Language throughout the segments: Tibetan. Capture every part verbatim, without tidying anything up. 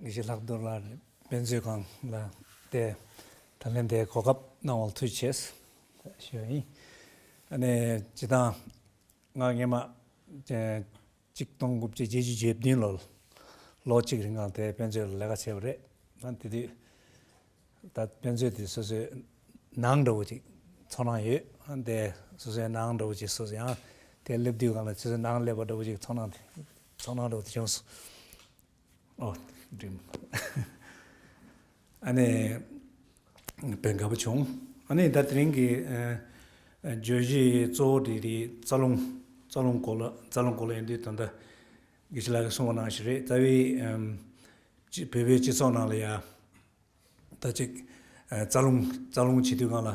དགེ་བཤེས་ལྷག་རྡོར་ལགས་དཔེ་མཛོད་ཁང་ལ་བལྟས། ད་ལན་དེ་གོ་སྐབས་གནང་བར་ཐུགས་རྗེ་ཆེ་ཞུ་ཡིན། ཨ་ནི་སྤྱིར་བཏང་ང་སྔོན་མ་ཅེ་གཅིག་སྟོང་དགུ་བརྒྱ་བརྒྱད་ཅུ་གྱ་བདུན་ལོར་ལོ་གཅིག་རིང་ལ་དེ་དཔེ་མཛོད་ལ་ལས་ཀ་བྱས་པ་རེད། ད་དེ་དུས་ད་དཔེ་མཛོད་དེ་སོ་སོའི་ནང་འདྲ་བོ་ཅིག་ཚོར་སྣང་ཡོད། ཨ་དེ་སོ་སོའི་ནང་འདྲ་བོ་ཅིག་སོ་སོ་ཡང་དེ་སླེབས་དུས་སྒང་ལ་སོ་སོའི་ནང་སླེབས་པ་འདྲ་བོ་ཅིག་ཚོར་སྣང་དེ་ཚོར་སྣང་འདྲ་བོ་དེ་བྱུང་སོང་། ཨོ། འགྲིམ། ཨ་ནི། དཔེ་དགའ་པོ་བྱུང་། ཨ་ནི་ད་དེ་རིང་གི་ཨ་ཨ་བརྗོད་གཞི་གཙོ་བོ་དེ་དེ་རྩ་རླུང་། རྩ་རླུང་སྐོར་ལ། རྩ་རླུང་སྐོར་ལ་ཡིན་དུས་ད་ལྟ་དགེ་བཤེས་ལགས་ཀྱིས་གསུངས་པ་ནང་བཞིན་རེད། རྩ་བའི་ཨམ་སྤྱི་བོད་པའི་སྤྱི་ཚོགས་ནང་ལ་ཡ། ད་ཅིག་ཨ་རྩ་རླུང་། རྩ་རླུང་བྱེད་དུས་སྒང་ལ།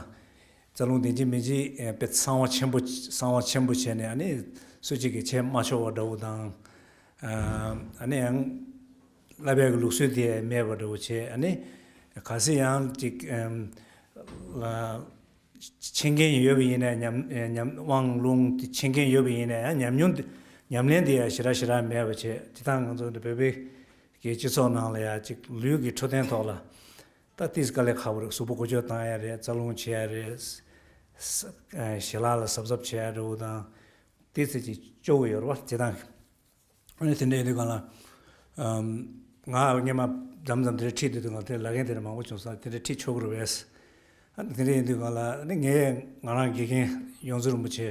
རྩ་རླུང་དེ་འཇིག་མི་འཇིག་ཨ་དཔེ་གསང་བ་ཆེན་པོ། གསང་བ་ཆེན་པོ་བྱས་ནས་ཨ་ནི་སུ་གཅིག་གིས་བྱེད་མ་ཆོག་པ་འདྲ་བོ་དང་། ཨ་ཨ་ནི་ཡང་བསླབ་པའི་ལུགས་སྲོལ་དེ་མེད་པ་འདྲ་བོ་བྱས། ཨ་ནི་གལ་སྲིད་ཡང་ཅིག་ཨམ་ལ་འཆད་མཁན་ཡོད་པ་ཡིན་ན། ཉམས་ཉམས་དབང་རླུང་དེ་འཆད་མཁན་ཡོད་པ་ཡིན་ན་ཡང་ཉམས་མྱོང་དེ། ཉམས་ལེན་དེ་ཡང་ཞེ་དྲག་ཞེ་དྲག་མེད་པ་བྱས། དེ་དང་ང་ཚོ་འདི་བོད་པའི་གི་སྤྱི་ཚོགས་ནང་ལ་ཡང་ཅིག་ལུས་ཀྱི་འཕྲོད་བསྟེན་ཐོག་ལ་ད་ཏིས་དཀའ་ལས་ཁག་པོ་རེད། གཟུགས་པོ་འགུལ་སྐྱོད་བཏང་ཡ་རེད། རྩ་རླུང་བྱེད་ཡ་རེད། ས་ས་ཨ་ཞལ་ལག་ལ་གཟབ་གཟབ་བྱེད་ཡ་འདྲ་བོ་དང་། ཏིས་ཅིག་སྐྱོ་བོ་ཡོད་རེད་བ། བྱེད་སྟངས། ཨ་ནི་དེ་འདྲ་ཡིན་དུས་སྒང་ལ། ཨམ་ང་སྔོན་མ་མཚམས་མཚམས་དེ་འདྲ་ཁྲིད་སྡོད་དུས་སྒང་དེ་ལབ་མཁན་དེ་འདྲ་མང་པོ་བྱུང་སོང་། དེ་འདྲ་ཁྲིད་ཆོག་གི་རེད་པས། ཨ་ནི་དེ་འདྲ་ཡིན་དུས་སྒང་ལ་ཨ་ནི་ངས་ང་རང་དགེ་རྒན་ཡོངས་འཛིན་རིན་པོ་ཆེ་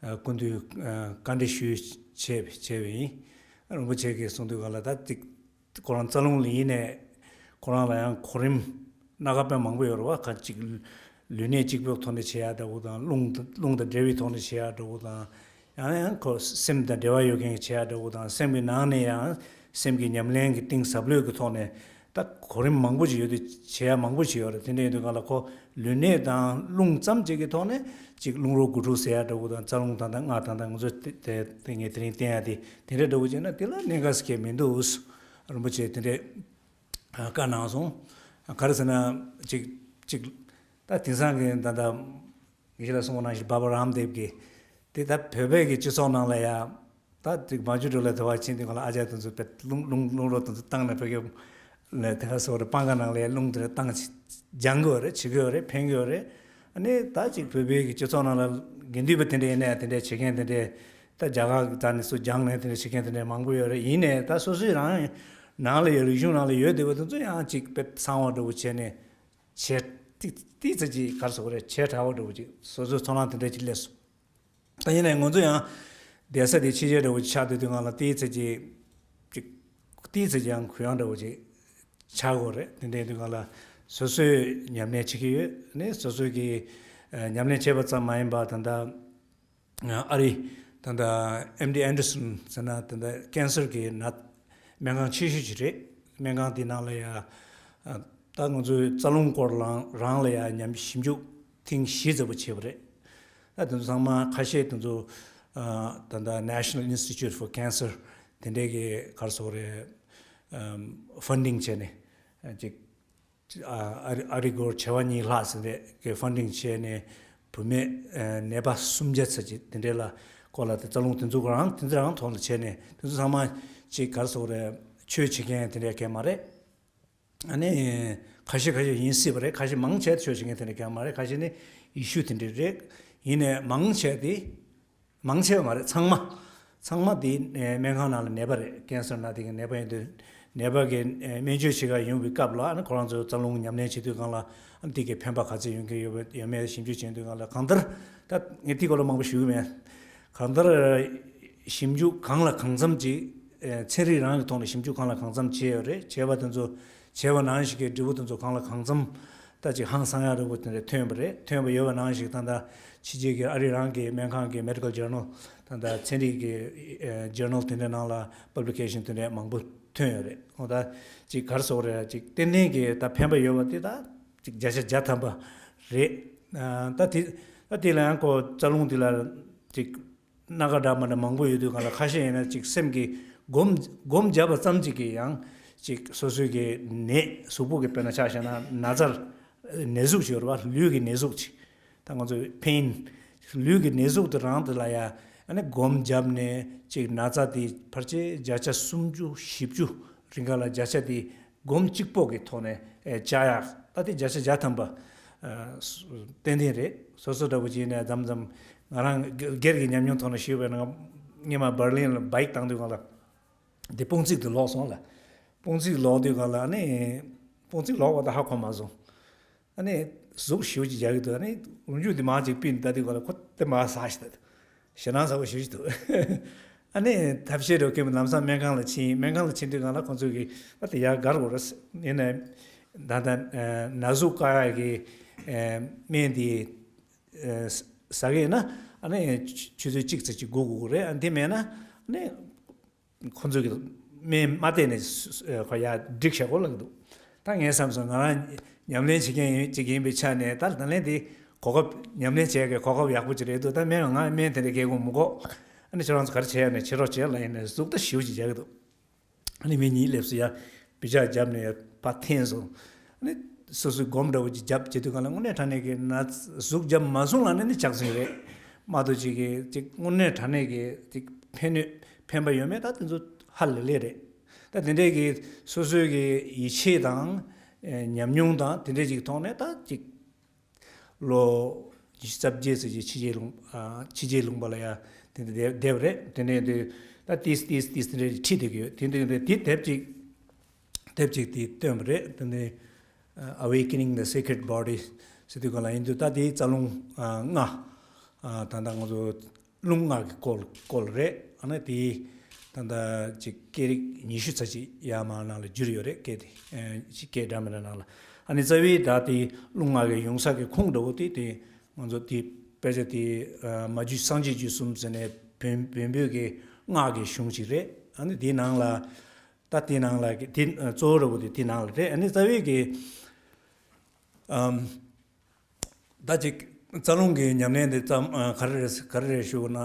ཨ་སྐུ་མདུན་ཨ་བཀའ་འདྲི་ཞུས་བྱས་བྱས་པ་ཡིན། རིན་པོ་ཆེ་གིས་གསུངས་དུས་སྒང་ལ་ད་ཅིག་ཁོ་རང་རྩ་རླུང་ལ་ཡིན་ནའི་ཁོ་རང་ལ་ཡང་གོ་རིམ་སྣ་ཁ་དཔེ་མང་པོ་ཡོད་རེད་བ། ཁ་ཅིག་ལུས་གནད་གཅིག་པུའི་ཐོག་ནས་བྱེད་ཡ་འདྲ་བོ་དང་། རླུང་དང་། རླུང་དང་འབྲེལ་བའི་ཐོག་ནས་བྱེད་ཡ་འདྲ་བོ་དང་། ཡང་ཡང་ཁོ་སེམས་དང་འབྲེལ་བ་ཡོད་མཁན་གྱི་བྱེད་ཡ་འདྲ་བོ་དང་། སེམས་ཀྱི་ནང་ནས་ཡང་སེམས་ཀྱི་ཉམས་ལེན་གྱི་གཏིང་ཟབ་ལོས་ཀྱི་ཐོག་ནས། ད་གོ་རིམ་མང་པོ་ཞིག་ཡོད་དུས། བྱེད་ཡ་མང་པོ་ཞིག་ཡོད་རེད། དེ་འདྲ་ཡིན་དུས་སྒང་ལ་ཁོ་ལུས་གནད་དང་རླུང་ཙམ་ཅིག་གི་ཐོག་ནས་ཅིག་རླུང་རོ་དགུ་ཕྲུགས་ཟེར་ཡ་འདྲ་བོ་དང་། རྩ་རླུང་ད་ལྟ་ལྔ། ད་ལྟ་ང་ཚོ་དེ་དེ་དེ་ངས་དེ་རིང་བསྟན་ཡ་དེ་དེ་འདྲ་འདྲ་བོ་བྱས་ན་དེ་ལ་གནད་འགག་ཟེར་མཁན་མི་འདུག། རིན་པོ་ཆེ་དེ་འདྲས་བཀའ་གནང་སོང་། ག་རེ་ཟེར་ན་ཅིག་ཅིག་ད་དེང་སང་གི་ད་ལྟ་དགེ་བཤེས་ལགས་གསུངས་པ་ནང་བཞིན་བྷ་བྷ་རམ་དེབ་ཀྱི་དེ་ད་བོད་པའི་གི་སྤྱི་ཚོགས་ནང་ལ་ཡ། ད་ཅིག་མ་ཇུ་འགྲོ་ལ་དེ་བ་ཕྱིན་དུས་སྒང་ལ་ཨ་ཅག་དེ་ཚོ་བེད་རླུང་རླུང་རླུང་རོ་དེ་ཚོ་བཏང་ནས་བོད་སྐད་ལ་དེ་ག་སོ་རེ་སྤང་ཁ་ནང་ལ་རླུང་དེ་བཏང་སྦྱང་གི་ཡོད་རེད། བྱེད་ཀྱི་ཡོད་རེད། ཕན་གྱི་ཡོད་རེད། ཨ་ནི་ད་ཅིག་བོད་པའི་གི་སྤྱི་ཚོགས་ནང་ལ་དགེ་འདུན་པ་དེ་འདྲ་ཡིན་ན་ཡང་དེ་འདྲ་བྱེད་མཁན་དེ་འདྲ། ད་རྒྱ་གར་གྱི་ད་ནི་སུ་སྦྱངས་ནས་དེ་འདྲ་བྱེད་མཁན་དེ་འདྲ་མང་པོ་ཡོད་རེད། ཡིན་ནའི་ད་སོ་སོའི་རང་ནང་ལ་ཡོད། རིག་གཞུང་ནང་ལ་ཡོད་བསྡད་པ་དེ་ཚོ་ཡང་ཅིག་དཔེ་གསང་བ་འདྲ་བོ་བྱས་ནས་བྱས། ཏི་ཏི་ཙི་ཅིག་ག་རེ་ཟེར་དགོས་རེད། བྱས་དྲགས་པ་འདྲ་བོ་ཅིག་སོ་སོའི་ཚོར་སྣང་དེ་འདྲ་ཅིག་སླེབས་སོང་། ད་ཡིན་ནའི་ང་ཚོ་ཡང་བསྡད་ས་དེ་ཕྱི་རྒྱལ་འདྲ་བོ་ཅིག་ཆགས་བསྡད་དུས་སྒང་ལ་ཏི་ཙི་ཅིག་ཅིག་ཏི་ཙི་ཅིག་ཡང་གུ་ཡངས་འདྲ་བོ་ཅིག་ཆགས་དགོས་རེད། དེ་འདྲ་ཡིན་དུས་སྒང་ལ་སོ་སོས་ཉམས་ལེན་བྱེད་ཀྱི་ཡོད། ནས་སོ་སོ་གིས་ཨ་ཉམས་ལེན་བྱས་པ་ཙམ་མ་ཡིན་པར་ད་ལྟ་ཨ་རི་ད་ལྟ་ཨེམ་ཌི་ཨན་ཌར་སན་ཟེར་ན་ད་ལྟ་ཀན་སར་གྱི་ན་སྨན་ཁང་ཆེ་ཤོས་ཅིག་རེད། སྨན་ཁང་དེའི་ནང་ལ་ཡ་ཨ་ད་ང་ཚོའི་རྩ་རླུང་སྐོར་ལ་རང་ལ་ཡ་ཉམས་ཞིབ་འཇུག་ཐེངས་བཞི་ཙམ་པོ་བྱས་པ་རེད། ད་དེ་ཚོ་ཚང་མ་ཁ་ཤས་དེ་ཚོ་ཨ་ད་ལྟ་National Institute for Cancer དེ་འདྲའི་གི་ག་རེ་ཟེར་དགོས་རེད། ཨམ་ཕན་ཌིང་བྱས་ནས་ཨ་ཅིག་ཨ་ཨ་རི་ཨ་རི་སྒོར་བྱེ་བ་གཉིས་ལྷག་ཟིན་རེད་ཀྱི་ཕན་ཌིང་བྱས་ནས། བུད་མེད་ཨ་ནད་པ་སུམ་བརྒྱ་ཙམ་ཅིག་དེ་འདྲའི་ལ་སྐོར་ལ་དེ་རྩ་རླུང་དེ་ཚོ་རང་དེ་ཚོ་རང་ཐོག་ལ་བྱས་ནས། དེ་ཚོ་ཚང་མ་ཅིག་ག་རེ་ཟེར་དགོས་རེད། ཆོས་བྱེད་མཁན་དེ་འདྲའི་གང་མ་རེད། ཨ་ནི་ཁ་ཤས་ཁ་ཤས་ཡིན་སྲིད་པ་རེད། ཁ་ཤས་མང་ཆེ་ཆོས་བྱེད་མཁན་དེ་འདྲའི་གང་མ་རེད། ཁ་ཤས་ནི་ཡེ་ཤུ་དེ་འདྲའི་རེད། ཡིན་ནའི་མང་ཆེ་དེ། མང་ཆེ་བ་མ་རེད། ཚང་མ། ཚང་མ་དེ་ཨེ་སྨན་ཁང་ནང་ལ་ནད་པ་རེད། ཀན་སར་ན་དེ་གི་ནད་པ་ཡིན་དུས། ནད་པ་གི་ཨེ་སྨན་བཅོས་བྱེད་གར་ཡོང་བའི་སྐབས་ལ། ཨ་ནི་ཁོ་རང་ཚོ་རྩ་རླུང་ཉམས་ལེན་བྱེད་དུས་སྒང་ལ། ཨ་ནི་དེ་གི་ཕན་པ་ག་ཚོད་ཡོང་གི་ཡོད་པ་ཡོད་མེད་ཞིབ་འཇུག་བྱེད་དུས་སྒང་ལ། གང་ལྟར་ད་ངས་དེའི་སྐོར་ལ་མང་པོ་ཞུ་གི་མེད། གང་ལྟར་ཞིབ་འཇུག་གང་ལ་གང་འཚམ་ཅིག་ཨེ་ཚན་རིག་རང་གི་ཐོག་ནས་ཞིབ་འཇུག་གང་ལ་གང་འཚམ་བྱས་ཡོད་རེད། བྱས་པ་དེ་ཚོ། བྱས་པ་ནང་བཞིན་གྱི་འབྲས་བུ་དེ་ཚོ་གང་ལ་གང་འཚམ་ད་ཅིག་ཧང་སང་ཡག་འདྲ་བོ་དེ་འདྲ་ཐོན་པ་རེད། ཐོན་པ་ཡོད་པ་ནང་བཞིན་ད་ལྟ་ཕྱི་རྒྱལ་གྱི་ཨ་རི་རང་གི་སྨན་ཁང་གི་མེ་ཌི་ཀལ་ཇར་ནལ། ད་ལྟ་ཚན་རིག་གི་ཨེ་ཇར་ནལ་དེ་འདྲའི་ནང་ལ་པབ་ལི་ཀེ་ཤན་དེ་འདྲ་མང་པོ་ཐོན་ཡོད་རེད། འོ་ད་ཅིག་ག་རེ་ཟེར་དགོས་རེད། ཅིག་ཏན་ཏན་གྱི་ད་ཕན་པ་ཡོད་པ་དེ་ད་ཅིག་བརྒྱ་ཆ་བརྒྱ་ཐམ་པ་རེད། ཨ་ད་དེ་ད་དེ་ལ་ཡང་ཁོ་རྩ་རླུང་དེ་ལ་ཅིག་སྣ་ཁ་འདྲ་མ་འདྲ་མང་པོ་ཡོད་དུས་སྒང་ལ། ཁ་ཤས་ཡིན་ན་ཅིག་སེམས་ཀྱི་སྒོམ་སྒོམ་བརྒྱབ་པ་ཙམ་ཅིག་གིས་ཡང་ཅིག་སོ་སོའི་གི་ནད་གཟུགས་པོ་གི་དཔེར་ན་ཆ་བཞག་ན་ན་ཚ་ནད་གཟུགས་ཅིག་ཡོད་རེད་བ། ལུས་ཀྱི་ནད་གཟུགས་ཅིག་ད་ང་ཚོ་ཕེན། ལུས་ཀྱི་ནད་གཟུགས་དེ་རང་དེ་ལ་ཡ་ཨ་ནི་སྒོམ་བརྒྱབ་ནས་ཅིག་ན་ཚ་དེ་ཕལ་ཆེར་བརྒྱ་ཆ་སུམ་ཅུ་བཞི་བཅུ་རིང་ག་ལ་བརྒྱ་ཆ་དེ་ སྒོམ་གཅིག་པོ་གི་ཐོག་ནས་ཨེ་བཅའ་ཡག་ད་དེ་བརྒྱ་ཆ་བརྒྱ་ཐམ་པ་ཨ་ཏན་ཏན་རེད། སོ་སོ་འདྲ་པོ་ཅིག་ནས་མཚམས་མཚམས་ང་རང་སྒེར་གྱི་ཉམས་མྱོང་ཐོག་ནས་ཞུས་པ་ཡིན་ན། སྔོན་མ་འབར་ལིན་ལ་བྷའིག་བཏང་དུས་སྒང་ལ་དེ་དཔུང་ཚིགས་དེ་ལོག་སོང་ལ། དཔུང་ཚིགས་ལོག་དུས་སྒང་ལ་ཨ་ནི་དཔུང་ཚིགས་ལོག་པ་ད་ཧ་གོ་མ་སོང་། ཨ་ནི་ཟུག་ཞེ་པོ་ཅིག་རྒྱག་གི་འདུག་ཨ་ནི་རུམ་བྱུག་དེ་མར་ཅིག་པིན་ད་དུས་སྒང་ལ་ཁོ་དེ་མར་ཟག་ཤི་ད། ཞེད་སྣང་ཚ་པོ་ཞེ་པོ་ཅིག་འདུག་ཨ་ནི་ཐབས་ཤེས་འགྲོ་མཁན་ལམ་སང་སྨན་ཁང་ལ་ཕྱིན། སྨན་ཁང་ལ་ཕྱིན་དུས་སྒང་ལ་ཁོང་ཚོས་ཀྱིས་ཨ་དེ་ཡར་དགར་དགོས་རེད། ཡིན་ནའི་ད་ལྟ་ན་ཟུག་བཀག་ཡག་གི་སྨན་དེ་ཟ་གི་ཡིན་ན་ཨ་ནི་ཆུ་ཚོད་གཅིག་ཙམ་ཅིག་སྒུག་དགོས་རེད། ཨ་ནི་དེ་མེད་ན་ཨ་ནི། ཁོ་ཚོས་ཀྱི་སྨན་མ་བསྟེན་ནས་ཁོ་ཡར་སྒྲིག་བྱ་དགོས་ལབ་ཀྱི་འདུག་ད་ངས་བསམ་སོང་། ང་རང་ཉམས་ལེན་བྱེད་མཁན་ཡིན་ཅིག་ཡིན་པའི་ཆ་ནས་ད་ལག་ལེན་དེ་གོ་སྐབས་ཉམས་ལེན་བྱེད་ཡག་གི་གོ་སྐབས་ཡག་པོ་ཅིག་རེད་འདུག་ད་སྨན་ང་སྨན་དེ་འདྲ་སྐྱེལ་དགོས་མི་དགོས། ཨ་ནི་ཁྱེད་རང་ཚོ་ག་རེ་བྱེད་ཡག་ནས་བྱེད་རོགས་བྱེད་ལབ་ཡིན་ནས་ཟུག་ད་ཞེ་པོ་ཅིག་རྒྱག་གི་འདུག་ཨ་ནི་མི་གཉིས་སླེབས་སོང་། ཡ་བི་ཇ་བརྒྱབ་ནས་ཕར་འཐེན་སོང་། ཨ་ནི་སོ་སོའི་སྒོམ་འདྲ་བོ་ཅིག་བརྒྱབ་བྱེད་དུས་སྒང་ལ་དངོས་གནས་དྲང་གནས་ཀྱི་ན་ཟུག་བརྒྱབ་མ་སོང་ལབ་ན་ནི་ཆགས་སོང་རེད། མ་གཏོགས་ཅིག་གི་ཅིག་དངོས་གནས་དྲང་གནས་ཀྱི་ཅིག་ཕན་ནུས་ཕན་པ་ཡོད་མེད་ད་དེ་ཚོ་ཧ་ལས་ལས་རེད། ད་དེ་འདྲས་ཀྱི་སོ་སོའི་གི་ཡིད་ཆེས་དང་ཉམས་མྱོང་དང་དེ་འདྲས་ཅིག་ཐོག་ནས་ད་ཅིག་ལོ་ཉི་ཤུ་རྩ་བརྒྱད་ཙམ་ཅིག་ཕྱི་རྒྱལ་ལུང་ཕྱི་རྒྱལ་ལུང་པ་ལ་ཡ་དེ་འདྲ་བསྡད་པ་རེད། དེ་འདྲས་དུས་ད་ཏིས་ཏིས་ཏིས་དེ་འདྲས་ཁྲིད་བསྡད་ཀྱི་ཡོད། དེ་འདྲས་དེ་དེབ་ཅིག་དེབ་ཅིག་དེ་བཏོན་པ་རེད། དེ་ནས་Awakening the Sacred Body ཟེར་དུས་ག་ལ་ཡིན་དུས་ད་དེའི་རྩ་རླུང་ལྔ། ད་ལྟ་ང་ཚོ་རླུང་ལྔ་གི་སྐོར་སྐོར་རེད། ཨ་ནི་དེའི་ད་ལྟ་ཅིག་སྐད་རིགས་ཉི་ཤུ་ཙམ་ཅིག་ཡར་མར་ནང་ལ་བསྒྱུར་ཡོད་རེད། སྐད་དེ་ཅིག་སྐད་འདྲ་མི་འདྲ་ནང་ལ། ཨ་ནི་རྩ་བའི་ད་དེ་རླུང་ལྔ་གི་ཡོང་ས་གི་ཁུངས་འདྲ་བོ་དེ་དེ་ང་ཚོ་དེ་དཔེ་ཆ་དེ་མ་རྒྱུད་སངས་རྒྱས་རྒྱུད་གསུམ་ཟེར་ནས་བོན་བོན་པོའི་གི་སྔགས་ཀྱི་གཞུང་ཅིག་རེད། ཨ་ནི་དེའི་ནང་ལ། ད་དེའི་ནང་ལ་དེ་གཙོ་བོ་ར་བོ་དེ་དེའི་ནང་ལ་རེད། ཨ་ནི་རྩ་བའི་གི་ཨམ། ད་ཅིག་རྩ་རླུང་གི་ཉམས་ལེན་དེ་ཙམ་ག་རེ་རེད་ག་རེ་རེད་ཞུ་ན།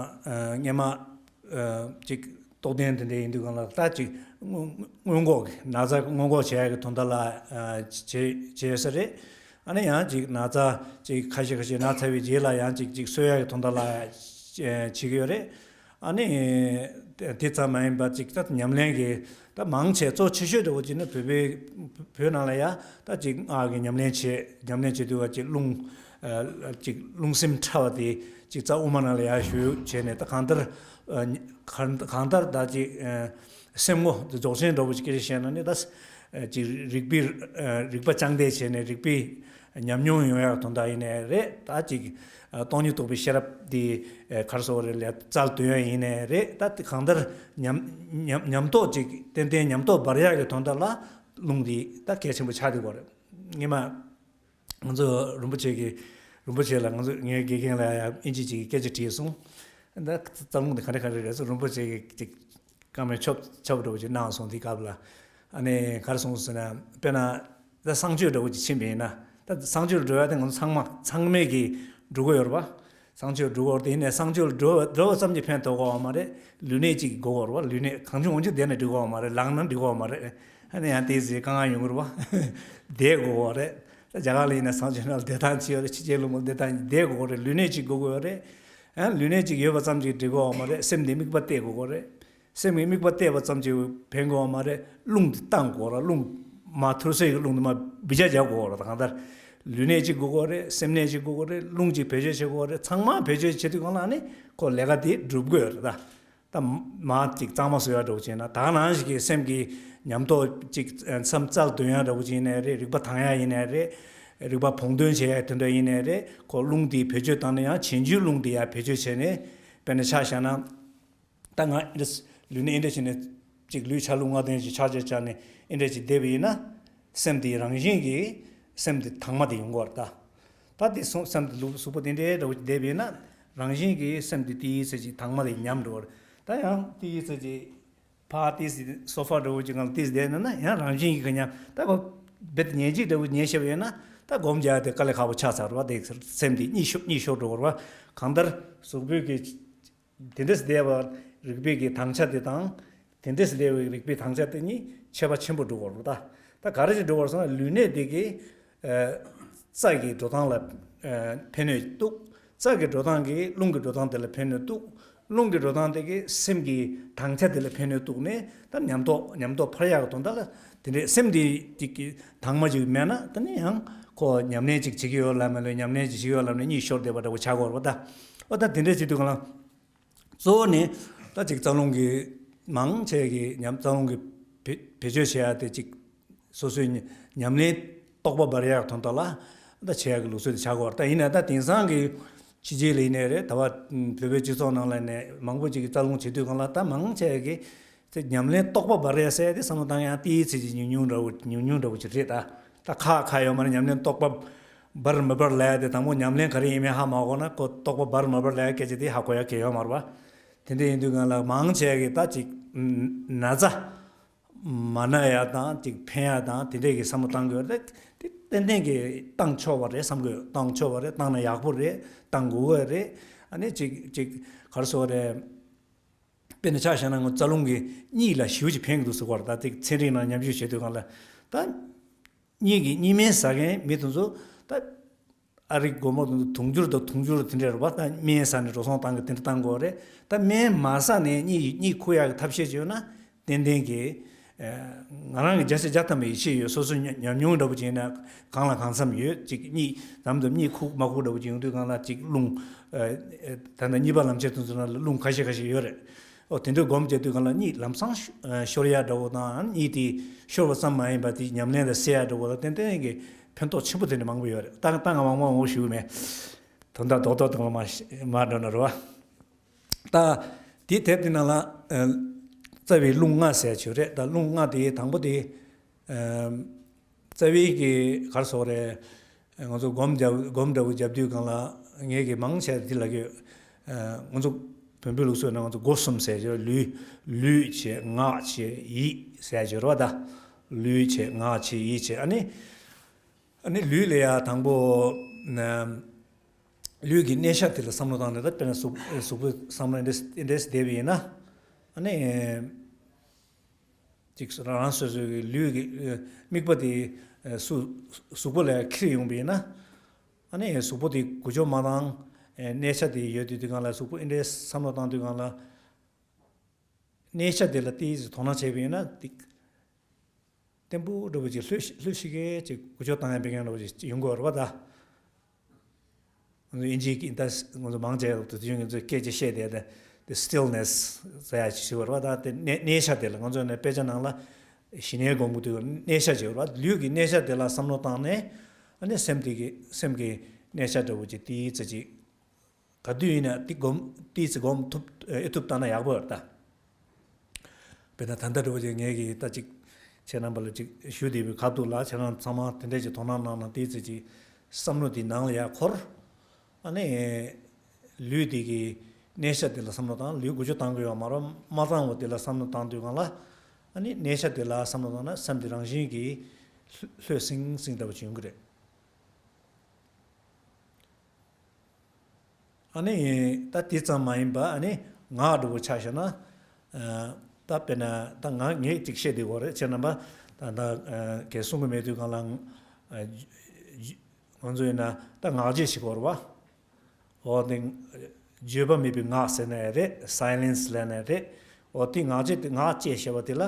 སྔས་མ་ཅིག་རྟོགས་ལྡན་དེ་འདྲ་ཡིན་དུས་གང་ལ་ད་ཅིག་སྔོན་འགོག་གི་ན་ཚ་སྔོན་འགོག་བྱེད་ཡག་གི་དོན་དག་ལ་བྱེད་བྱེད་ཡོད་ས་རེད། ཨ་ནི་ཡང་ཅིག་ན་ཚ་ཅིག་ཁ་ཤས་ཁ་ཤས་ན་ཚ་བའི་རྗེས་ལ་ཡང་ཅིག་ཅིག་གསོ་ཡག་གི་དོན་དག་ལ་བྱེད་ཀྱི་ཡོད་རེད། ཨ་ནི། དེ་ཙམ་མ་ཡིན་པ་ཅིག་ད་ཉམས་ལེན་གྱི་ད་མང་ཆེ་གཙོ་ཆེ་ཤོས་འདྲ་བོ་ཅིག་ནི་བོད་པའི་བོད་ནང་ལ་ཡ་ད་ཅིག་སྔགས་ཀྱི་ཉམས་ལེན་བྱེད་ཉམས་ལེན་བྱེད་དུས་བ་ཅིག་རླུང་ཅིག་རླུང་སེམས་ཕྲ་བ་དེ་ཅིག་རྩ་དབུ་མ་ནང་ལ་ཡ་ཞུ་བྱས་ནས་ད་གང་ལྟར་གང་ལྟར་ད་ཅིག་སེམས་ངོ་རྫོགས་ཆེན་འདྲ་བོ་ཅིག་སྐད་ཆ་བཤད་ན་ནི་ད་ཅིག་རིག་པའི་རིག་པ་བཅངས་ཏེ་བྱས་ནས་རིག་པའི་ཉམས་མྱོང་ཡོང་ཡག་དོན་དག་ཡིན་ནའི་རེད། ད་ཅིག་སྟོང་ཉིད་རྟོགས་པའི་ཤེས་རབ་འདི་ག་རེ་ཟེར་དགོས་རེད་ལས་རྩལ་འདོན་ཡག་ཡིན་ནའི་རེད། ད་དེ་གང་ལྟར་ཉམས་ཉམས་ཉམས་རྟོགས་ཅིག་ཏན་ཏན་ཉམས་རྟོགས་འབར་ཡག་གི་དོན་དག་ལ་རླུང་འདི་ད་གལ་ཆེན་པོ་ཆགས་བསྡད་ཡོད་རེད། སྔོན་མ་ང་ཚོ་རིན་པོ་ཆེ་གི་རིན་པོ་ཆེ་ལ་ང་ཚོ་ངའི་དགེ་རྒན་ལ་ཡང་ཨིན་ཇི་ཅིག་གི་སྐད་ཆ་དྲིས་སོང་། ད་རྩ་རླུང་འདི་ག་འདྲ་ག་འདྲ་རེད་ཟེར་རིན་པོ་ཆེ་གི་ཅིག་བཀའ་མོལ་ཆོབ་ཆོབ་འདྲ་བོ་ཅིག་གནང་སོང་། དེ་སྐབས་ལ་ཨ་ནི་ག་རེ་གསུངས་ཟེར་ན། དཔེར་ན་ད་གསང་སྤྱོད་འདྲ་བོ་ཅིག་ཕྱིན་པ་ཡིན་ན། ད་གསང་སྤྱོད་འགྲོ་ཡག་དེ་ང་ཚོ་ཚང་མ་ཚང་མས་ཀྱིས་འགྲོ་གི་ཡོད་རེད་པ། གསང་སྤྱོད་འགྲོ་གི་ཡོད་རེད། དེ་ཡིན་ནའི་གསང་སྤྱོད་འགྲོ་འགྲོ་བ་ཙམ་གྱིས་ཕན་ཐོགས་ཀྱི་ཡོད་མ་རེད། ལུས་གནད་ཅིག་དགོས་ཀྱི་ཡོད་རེད་པ། ལུས་གནད་གང་བྱུང་འོང་བྱུང་བསྡད་ན་འགྲིག་གི་ཡོད་མ་རེད། ལངས་ན་འགྲིག་གི་ཡོད་མ་རེད། ཨ་ནི་ཡང་དེ་ཚེ་དཀའ་ངལ་ཡོང་གི་རེད་པ། བསྡད་དགོས་ཀྱི་ཡོད་རེད། ད་རྒྱ་གར་ལ་ཡིན་ན་གསང་སྤྱོད་ནང་བསྡད་སྟངས་ཅིག་ཡོད་རེད། ཕྱི་རྒྱལ་ལུང་པ་བསྡད་སྟངས་བསྡད་དགོས་ཀྱི་ཡོད་རེད། ལུས་གནད་ཅིག་དགོས་ཀྱི་ཡོད་རེད། ཨ་ལུས་གནད་ཅིག་ཡོད་པ་ཙམ་གྱིས་འགྲིག་གི་ཡོད་མ་རེད། སེམས་དེ་དམིགས་པ་གཏད་དགོས་ཀྱི་ཡོད་རེད། སེམས་ཀྱི་དམིགས་པ་གཏད་པ་ཙམ་གྱིས་ཕན་གྱི་ཡོད་མ་རེད། རླུང་དེ་བཏང་དགོས་རེད། རླུང་མ་ཐུར་སེལ་གྱི་རླུང་དེ་མ་བི་ཇ་རྒྱག་དགོས་རེད། གང་ལྟར་ལུས་གནད་ཅིག་དགོས་ཀྱི་ཡོད་རེད། སེམས་གནད་ཅིག་དགོས་ཀྱི་ཡོད་རེད། རླུང་ཅིག་བེད་སྤྱོད་བྱེད་དགོས་ཀྱི་ཡོད་རེད། ཚང་མ་བེད་སྤྱོད་བྱེད་དུས་གང་ལ་ཨ་ནི་ཁོ་ལས་ཀ་དེ་འགྲུབ་ཀྱི་ཡོད་རེད་ད། ད་མ་ཅིག་གཙང་མ་བཟོ་ཡག་འདྲ་བོ་བྱས་ན། ད་ག་ནང་བཞིན་གྱི་སེམས་ཀྱི་ཉམས་རྟོགས་ཅིག་མཚམས་རྩལ་འདོན་ཡག་འདྲ་བོ་ཅིག་ཡིན་ནའི་རེད། རིག་པ་དྭངས་ཡག་ཡིན་ནའི་རེད། རིག་པ་བོངས་འདོན་བྱེད་ཡག་དེ་འདྲ་ཡིན་ནའི་རེད། ཁོ་རླུང་དེ་བེད་སྤྱོད་བཏང་ན་ཡང་བྱེད་འགྱུར་རླུང་དེ་ཡང་བེད་སྤྱོད་བྱས་ནས། དཔེར་ན་ཆ་བཞག་ན། ད་ང་ཨེ་འདྲ་ལུས་ནས་ཨེ་འདྲ་བྱས་ནས་ཅིག་ལུས་ཆ་ལུགས་ལྔ་ལྡན་ཞིག་ཆགས་ཆགས་ཆགས་ནས་ཨེ་འདྲ་ཅིག་བསྡད་པ་ཡིན་ན། སེམས་དེ་རང་བཞིན་གྱིས་སེམས་དེ་དྭངས་མ་དེ་ཡོང་གི་ཡོད་རེད་ད། ད་དེ་སོང་སེམས་དེ་ལུག་གཟུགས་པོ་དེ་འདྲའི་འདྲ་བོ་ཅིག་བསྡད་པ་ཡིན་ན། རང་བཞིན་གྱིས་སེམས་དེ་ཏིས་ཙམ་ཅིག་དྭངས་མ་དེ་ཉམས་འགྲོ་བ་རེད། ད་ཡང་ཏིས་ཙམ་ཅིག་ཕར་ཏིས་ཙམ་སོ་ཕ་འདྲ་བོ་ཅིག་སྒང་ལ་ཏིས་ཙམ་བསྡད་ན་ན་ཡང་རང་བཞིན་གྱིས་ག་ཉམས་ད་ཁོ་རྦད་དེ་ཉལ་གཅིག་འདྲ་བོ་ཉལ་བྱས་པ་ཡིན་ན། ད་སྒོམ་རྒྱག་དེ་དཀའ་ལས་ཁག་པོ་ཆགས་ཚར་བ་དེ། སེམས་དེ་གཉིད་ཤོར་གཉིད་ཤོར་འགྲོ་བ་རེད་པ། གང་ལྟར་གཟུགས་པོའི་གི་དེ་འདྲས་བསྡད་པ་རིག་པའི་གི་དྭངས་ཆ་དེ་དང་། དེ་འདྲས་བསྡད་པའི་རིག་པའི་དྭངས་ཆ་དེ་གཉིས་ཁྱད་པར་ཆེན་པོ་འགྲོ་གི་ཡོད་རེད་ད། ད་ག་རེ་ཞིག་འགྲོ་གི་ཡོད་རེད་ཟེར་ན། ལུས་གནད་དེ་གི་ཨ་རྩ་གི་འགྲོ་སྟངས་ལ་ཨ་ཕན་ནུས་འདུག་རྩ་གི་འགྲོ་སྟངས་ཀྱིས་རླུང་གི་འགྲོ་སྟངས་དེ་ལ་ཕན་ནུས་འདུག་རླུང་གི་འགྲོ་སྟངས་དེ་གིས་སེམས་ཀྱི་དྭངས་ཆ་དེ་ལ་ཕན་ནུས་ཐོགས་ནས། ད་ཉམས་རྟོགས་ཉམས་རྟོགས་འཕར་ཡག་གི་དོན་དག་ལ་དེ་འདྲའི་སེམས་དེ་ཅིག་གི་དྭངས་མ་ཅིག་མེད་ན། ད་ནི་ཡང་ཁོ་ཉམས་ལེན་ཅིག་བྱེད་ཀྱི་ཡོད་ལབ་མ་ལོས། ཉམས་ལེན་ཅིག་བྱེད་ཀྱི་ཡོད་ལབ་ནས་གཉིད་ཤོར་བསྡད་པ་འདྲ་བོ་ཆགས་ཀྱི་ཡོད་རེད་པ། ད་འོ་ད་དེ་འདྲ་བྱེད་དུས་གང་ལ། གཙོ་བོ་ནི་ད་ཅིག་རྩ་རླུང་གི་མང་ཆེ་གི་ཉམས། རྩ་རླུང་གི་བེད་བེད་སྤྱོད་བྱེད་ཡ་དེ་ཅིག་སོ་སོའི་ཉམས་ཉམས་ལེན་རྟོགས་པ་འབར་ཡག་དོན་དག་ལ་ད་བྱེད་ཡག་གི་ལུགས་སྲོལ་དེ་ཆགས་ཀྱི་ཡོད་རེད། ད་ཡིན་ན་ད་དེང་སང་གི་ཕྱི་རྒྱལ་ལ་ཡིན་ནའི་རེད། ད་བར་བོད་པའི་སྤྱི་ཚོགས་ནང་ལ་ནས་མང་པོ་ཅིག་གིས་རྩ་རླུང་བྱེད་དུས་གང་ལ། ད་མང་ཆེ་གིས་དེ་ཉམས་ལེན་རྟོགས་པ་འབར་ཡ་ཟེར་དེ་བསམ་བློ་བཏང་ཡ་ཏོག་ཙམ་ཅིག་ཉུང་ཉུང་འདྲ་བོ། ཉུང་ཉུང་འདྲ་བོ་ཅིག་རེད། ད་ད་ཁག་ཁག་ཡོད་མ་རེད། ཉམས་ལེན་རྟོགས་པ་འབར་མི་འབར་ལབ་ཡ་དེ། དང་པོ་ཉམས་ལེན་ག་རེ་ཡིན་མིན་ཧ་མ་གོ་ན། ཁོ་རྟོགས་པ་འབར་མི་འབར་ལབ་ཡ་སྐད་ཆ་དེ་ཧ་གོ་ཡ་གལ་ཡོད་མ་རེད་པ། དེ་འདྲ་ཡིན་དུས་གང་ལ་མང་ཆེ་གིས་ད་ཅིག་ན་ཚ་མ་ན་ཡ་དང་ཅིག་ཕན་ཡ་དང་དེ་འདྲས་ཀྱི་བསམ་བློ་བཏང་དགོས་རེད། དེ་ཏན་ཏན་གྱིས་བཏང་ཆོག་པ་རེད་བསམ་གི་ཡོད། བཏང་ཆོག་པ་རེད། བཏང་ན་ཡག་པོ་རེད། བཏང་དགོས་ཀྱི་རེད། ཨ་ནི་ཅིག་ཅིག་ག་རེ་ཟེར་དགོས་རེད། དཔེར་ན་ཆ་བཞག་ན་ང་རྩ་རླུང་གི་གཉིད་ལ་ཞེ་པོ་ཅིག་ཕན་གྱི་འདུག་ཟེར་གོ་ར། ད་ཅིག་ཚན་རིག་ནང་མཉམ་ཞུགས་བྱེད་དུས་སྒང་ལ། ད་གཉིད་ཀྱི་གཉིད་སྨན་ཟ་མཁན་མི་དེ་ཚོ་ད་ཨ་རིའི་སྒོར་མོ་དེ་ཚོ་དུང་ཕྱུར་དང་དུང་ཕྱུར་དེ་འདྲ་རེད་པ། ད་སྨན་ཟ་ནས་འགྲོ་སོང་བཏང་གི་དེ་འདྲ་བཏང་དགོས་རེད། ད་སྨན་མ་ཟ་ནས་གཉིད་གཉིད་ཁུག་ཡག་གི་ཐབས་ཤེས་བྱས་ན་ཏན་ཏན་གྱིས། ང་རང་གི་བརྒྱ་ཆ་བརྒྱ་ཐམ་པའི་ཡིད་ཆེས་ཡོད། སོ་སོ་ཉམས་མྱོང་འདྲ་པོ་ཅིག་ཡིན་ན་གང་ལ་གང་འཚམ་ཡོད། ཅིག་གཉིད་དམ་དུ་གཉིད་ཁུག་མ་ཁུག་འདྲ་པོ་ཅིག་ཡོང་དུས་སྒང་ལ་ཅིག་རླུང་། ད་ལྟ་གཉིད་པ་ལམ་ཁྱེར་དེ་ཚོ་ནང་ལ་རླུང་ཁ་ཤས་ཁ་ཤས་ཡོད་རེད། ཨོ་དེ་འདྲ་སྒོམ་བྱེད་དུས་སྒང་ལ་གཉིད་ལམ་སང་ཤོར་ཡ་འདྲ་པོ་དང་། གཉིད་དེ་ཤོར་བ་ཙམ་མ་ཡིན་པ་དེ་ཉམས་ལེན་ལ་སད་ཡ་འདྲ་པོ་ལ་ཏན་ཏན་གྱི་ཕན་ཐོགས་ཆེན་པོ་དེ་འདྲ་མང་པོ་ཡོད་རེད། ད་ད་ང་མང་མང་པོ་ཞུ་གི་མེད། དོན་དག་རྡོག་རྡོག་དེ་མ་མ་འགྲོ་ན་རེད་པ། ད་དེའི་དེབ་དེ་ནང་ལ་རྩ་བའི་རླུང་ལྔ་ཟེར་ཡ་ཅིག་ཡོད་རེད། ད་རླུང་ལྔ་དེ་དང་པོ་དེ་རྩ་བའི་གི་ག་རེ་ཟེར་དགོས་རེད། ང་ཚོ་སྒོམ་རྒྱབ། སྒོམ་འདྲ་པོ་རྒྱབ་དུས་སྒང་ལ་ངས་གི་མང་ཆེ་འདི་ལབ་ཀྱི་ཡོད། ང་ཚོ་བོན་པོའི་ལུགས་སྲོལ་ནང་ང་ཚོ་སྒོ་གསུམ་ཟེར་གྱི་ཡོད། ལུས། ལུས་བྱས། ངག་བྱས། ཡིད་ཟེར་གྱི་ཡོད་རེད་པ། ད་ལུས་བྱས། ངག་བྱས། ཡིད་བྱས། ཨ་ནི་ཨ་ནི་ལུས་ལ་ཡ་དང་པོ། ལུས་ཀྱི་གནས་ཆ་དེ་ལ་བསམ་བློ་བཏང་ནས། ད་དཔེར་ན་གཟུགས་གཟུགས་པོའི་བསམ་བློ་འདྲེས་འདྲེས་བསྡད་པ་ཡིན་ན། ཨ་ནི་ཅིག་རང་རང་སོ་སོའི་ལུས་ཀྱི་དམིགས་པ་དེ་སུ་གཟུགས་པོ་ལ་འཁྱེར་ཡོང་པ་ཡིན་ན། ཨ་ནི་གཟུགས་པོ་དེ་འགུལ་སྐྱོད་མ་བཏང་། གནས་ཆ་དེ་ཡོད་དུས་དེ་སྒང་ལ་གཟུགས་པོ་འདྲེས་བསམ་བློ་བཏང་དུས་སྒང་ལ། གནས་ཆ་དེ་ལ་ཏོག་ཙམ་དོ་སྣང་བྱས་པ་ཡིན་ན་ཏིག་བརྟན་པོ་འདྲ་པོ་ཅིག་ལྷོད་ལྷོད་ཤིག་གེ་ཅིག་འགུལ་སྐྱོད་བཏང་ཡ་བྱེད་མཁན་འདྲ་པོ་ཅིག་ཡོང་གི་ཡོད་རེད་པ། ད་ང་ཚོ་དབྱིན་ཇིའི་སྐད། ད་ང་ཚོ་མང་ཆེ་བ་དུ་དུས་ང་ཚོས་སྐད་ཆ་བཤད་བསྡད་དེ། དེ་སི་ཊིལ་ནེ་སི་ཟེར་ཡ་ཅིག་ཡོད་རེད་པ། ད་དེ་གནས་གནས་ཆ་དེ་ལ་ང་ཚོ་ནས་དཔེ་ཆ་ནང་ལ་ཞི་གནས་སྒོམ་གྱི་དུས་གནས་ཆ་ཅིག་ཡོད་རེད་པ། ལུས་ཀྱི་གནས་ཆ་དེ་ལ་བསམ་བློ་བཏང་ནས། ཨ་ནི་སེམས་དེ་གི་སེམས་ཀྱི་གནས་ཆ་འདྲ་པོ་ཅིག་ཏོག་ཙམ་ཅིག་ག་དུས་ཡིན་ན་དེ་སྒོམ། ཏོག་ཙམ་སྒོམ་ཐུབ་ཨེ་ཐུབ་བཏང་ན་ཡག་པོ་ཡོད་རེད་ད། དཔེར་ན་ད་ལྟ་འདྲ་པོ་ཅིག་ངས་ཀྱིས་ད་ཅིག་ཁྱེད་རྣམ་པ་ལ་ཅིག་ཞུ་བསྡད་པའི་ཁ་ཐུག་ལ། ཁྱེད་རང་ཚང་མ་དེ་འདྲས་ཅིག་དོ་སྣང་གནང་ན། ཏོག་ཙམ་ཅིག་བསམ་བློ་དེ་ནང་ལ་ཡར་འཁོར། ཨ་ནི་ལུས་དེ་གི་གནས་ཆ་དེ་ལ་བསམ་བློ་བཏང་། ལུས་འགུལ་སྐྱོད་བཏང་གི་ཡོད་མ་རེད། མ་བཏང་བ་དེ་ལ་བསམ་བློ་བཏང་དུས་སྒང་ལ། ཨ་ནི་གནས་ཆ་དེ་ལ་བསམ་བློ་བཏང་ན་སེམས་དེ་རང་བཞིན་གྱིས་ལྷོད་སིང་སིང་འདྲ་པོ་ཅིག་ཡོང་གི་རེད། ཨ་ནི་ད་དེ་ཙམ་མ་ཡིན་པ། ཨ་ནི་ངག་འདྲ་པོ་ཆ་བཞག་ན། ཨ་ད་དཔེར་ན་ད་ང་ངས་ཅིག་བཤད་བསྡད་ཡོད་རེད། ཁྱེད་རྣམ་པ་ད་ད་ཨ་གས་གསུང་གི་མེད་དུས་སྒང་ལ། ཨ་ང་ཚོ་ཡིན་ན་ད་ངག་བཅད་བྱེད་ཀྱི་ཡོད་རེད་པ། འོ་དེ་བརྗོད་པ་མེད་པའི་ངག་ཟེར་ན་ཡང་རེད། སའི་ལེན་སི་ལབ་ན་ཡང་རེད། འོ་དེ་ངག་བཅད་དེ། ངག་བཅད་ཞེས་པ་དེ་ལ་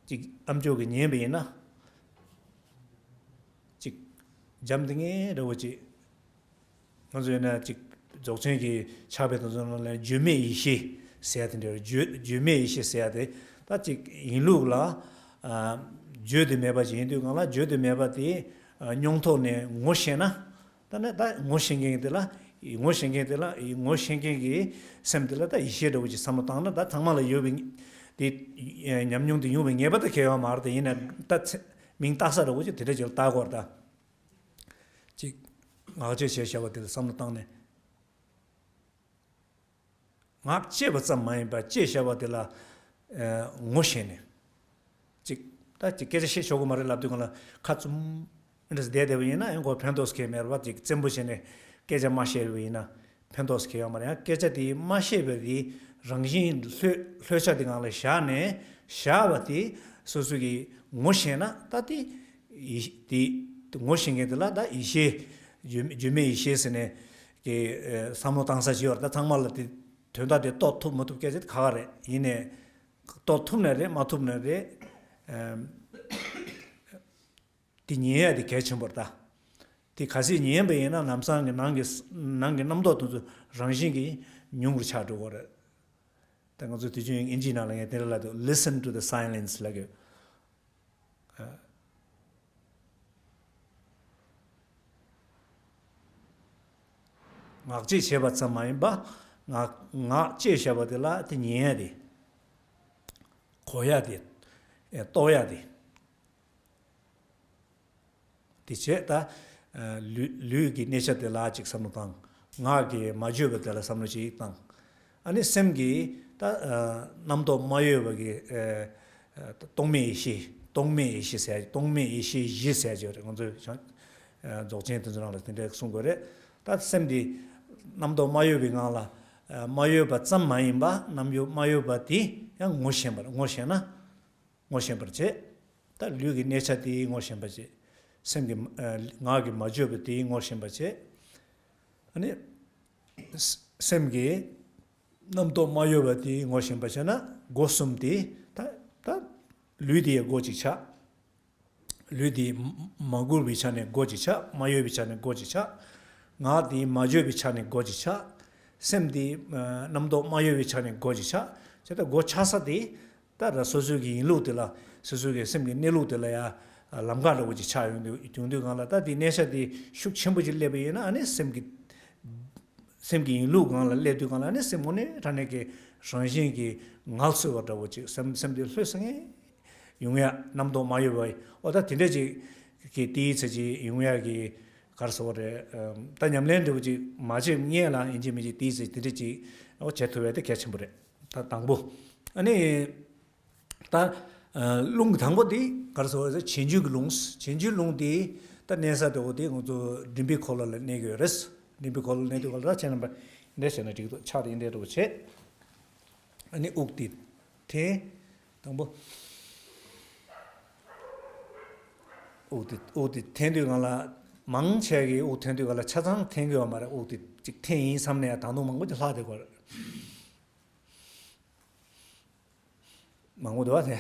ཅིག་ཨ་མཆོག་གིས་ཉན་པ་ཡིན་ན། ཅིག་འཇམ་ཐིང་ངེ་འདྲ་པོ་ཅིག་ང་ཚོ་ཡིན་ན་ཅིག་རྫོགས་ཆེན་གྱི་ཕྱག་དཔེ་དེ་ཚོ་ནང་ལ་བརྗོད་མེད་ཡེ་ཤེས་ཟེར་ཡ་དེ་འདྲ་རེད། བརྗོད་བརྗོད་མེད་ཡེ་ཤེས་ཟེར་ཡ་དེ། ད་ཅིག་ཡིན་ལུགས་ལ་ཨ་བརྗོད་དུ་མེད་པ་ཅིག་ཡིན་དུས་སྒང་ལ། བརྗོད་དུ་མེད་པ་དེ་ཨ་མྱོང་ཐོག་ནས་ངོ་ཤེས་ན། ད་ནི་ད་ངོ་ཤེས་མཁན་དེ་ལ། ངོ་ཤེས་མཁན་དེ་ལ། ངོ་ཤེས་མཁན་གྱི་སེམས་དེ་ལ་ད་ཡེ་ཤེས་འདྲ་པོ་ཅིག་བསམ་བློ་བཏང་ན། ད་ཚང་མ་ལ་ཡོད་པའི་དེ་ཉམས་མྱོང་དེ་ཡོང་བའི་ངེས་པ་ད་གང་ཡང་ཡོད་མ་རེད། དེ་ཡིན་ན་ད་ཚེ་མིང་བཏགས་ས་འདྲ་པོ་ཅིག་དེ་འདྲ་ཅིག་ལ་བཏགས་དགོས་རེད་ད། ཅིག་ངག་བཅད་བྱས་བྱ་བ་དེ་ལ་བསམ་བློ་བཏང་ནས། ངག་བཅད་པ་ཙམ་མ་ཡིན་པར་བཅད་བྱ་བ་དེ་ལ་ཨ་ངོ་ཤེས་ནས། ཅིག་ད་ཅིག་སྐད་ཆ་བཤད་ཆོག་གི་མ་རེད་ལབ་དུས་སྒང་ལ་ཁ་བཙུམ་འདྲ་བསྡད་བསྡད་པ་ཡིན་ན་ཡང་ཁོ་ཕན་ཐོགས་ཁེལ་མེད་རེད་པ། ཅིག་བཙན་པོ་བྱས་ནས་སྐད་ཆ་མ་བཤད་པ་ཡིན་ན་ཕན་ཐོགས་ཁེལ་ཡོད་མ་རེད། ཡང་སྐད་ཆ་དེ་མ་བཤད་པའི་རང་བཞིན་ལྷོད་ལྷོད་ཆ་དེ་སྒང་ལ་བཞག་ནས། བཞག་པ་དེ་སོ་སོ་གིས་ངོ་ཤེས་ན། ད་དེ་ཡེ་དེ་ངོ་ཤེས་མཁན་དེ་ལ་ད་ཡེ་ཤེས། བརྗོད་བརྗོད་མེད་ཡེ་ཤེས་ཟེར་ནས་ཀྱི་ཨ་བསམ་བློ་བཏང་ས་ཞིག་ཡོད་རེད། ད་ཚང་མ་ལ་དེ་ དོན་དག་དེ་རྟོགས་ཐུབ་མ་ཐུབ་སྐད་ཆ་དེ་ཁག་ཁག་རེད། ཡིན་ནའི་རྟོགས་ཐུབ་ན་རེད། མ་ཐུབ་ན་རེད། ཨམ། དེ་ཉན་ཡ་དེ་གལ་ཆེན་པོ་རེད་ད། དེ་གལ་སྲིད་ཉན་པ་ཡིན་ན་ལམ་སང་གི་ནང་གི་ནང་གི་རྣམ་རྟོག་དེ་ཚོ་རང་བཞིན་གྱིས་ཉུང་རུ་ཆགས་འགྲོ་གི་རེད། ད་ང་ཚོ་དུས་རྒྱུན་ཨིན་ཇིའི་ནང་ལ་ངས་དེ་འདྲ་ལབ་དུས། Listen to the silence ལབ་གི། ངག་བཅད་བྱས་པ་ཙམ་མ་ཡིན་པ། ངག་ངག་བཅད་བཞག་པ་དེ་ལ་དེ་ཉན་ཡ་དེ། གོ་ཡ་དེ། ཨེ། རྟོགས་ཡ་དེ། དེ་བྱས་ད། ཨ། ལུས་ལུས་ཀྱི་གནས་ཆ་དེ་ལ་ཅིག་བསམ་བློ་བཏང་། ངག་གིས་མ་བརྗོད་པ་དེ་ལ་བསམ་བློ་ཅིག་བཏང་། ཨ་ནི་སེམས་ཀྱིས་ད། ཨ། རྣམ་རྟོག་མ་གཡོས་པ་གི། ཨ། རྟོག་མེད་ཡེ་ཤེས། རྟོག་མེད་ཡེ་ཤེས་ཟེར། རྟོག་མེད་ཡེ་ཤེས་བཞི་ཟེར་གྱི་ཡོད་རེད། ང་ཚོའི་བྱང་། ཨ། རྫོགས་ཆེན་དེ་ཚོ་ནང་ལ་དེ་འདྲ་གསུང་དགོས་རེད། ད་སེམས་དེ་རྣམ་རྟོག་མ་གཡོས་པའི་ངང་ལ། ཨ། མ་གཡོས་པ་ཙམ་མ་ཡིན་པ། རྣམ་གཡོ་མ་གཡོས་པ་དེ་ཡང་ངོ་ཤེས་པར། ངོ་ཤེས་ན། ངོ་ཤེས་པར་བྱེད། ད་ལུས་ཀྱི་གནས་ཆ་དེ་ངོ་ཤེས་པར་བྱེད། སེམས་ཀྱི། ཨ། ངག་གིས་མ་བརྗོད་པ་དེ་ངོ་ཤེས་པར་བྱེད། ཨ་ནི། སེམས་ཀྱི་རྣམ་རྟོག་མ་གཡོས་པ་དེ་ངོ་ཤེས་པར་བྱས་ན། སྒོ་གསུམ་དེ་ད། ད་ལུས་དེ་ཡང་སྒོ་གཅིག་ཆགས། ལུས་དེ་མ་མ་བསྒུར་བའི་ཆ་ནས་སྒོ་གཅིག་ཆགས། མ་གཡོས་པའི་ཆ་ནས་སྒོ་གཅིག་ཆགས། ངག་དེ་མ་བརྗོད་པའི་ཆ་ནས་སྒོ་གཅིག་ཆགས། སེམས་དེ། ཨ། རྣམ་རྟོག་མ་གཡོས་པའི་ཆ་ནས་སྒོ་གཅིག་ཆགས། བྱས་ཙང་སྒོ་ཆགས་ས་དེ། ད་ར་སོ་སོའི་གི་ཡིན་ལུགས་དེ་ལ། སོ་སོའི་གི་སེམས་ཀྱི་གནས་ལུགས་དེ་ལ་ཡ། ཨ། ལམ་ཁ་འདྲ་བོ་ཅིག་ཆགས་ཡོང་དུས། ཡོང་དུས་སྒང་ལ། ད་དེ་གནས་ཆ་དེ་ཤུགས་ཆེན་པོ་ཅིག་སླེབས་པ་ཡིན་ན། ཨ་ནི་སེམས་ཀྱི། སེམས་ཀྱི་ཡིན་ལུགས་སྒང་ལ་སླེབས་དུས་སྒང་ལ། ཨ་ནི་སེམས་དངོས་གནས་དྲང་གནས་ཀྱི་རང་བཞིན་གྱིས་ངལ་གསོ་བ་འདྲ་བོ་ཅིག་སེམས། སེམས་དེ་ལྷོད་སོང་ངེ་ཡོང་ཡ། རྣམ་རྟོག་མ་གཡོས་པ། འོ། ད་དེ་འདྲ་ཅིག་གི་དེའི་ཚེ་ཅིག་ཡོང་ཡ་གི། ག་རེ་ཟེར་དགོས་རེད། ཨམ། ད་ཉམས་ལེན་འདྲ་བོ་ཅིག་མ་བྱས་སྔོན་ལ་ཡིན་གཅིག་མིན་གཅིག་དེའི་ཚེ་དེ་འདྲ་ཅིག། འོ། བྱེད་ཐུབ་ཡ་དེ་གལ་ཆེན་པོ་རེད། ད་དང་པོ། ཨ་ནི། ད། ཨ། རླུང་གི་དང་པོ་དེ་ག་རེ་ཟེར་དགོས་རེད། བྱེད་འགྱུར་གྱི་རླུང་། བྱེད་འགྱུར་རླུང་དེ་ད་གནས་ས་དེ། འོ། དེ་ང་ཚོ་མགྲིན་པའི་འཁོར་ལོ་ལ་གནས་ཀྱི་ཡོད་རེད། མགྲིན་པའི་འཁོར་ལོ་གནས་དུས་སྒང་ལ། ད་ཁྱེད་རྣམ་པ་འདི་འདྲ་བྱས་ན་འགྲིག་འདུག་ཕྱག་དེ་འདི་འདྲ་བྱས། ཨ་ནི་དབུགས་དེ་འཐེན། དང་པོ། དབུགས་དེ། དབུགས་དེ་འཐེན་དུས་སྒང་ལ། མང་ཆེ་གིས་དབུགས་འཐེན་དུས་སྒང་ལ་ཆ་ཚང་འཐེན་གྱི་ཡོད་མ་རེད། དབུགས་དེ་ཅིག་འཐེན་ཡིན་བསམ་ནས་ཡང་ད་དུང་མང་པོ་ཅིག་ལྷག་བསྡད་ཀྱི་ཡོད་རེད། མང་པོ་འདུག་བ་དེ།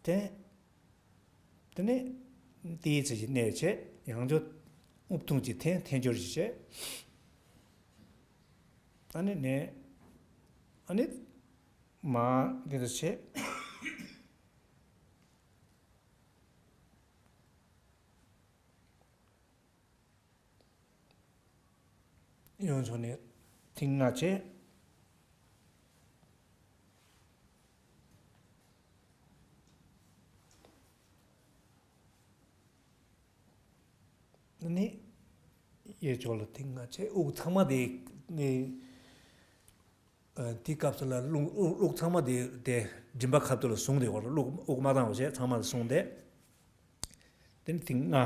དེ། དེ་ནས་དེའི་ཚེ་གཅིག་གནས་བྱས། ཡང་བསྐྱར་དབུགས་ཐུང་གཅིག་འཐེན། འཐེན་སྦྱོར་གཅིག་བྱས། ཨ་ནི་ནས། ཨ་ནི་མར་འདི་འདྲ་བྱས། ཡང་བསྐྱར་ནས་ཐེངས་ལྔ་བྱས། ནི། གཡས་ཕྱོགས་ལ་ཐེངས་ལྔ་བྱས། དབུགས་ཚང་མ་དེ་ནི། ཨ། དེའི་སྐབས་སུ་ལ་རླུང་། དབུགས། དབུགས་ཚང་མ་དེ། དེ་མགྲིན་པ་ཁ་ཐུག་ལ་བཟུང་སྟེ། འོ། རླུང་། དབུགས་མ་བཏང་བ་བྱས། ཚང་མ་ལ་བཟུང་སྟེ། དེ་ནས་ཐེངས་ལྔ།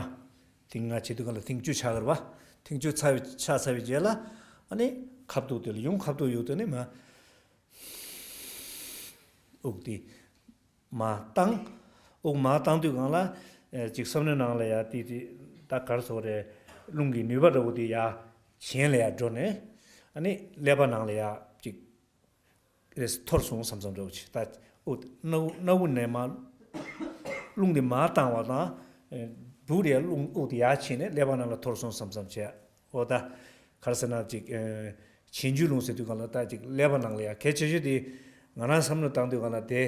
ཐེངས་ལྔ་བྱེད་དུས་སྒང་ལ་ཐེངས་བཅུ་ཆགས་ཀྱི་རེད་པ། ཐེངས་བཅུ་ཚར་བའི། ཆགས་ཚར་བའི་རྗེས་ལ། ཨ་ནི་ཁ་ཐུག་དེ་ལ་ཡུང་། ཁ་ཐུག་ཡུག་དེ་ནི་མར། དབུགས་དེ་མར་བཏང་། དབུགས་མར་བཏང་དུས་སྒང་ལ། ཨེ། ཅིག་བསམ་བློའི་ནང་ལ་ཡ་དེ། དེ་ད་ག་རེ་ཟེར་དགོས་རེད། རླུང་གི་ནུས་པ་འདྲ་བོ་དེ་ཡར་གྱེན་ལ་ཡར་འགྲོ་ནས། ཨ་ནི་ཀླད་པ་ནང་ལ་ཡར་ཅིག་རེ་འཐོར་སོང་བསམ་བསམ་འདྲ་བོ་ཅིག། ད་དབུགས། སྣ་བུག། སྣ་བུག་ནས་མར་རླུང་དེ་མར་བཏང་བ་དང་། ཨེ། སྦུག་ལ་ཡར་རླུང་། དབུགས་དེ་ཡར་ཕྱིན་ནས་ཀླད་པ་ནང་ལ་འཐོར་སོང་བསམ་བསམ་བྱས། འོ། ད་ག་རེ་ཟེར་ན་ཅིག། ཨེ། བྱེད་འགྱུར་རླུང་ཟེར་དུས་སྒང་ལ། ད་ཅིག་ཀླད་པ་ནང་ལ་ཡ། གལ་ཆེ་ཤོས་དེ་ང་རང་བསམ་བློ་བཏང་དུས་སྒང་ལ། དེ་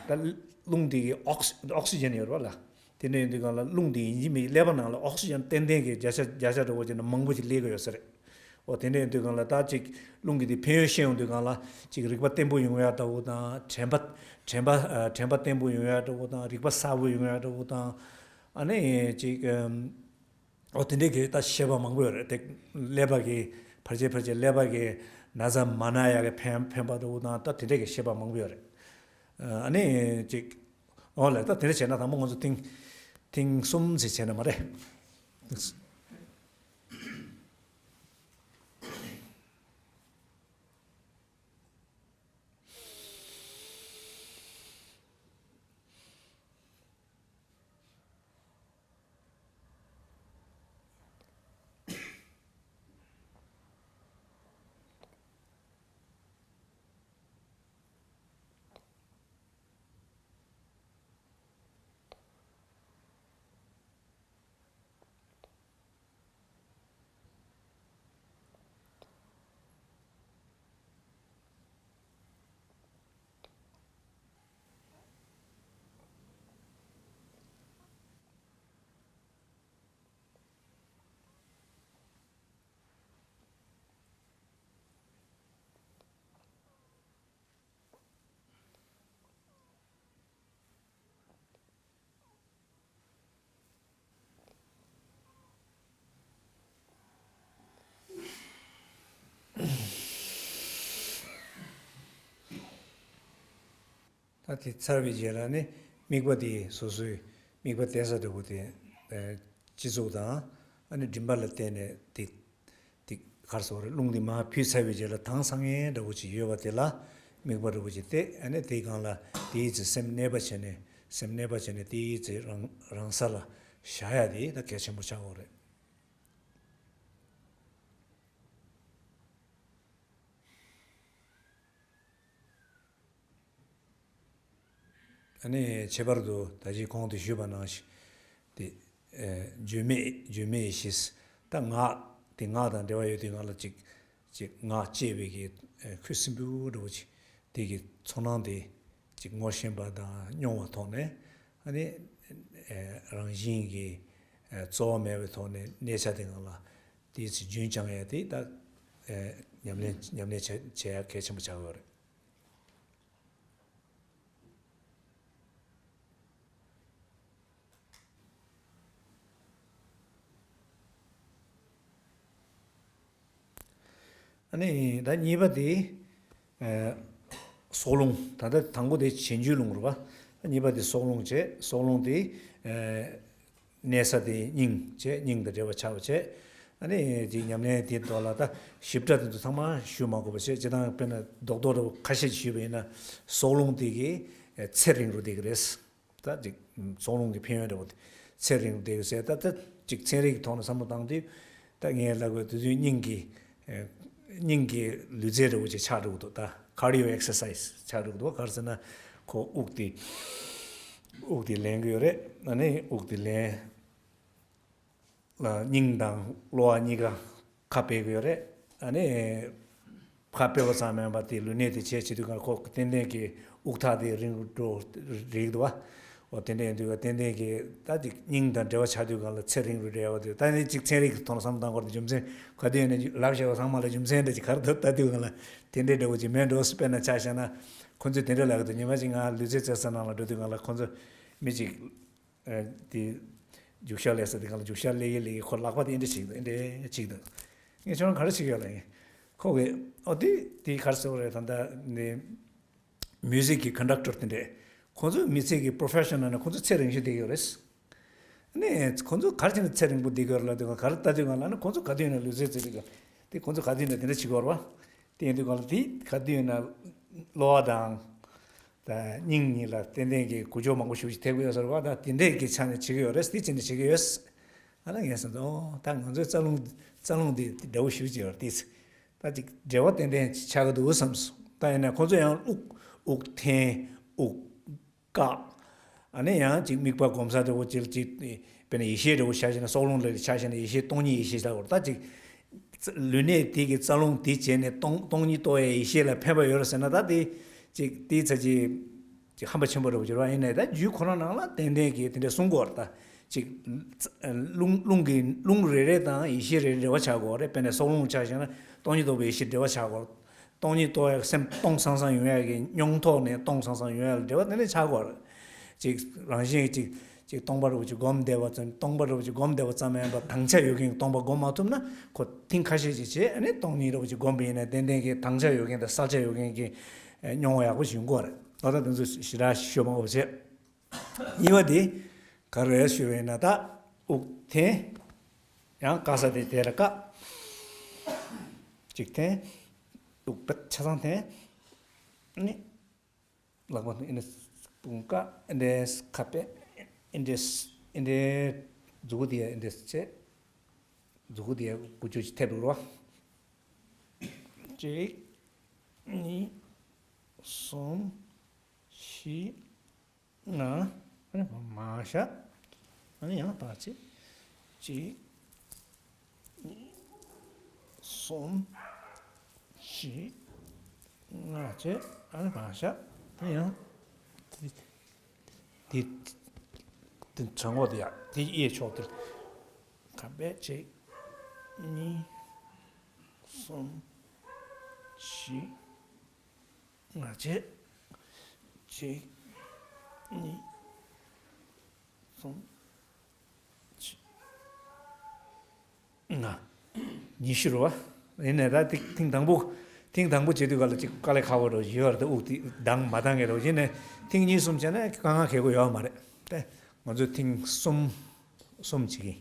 ད་རླུང་དེ་གི་ཨོག་སི། ཨོག་སི་ཇན་ཡོད་རེད་པ་ལ། དེ་འདྲ་ཡིན་དུས་སྒང་ལ་རླུང་དེ་ཡིན་གཅིག་མིན་གཅིག་ཀླད་པ་ནང་ལ་ཨོག་སི་ཇན་ཏན་ཏན་གྱི་བརྒྱ་ཆ་བརྒྱ་ཆ་འདྲ་བོ་ཅིག་ནས་མང་པོ་ཅིག་སླེབས་ཀྱི་ཡོད་ས་རེད། འོ། དེ་འདྲ་ཡིན་དུས་སྒང་ལ། ད་ཅིག་རླུང་གི་དེ་ཕན་ཡོན་ཤེས་ཡོང་དུས་སྒང་ལ། ཅིག་རེག་པ་བརྟན་པོ་ཡོང་ཡ་འདྲ་བོ་དང་། དྲན་པ། དྲན་པ། ཨ། དྲན་པ་བརྟན་པོ་ཡོང་ཡ་འདྲ་བོ་དང་། རེག་པ་གསལ་པོ་ཡོང་ཡ་འདྲ་བོ་དང་། ཨ་ནི་ཅིག། ཨམ། འོ། དེ་འདྲའི་གི་ད་བཤད་པ་མང་པོ་ཡོད་རེད། དེ་ཀླད་པ་གི། ཕལ་ཆེར་ཕལ་ཆེར་ཀླད་པ་གི་ན་ཚ་མ་ན་ཡག་གི་ཕན། ཕན་པ་འདྲ་བོ་དང་། ད་དེ་འདྲའི་གི་བཤད་པ་མང་པོ་ཡོད་རེད། ཨ་ནི་ཅིག། འོ་ལགས། ད་དེ་འདྲ་བྱས་ན། དང་པོ་ང་ཚོ་ཐེངས། ཐེངས་གསུམ་ཙམ་བྱས་ན་མ་རེད། ད་དེ་ཚར་བའི་རྗེས་ལ་ནི་དམིགས་པ་དེ་སོ་སོའི་དམིགས་པ་གཏད་ས་འདྲ་བོ་དེ་སྤྱི་གཙུག་དང་ཨ་ནི་མགྲིན་པ་ལ་བརྟེན་ནས་དེ་དེ་གར་སོགས་རེད། རླུང་དེ་མར་ཕུད་ཚར་བའི་རྗེས་ལ་དྭངས་སང་ངེ་འདྲ་བོ་ཅིག་ཡོད་པ་དེ་ལ་དམིགས་པ་འདྲ་བོ་ཅིག་གཏད། ཨ་ནི་དེའི་སྒང་ལ་དེའི་ཚེ་སེམས་གནས་པ་བྱས་ནས་སེམས་གནས་པ་བྱས་ནས་དེའི་ཚེ་རང་རང་ས་ལ་བཞག་ཡ་དེ་ད་གལ་ཆེན་པོ་ཆགས་ཡོད་རེད། ཨ་ནི་ཁྱད་པར་དུ་ད་ཅི་གོང་དུ་ཞུས་པ་ནང་བཞིན་དེ་བརྗོད་མེད་བརྗོད་མེད་ཡེ་ཤེས། ད་ངག་དེ་ངག་དང་འབྲེལ་བ་ཡོད་དུས་ང་ལ་ཅིག་ཅིག་ངག་བཅད་པའི་གི་ཁུ་སིམ་པོ་འདྲ་བོ་ཅིག་དེ་གི་ཚོར་སྣང་དེ་ཅིག་ངོ་ཤེས་པ་དང་མྱོང་བ་ཐོག་ནས་ཨ་ནི་རང་བཞིན་གྱི་རྩོལ་བ་མེད་པའི་ཐོག་ནས་གནས་ཆ་དེ་ང་ལ་དེ་ཚེ་རྒྱུན་བསྐྱང་ཡ་དེ་ད་ཉམས་ལེན་ཉམས་ལེན་བྱེད་བྱེད་ཡ་གལ་ཆེན་པོ་ཆགས་ཡོད་རེད། ཨ་ནི་ད་གཉིས་པ་དེ་སྲོག་རླུང་། ད་ལྟ་དང་པོ་དེ་གྱེན་རྒྱུའི་རླུང་རེད་པ། ད་གཉིས་པ་དེ་སྲོག་རླུང་བྱས། སྲོག་རླུང་དེ་གནས་ས་དེ་སྙིང་བྱས། སྙིང་དང་འབྲེལ་བ་ཆགས་པ་བྱས། ཨ་ནི་དེ་ཉམས་ལེན་དེ་ཐོག་ལ་ད་ཞིབ་ཕྲ་དེ་ཚོ་ཚང་མ་ཞུ་མ་དགོས་པ་བྱས། སྤྱིར་བཏང་དཔེར་ན་རྡོག་རྡོག་འདྲ་བོ་ཁ་ཤས་ཞུས་པ་ཡིན་ན་སྲོག་རླུང་དེ་གི་ཚེ་རིང་རུ་བསྡད་ཀྱི་རེད། ད་ཅིག་སྲོག་རླུང་གི་ཕན་ཡོན་འདྲ་བོ་དེ་ཚེ་རིང་རུ་བསྡད་ཀྱི་ཟེར། ད་ད་ཅིག་ཚན་རིག་གི་ཐོག་ནས་བསམ་བློ་བཏང་དུས་ད་ངས་ལབ་དགོས་དུས་ཚོད་སྙིང་གི་སྙིང་གི་ལུས་རྩལ་འདྲ་བོ་ཅིག་ཆགས་འགྲོ་གི་འདུག་ད་cardio exercise ཆགས་འགྲོ་གི་འདུག་ག་རེ་ཟེར་ན་ཁོ་དབུགས་དེ་དབུགས་དེ་ལེན་གི་ཡོད་རེད། ཨ་ནི་དབུགས་དེ་ལེན། སྙིང་དང་གློ་བ་གཉིས་ཀ་ཁ་ཕྱེ་གི་ཡོད་རེད། ཨ་ནི་ཁ་ཕྱེ་བ་ཙམ་མིན་པར་དེ་ལུས་གནད་དེ་བྱས་བྱེད་དུས་ག་ཁོ་ཏན་ཏན་གྱི་དབུགས་ཐག་དེ་རིང་རུ་འགྲོ་རིགས་འདུག་བ། འོ་དེ་འདྲ་ཡིན་དུས་ག་ཏན་ཏན་གྱི་ད་ཅིག་སྙིང་དང་འབྲེལ་བ་ཆགས་དུས་ག་ལ་ཚེ་རིང་རུ་འབྲེལ་བ་དེ་ད་ནི་ཅིག་ཚན་རིག་གི་ཐོག་ནས་བསམ་བློ་བཏང་དགོས་རེད། རྒྱུ་མཚན་ག་དུས་ཡིན་ན་ལབ་བཤད་པ་ཚང་མ་ལ་རྒྱུ་མཚན་འདྲ་ཅིག་ག་རེ་འདུག་ལྟ་དུས་ག་ལ་དེ་འདྲའི་འདྲ་བོ་ཅིག་མེད་འགྲོ། དཔེར་ན་ཆ་བཞག་ན་ཁོ་ཚོས་དེ་འདྲ་ལབ་གི་འདུག་ཉི་མ་ཅིག་ང་ལུས་རྩལ་རྩེད་ས་ནང་ལ་འགྲོ་དུས་ག་ལ་ཁོ་ཚོ་མི་ཅིག་དེ་རྒྱུག་ཤར་ལས་ས་དེ་ག་ལ་རྒྱུག་ཤར་ལས་ཡེ་ལས་ཡེ་ཁོ་ལག་པ་དེ་འདྲ་བྱེད་ཀྱི་འདུག་འདྲ་བྱེད་ཀྱི་འདུག་ངས་ཁྱོད་རང་ག་རེ་བྱེད་ཀྱི་ཡོད་ལབ་ཡིན། ཁོ་གིས་ཨོ་དེ་དེ་ག་རེ་ཟེར་བ་རེད། ད་ལྟ་ནི་མིའུ་ཟིག་གི་ཀོན་ཌག་ཊར་དེ་འདྲས་ཁོ་ཚོ་མི་ཚེ་གི་པོ་རོ་ཕེ་ཤོ་ནལ་ནང་ཁོ་ཚོ་ཚེ་རིང་ཤོས་བསྡད་ཀྱི་ཡོད་རེད། ནས་ཁོ་ཚོ་ག་རེ་བྱས་ནས་ཚེ་རིང་པོ་བསྡད་ཀྱི་ཡོད་རེད་ལབ་དུས་ག་ལ་ལྟ་དུས་ག་ལ་ནི་ཁོ་ཚོ་ག་དུས་ཡིན་ན་ལུས་རྩལ་རྩེད་དུས་ག་དེ་ཁོ་ཚོ་ག་དུས་ཡིན་ན་དེ་འདྲ་བྱེད་ཀྱི་ཡོད་རེད་བ། དེ་ཡིན་དུས་ག་ལ་དེ་ག་དུས་ཡིན་ན་གློ་བ་དང་། ད་སྙིང་གཉིས་ལ་ཏན་ཏན་གྱི་འགུལ་སྐྱོད་མང་པོ་ཞེ་པོ་ཅིག་ཐེབས་ཀྱི་ཡོད་ས་རེད་བ། ད་དེ་འདྲས་ཀྱི་ཆ་ནས་བྱེད་ཀྱི་ཡོད་རེད། དེ་བྱས་ནས་བྱེད་ཀྱི་ཡོད། ཨ་ལ་ངས་བསམ་སོང་། ད་ང་ཚོའི་རྩ་རླུང་རྩ་རླུང་འདི་འདྲ་བོ་ཞེ་པོ་ཅིག་ཡོད་རེད། དེ་ད་ཅིག་འབྲེལ་བ་ཏན་ཏན་ཆགས་ཀྱི་འདུག་བསམ་སོང་། ད་ཡིན་ན་ཁོ་ཚོ་ཡང་དབུགས་དབུགས་འཐེན་དབུགས་བཀག་ཨ་ནི་ཡང་ཅིག་དམིགས་པ་སྒོམ་ས་འདྲ་བོ་ཅིག་ཅིག་དཔེར་ན་ཡེ་ཤེས་འདྲ་བོ་ཆ་བཞག་ན་སྲོག་རླུང་ལ་ཆ་བཞག་ན་ཡེ་ཤེས་སྟོང་ཉིད་ཡེ་ཤེས་ལྟ་བུར་ད་ཅིག་ལུས་གནད་དེ་གི་རྩ་རླུང་དེ་བྱས་ནས་སྟོང་སྟོང་ཉིད་རྟོགས་ཡའི་ཡེ་ཤེས་ལ་ཕན་པ་ཡོད་རེད་ཟེར་ན། ད་དེ་ཅིག་དེའི་ཚ་ཅིག་ཅིག་ཧམ་པ་ཆེན་པོ་འདྲ་བོ་ཅིག་རེད་བ། ཡིན་ནའི་ད་རྒྱུད་ཁོ་རང་ནང་ལ་ཏན་ཏན་གྱིས་དེ་འདྲ་གསུང་གི་ཡོད་རེད། ད་ཅིག་རླུང་རླུང་གི་རླུང་རེ་རེ་དང་ཡེ་ཤེས་རེ་རེ་འབྲེལ་བ་ཆགས་ཀྱི་ཡོད་རེད། དཔེར་ན་སྲོག་རླུང་ཆ་བཞག་ན་སྟོང་ཉིད་རྟོགས་པའི་ཡེ་ཤེས་འབྲེལ་བ་ཆགས་ཀྱི་ཡོད་རེད། སྟོང་ཉིད་རྟོགས་ཡག་སེམས་སྟོང་སང་སང་ཡོང་ཡག་གི་མྱོང་ཐོག་ནས་སྟོང་སང་སང་ཡོང་ཡག་ལ་འབྲེལ་བ་དེ་ནས་ཆགས་ཀྱི་ཡོད་རེད། ཅིག་རང་བཞིན་གྱིས་ཅིག་ཅིག་སྟོང་པ་འདྲ་བོ་ཅིག་སྒོམ་བསྡད་པ་ཙམ། སྟོང་པ་འདྲ་བོ་ཅིག་སྒོམ་བསྡད་པ་ཙམ་ཡིན་པ་དྭངས་ཆ་ཡོད་མཁན་གྱི་སྟོང་པ་སྒོམ་མ་ཐུབ་ན་ཁོ་ཐེངས་ཁ་ཤས་ཅིག་བྱས། ཨ་ནི་སྟོང་ཉིད་འདྲ་བོ་ཅིག་སྒོམ་པ་ཡིན་ན་ཏན་ཏན་གྱི་དྭངས་ཆ་ཡོད་མཁན་དང་གསལ་ཆ་ཡོད་མཁན་གྱི་མྱོང་བ་ཡག་པོ་ཞིག་ཡོང་གི་ཡོད་རེད། ད་ལྟ་དེ་ཚོ་ཞེ་དྲག་ཤོད་མ་དགོས་བྱས། གཉིས་པ་དེ་ག་རེ་རེད་ཞུས་པ་ཡིན་ན། ད་དབུགས་འཐེན། ཡང་བཀག་ས་དེ་དེ་ལ་བཀག་གཅིག་འཐེན། དབུགས་པད་ཆ་ཚང་འཐེན། ནི་ལག་པ་ཨེ་འདྲས་དཔུང་བཀག་ཨེ་འདྲས་ཁ་པད་ཨེ་འདྲས་ཨེ་འདྲས་མཛུ་གུ་དེ་ཡ་ཨེ་འདྲས་བྱས། མཛུ་གུ་དེ་ཡ་དགུ་བཅུ་ཅིག་ཐེབས་འགྲོ་བ། གཅིག་གཉིས། གསུམ། བཞི། ལྔ། ཨ་ནི་མར་བཞག་ཨ་ནི་ཡང་བར་བྱེད། གཅིག་གཉིས། གསུམ། བཞི། ལྔ་བྱས། ཨ་ནི་མར་བཞག་ཨ་ནི་ཡང་དེ་དེ་དེ་གྲང་འོག་དེ་ཡ་དེ་གཡས་ཕྱོགས་དེ་ཁ་པད། གཅིག་གཉིས། གསུམ། བཞི། ལྔ་བྱས། གཅིག་གཉིས། གསུམ། བཞི། ལྔ། ཉི་ཤུ་རེད་བ། ཡིན་ནའི་ད་ཐེངས་ཐེངས་དང་པོ་ ཐེངས་དང་པོ་བྱེད་དུས་ག་ལ་ཅིག་དཀའ་ལས་ཁག་པོ་འདྲ་ཡོད་རེད། དབུགས་དེ་འདང་མ་འདང་གི་འདྲ་བྱས་ནས་ཐེངས་གཉིས་གསུམ་བྱས་ན་དཀའ་ངལ་ག་གི་ཡོད་མ་རེད་དེ། ང་ཚོས་ཐེངས་གསུམ་གསུམ་བྱེད་ཀྱི་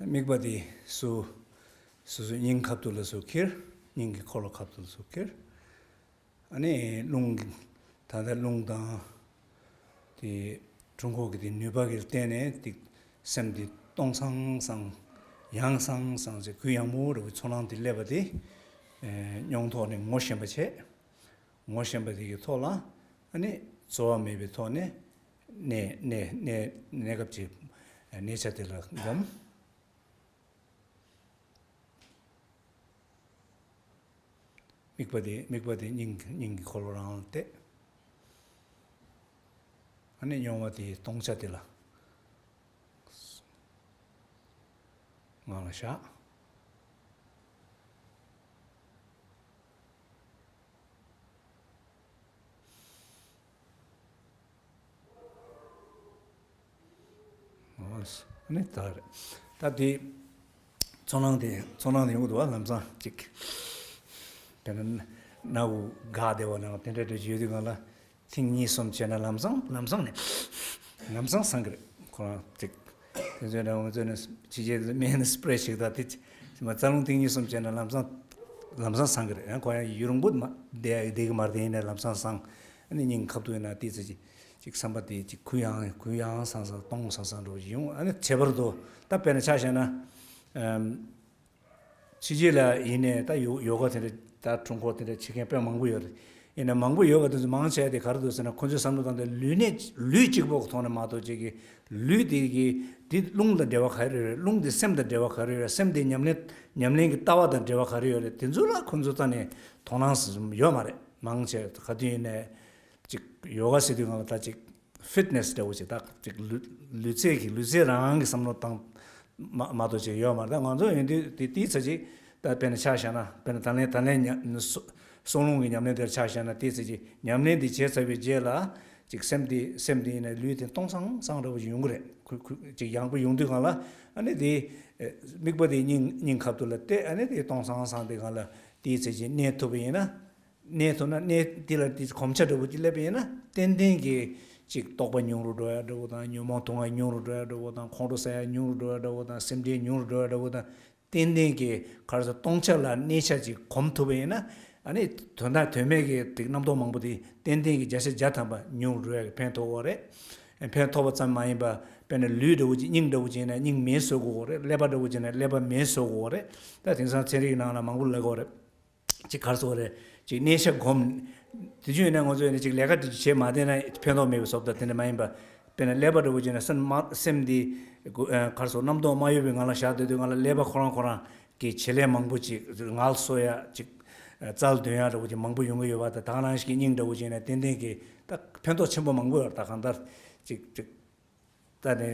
ཡིན། དམིགས་པ་དེ་སུ་སོ་སོའི་སྙིང་ཁ་ཐུག་ལ་སུ་འཁྱེར། སྙིང་གི་འཁོར་ལོ་ཁ་ཐུག་ལ་སུ་འཁྱེར། ཨ་ནི་རླུང་གི་ད་ལྟ་རླུང་དང་དེ་དྲུང་འཁོར་གྱི་དེ་ནུས་པ་གི་བརྟེན་ནས་དེ་སེམས་དེ་སྟོང་སང་སང་ཡང་སང་སང་ཟེར་གུ་ཡངས་མོ་འདྲ་བའི་ཚོར་སྣང་དེ་སླེབས་པ་དེ་ཨེ་མྱོང་ཐོག་ནས་ངོ་ཤེས་པ་བྱས། ངོ་ཤེས་པ་དེ་གི་ཐོག་ལ་ཨ་ནི་རྩོལ་བ་མེད་པའི་ཐོག་ནས་གནས་གནས་གནས་གནས་སྐབས་ཀྱི་གནས་ཆ་དེ་ལ་སྒོམ། དམིགས་པ་དེ་དམིགས་པ་དེ་སྙིང་སྙིང་གི་འཁོར་ལོ་རང་ལ་གཏད། ཨ་ནི་མྱོང་བ་དེའི་སྟོང་ཆ་དེ་ལ་ངང་ལ་བཞག། ཨ་ནི་ད་རེད། ད་དེ་ཚོར་སྣང་དེ་ཚོར་སྣང་དེ་ཡོང་གི་འདུག་བ། ལམ་སང་ཅིག་དཔེར་ན་སྣ་བུག་འགག་བསྡད་པ་ནང་དེ་འདྲ་འདྲ་ཡོད་དུས་སྒང་ལ་ཐེངས་གཉིས་གསུམ་བྱས་ན་ལམ་སང་ལམ་སང་ནས་ལམ་སང་སང་གི་རེད། ཁོ་རང་ཅིག་དེ་ཚོའི་འདྲ་ང་ཚོ་ནས་ཕྱི་རྒྱལ་མི་ནས་སྤྲོད་ཞིག་ད་དེ་རྩ་རླུང་ཐེངས་གཉིས་གསུམ་བྱས་ན་ལམ་སང་ལམ་སང་སང་གི་རེད། ཡང་ཁོ་ཡང་ཡུན་རིང་པོ་མ་བསྡད་བསྡད་གི་མ་རེད། དེ་ཡིན་ན་ལམ་སང་སང་ཨ་ནི་སྙིང་ཁ་ཐུག་ཡིན་ན་དེ་ཚོ་ཅིག་ཅིག་བསམ་པ་དེ་ཅིག་གུ་ཡངས་གུ་ཡངས་སང་སང་སྟོང་སང་སང་འགྲོ་བཞིན་ཡོང་། ཨ་ནི་ཁྱད་པར་དུ་ད་དཔེར་ན་ཆ་བཞག་ན་ཨམ། ཕྱི་རྒྱལ་ལ་ཡིན་ནའི་ད་ཡོ་ཡོ་ག་དེ་འདྲ་ད་དྲུང་འཁོར་དེ་འདྲ་བྱེད་མཁན་དཔེ་མང་པོ་ཡོད་རེད། ཡིན་ན་མང་པོ་ཡོད་པ་དེ་ཚོ་མང་ཆེ་བ་དེ་ག་རེ་འདུག་ཟེར་ན་ཁོ་ཚོའི་བསམ་བློ་བཏང་སྟེ་ལུས་གནད་ལུས་གཅིག་པོ་གི་ཐོག་ནས་མ་གཏོགས་ཅིག་གི་ལུས་དེ་གི་དེ་རླུང་དང་འབྲེལ་བ་ག་རེ་ཡོད་རེད། རླུང་དེ་སེམས་དང་འབྲེལ་བ་ག་རེ་ཡོད་རེད། སེམས་དེ་ཉམས་ལེན་ཉམས་ལེན་གྱི་ལྟ་བ་དང་འབྲེལ་བ་ག་རེ་ཡོད་རེད། དེ་ཚོ་ལ་ཁོ་ཚོ་རྩ་ནས་དོ་སྣང་ཡོད་མ་རེད། མང་ཆེ་ག་དུས་ཡིན་ནའི་ཅིག་ཡོ་ག་ཟེར་དུས་སྒང་ལ་ད་ཅིག་ཕིཊ་ནེ་སི་འདྲ་བོ་ཅིག་ད་ཅིག་ལུས་ལུས་རྩལ་གྱི་ལུས་རྩལ་རང་གི་བསམ་བློ་བཏང་མ་མ་གཏོགས་ཅིག་ཡོད་མ་རེད། ད་ང་ཚོ་ཡིན་དུས་དེ་དེའི་ཚེ་ཅིག་ད་དཔེར་ན་ཆ་བཞག་ན་དཔེར་ན་ད་ལན་ད་ལན་ཉ་གསོ་གསོ་རླུང་གི་ཉམས་ལེན་དེར་ཆ་བཞག་ན་དེའི་ཚེ་ཅིག་ཉམས་ལེན་དེ་བྱས་ཚར་བའི་རྗེས་ལ་ཅིག་སེམས་དེ་སེམས་དེ་ཡིན་ན་ལུས་དེ་སྟོང་སང་སང་འདྲ་བོ་ཅིག་ཡོང་གི་རེད། ཁུ་ཁུ་ཅིག་ཡངས་པོ་ཡོང་དུས་སྒང་ལ་ཨ་ནི་དེ་དམིགས་པ་དེ་སྙིང་སྙིང་ཁ་ཐུག་ལ་གཏད། ཨ་ནི་དེ་སྟོང་སང་སང་དེ་སྒང་ལ་དེའི་ཚེ་ཅིག་གནས་ཐུབ་པ་ཡིན་ན། གནས་ཐུབ་ན་གནས་དེ་ལ་དེ་གོམས་ཆ་འདྲ་བོ་ཅིག་སླེབས་པ་ཡིན་ན་ཏན་ཏན་གྱི་ཅིག་རྟོག་པ་ཉུང་རུ་འགྲོ་ཡ་འདྲ་བོ་དང་ཉོན་མོངས་དུག་ལྔ་ཉུང་རུ་འགྲོ་ཡ་འདྲ་བོ་དང་ཁོང་ཁྲོ་ཟ་ཡ་ཉུང་རུ་འགྲོ་ཡ་འདྲ་བོ་དང་སེམས་ཁྲལ་ཉུང་རུ་འགྲོ་ཡ་འདྲ་བོ་དང་ཏན་ཏན་གྱི་ག་རེ་ཟེར་སྟོང་ཆ་ལ་གནས་ཆ་ཅིག་གོམས་ཐུབ་པ་ཡིན་ན་ཨ་ནི་དོན་དག་དོན་མེད་ཀྱི་དེ་རྣམ་རྟོག་མང་པོ་དེ་ཏན་ཏན་གྱི་བརྒྱ་ཆ་བརྒྱ་ཐམ་པ་ཉུང་རུ་འགྲོ་ཡ་གི་ཕན་ཐོགས་ཡོད་རེད། ཕན་ཐོགས་པ་ཙམ་མ་ཡིན་པ་དཔེར་ན་ལུས་འདྲ་བོ་ཅིག་སྙིང་འདྲ་བོ་ཅིག་ཡིན་ན་སྙིང་མེ་གསོད་དགོས་རེད། ཀླད་པ་འདྲ་བོ་ཅིག་ཡིན་ན་ཀླད་པ་མེ་གསོད་དགོས་རེད། ད་དེང་སང་ཚན་རིག་ནང་ལ་མང་པོ་ལབ་ཀྱི་ཡོད་རེད། ཅིག་ག་རེ་ཟེར་དགོས་རེད། ཅིག་གནས་ཆ་སྒོམ། དེ་བྱུང་ཡིན་ན་ང་ཚོ་ཡིན་ན་ཅིག་ལས་ཀ་དེ་བྱེད་མ་བསྡད་ན་ཕན་ཐོགས་མེད་པའི་བཟོ་ལྟ་དེ་འདྲ་མ་ཡིན་པ། དཔེར་ན་ཀླད་པ་འདྲ་བོ་བྱས་ན་སེམས་མ་སེམས་འདི་ག་རེ་ཟེར་རྣམ་རྟོག་མ་ཡོད་པའི་ངང་ལ་བཞག་སྡོད་དུས་སྒང་ལ་ཀླད་པ་ཁོ་རང་ཁོ་རང་གི་བྱེད་ལས་མང་པོ་ཅིག་ངལ་གསོ་ཡ་ཅིག་རྩལ་འདོན་ཡ་འདྲ་བོ་ཅིག་མང་པོ་ཡོང་གི་ཡོད་པ་དང་། ད་ག་ནང་བཞིན་གྱི་སྙིང་འདྲ་བོ་བྱས་ན་ཏན་ཏན་གྱི་ད་ཕན་ཐོགས་ཆེན་པོ་མང་པོ་ཡོད་རེད། ད་གང་ལྟར་ཅིག་ཅིག་ད་ནི་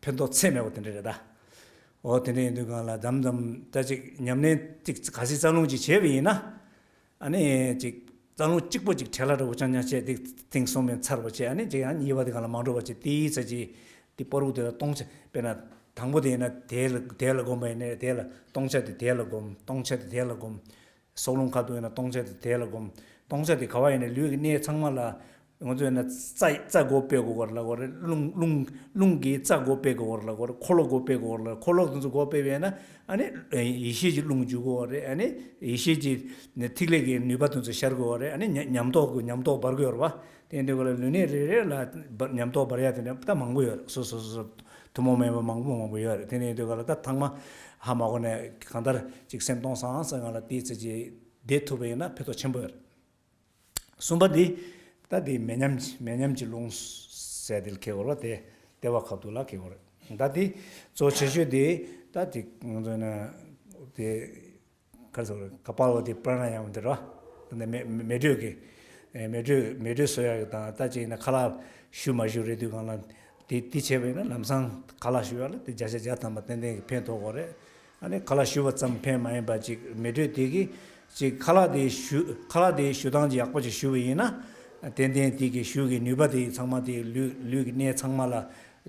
ཕན་ཐོགས་ཚད་མེད་པ་དེ་འདྲ་རེད་ད། འོ་དེ་འདྲ་ཡིན་དུས་སྒང་ལ་མཚམས་མཚམས་ད་ཅིག་ཉམས་ལེན་ཅིག་ག་ཚོད་རྩ་རླུང་ཅིག་བྱས་པ་ཡིན་ན། ཨ་ནི་ཅིག་རྩ་རླུང་གཅིག་པོ་ཅིག་བྲེལ་ལ་འདྲ་བོ་རྐྱང་རྐྱང་བྱས་ཏེ་ཐེངས་གསུམ་མིན་ཚར་བ་བྱས། ཨ་ནི་ཅིག་ཡང་གཉིས་པ་དེ་གང་ལ་མ་འགྲོ་བ་བྱས། དེའི་ཚེ་ཅིག་དེ་བར་དུ་དེ་ལ་སྟོང་ཆ་དཔེར་ན་དང་པོ་དེ་ཡིན་ན་དེ་ལ་དེ་ལ་བསྒོམ་པ་ཡིན་ན་དེ་ལ་སྟོང་ཆ་དེ་དེ་ལ་བསྒོམ། སྟོང་ཆ་དེ་དེ་ལ་བསྒོམ། སྲོག་རླུང་ཁ་ཐུག་ཡིན་ན་སྟོང་ཆ་དེ་དེ་ལ་བསྒོམ། སྟོང་ཆ་དེ་ག་བ་ཡིན་ན་ལུས་ཀྱི་གནས་ཚང་མ་ལ་ང་ཚོས་ན་རྩ་རྩ་སྒོ་སྤེལ་དགོས་པར་ལབ་དགོས་རེད། རླུང་རླུང་རླུང་གི་རྩ་སྒོ་སྤེལ་དགོས་པར་ལབ་དགོས་རེད། འཁོར་ལོ་སྒོ་སྤེལ་དགོས་པར་ལབ། འཁོར་ལོ་དེ་ཚོ་སྒོ་སྤེལ་བས་ན་ཨ་ནི་ཡེ་ཤེས་ཀྱི་རླུང་འཇུག་དགོས་རེད། ཨ་ནི་ཡེ་ཤེས་ཀྱི་ཐིག་ལེ་གི་ནུས་པ་དེ་ཚོ་ཤར་དགོས་རེད། ཨ་ནི་ཉ་ཉམས་རྟོགས་ཀྱི་ཉམས་རྟོགས་འབར་དགོས་རེད་བ། དེ་འདྲ་ག་ལ་ལུས་གནས་རེ་རེ་ལ་འབར་ཉམས་རྟོགས་འབར་ཡ་དེ་འདྲ་ད་མང་པོ་ཡོད་རེད། སོ་སོ་སོ་སོ་ཐུན་མོང་མ་ཡིན་པ་མང་པོ་མང་པོ་ཡོད་རེད། དེ་འདྲ་ཡིན་དུས་ག་ལ་ད་ཚང་མ་ཧ་མ་གོ་ནས་གང་ལྟར་ཅིག་སེམས་གཏོང་སང་སང་ང་ལ་དེའི་ཚེ་ཅིག་བསྡད་ཐུབ་པ་ཡིན་ན་ཕན་ཐོགས་ཆེན་པོ་ཡོད་རེད། གསུམ་པ་འདི། ད་འདི་མེ་ཉམས་མེ་ཉམས་ཀྱི་རླུང་ཟེར་དེ་ལ་ཁེལ་བ་རེད་བ། དེ་ལྟེ་བ་ཁ་ཐུག་ལ་ཁེལ་བ་རེད། ད་འདི་གཙོ་ཆེ་ཤོས་དེ་ད་འདི་ང་ཚོ་ན་དེ་ག་རེ་ཟེར་དགོས་རེད། ཀ་པཱལ་ཝ་ཏི་པྲ་ན་ཡ་མ་དེ་རེད་བ། ད་འདི་མེ་མེ་དྲོད་ཀྱི་མེ་དྲོད་མེ་དྲོད་གསོ་ཡག་གི་དང་ད་ཅིག་ཡིན་ན་ཁ་ལག་བཞུ་མ་བཞུ་རེད་དུས་སྒང་ལ་དེ་དེ་བྱས་པ་ཡིན་ན་ལམ་སང་ཁ་ལག་བཞུ་ཡག་ལ་དེ་བརྒྱ་ཆ་བརྒྱ་ཐམ་པ་ཏན་ཏན་གྱི་ཕན་ཐོགས་པ་རེད། ཨ་ནི་ཁ་ལག་བཞུ་བ་ཙམ་ཕན་མ་ཡིན་པ་ཅིག་མེ་དྲོད་དེ་གིས་ཅིག་ཁ་ལག་དེ་བཞུ་ཁ་ལག་དེ་བཞུ་སྟངས་ཅིག་ཡག་པོ་ཅིག་བཞུ་བ་ཡིན་ན། ཏན་ཏན་དེ་གི་བཞུ་གི་ནུས་པ་དེ་ཚང་མ་དེ་ལུས་ལུས་ཀྱི་གནས་ཚང་མ་ལ་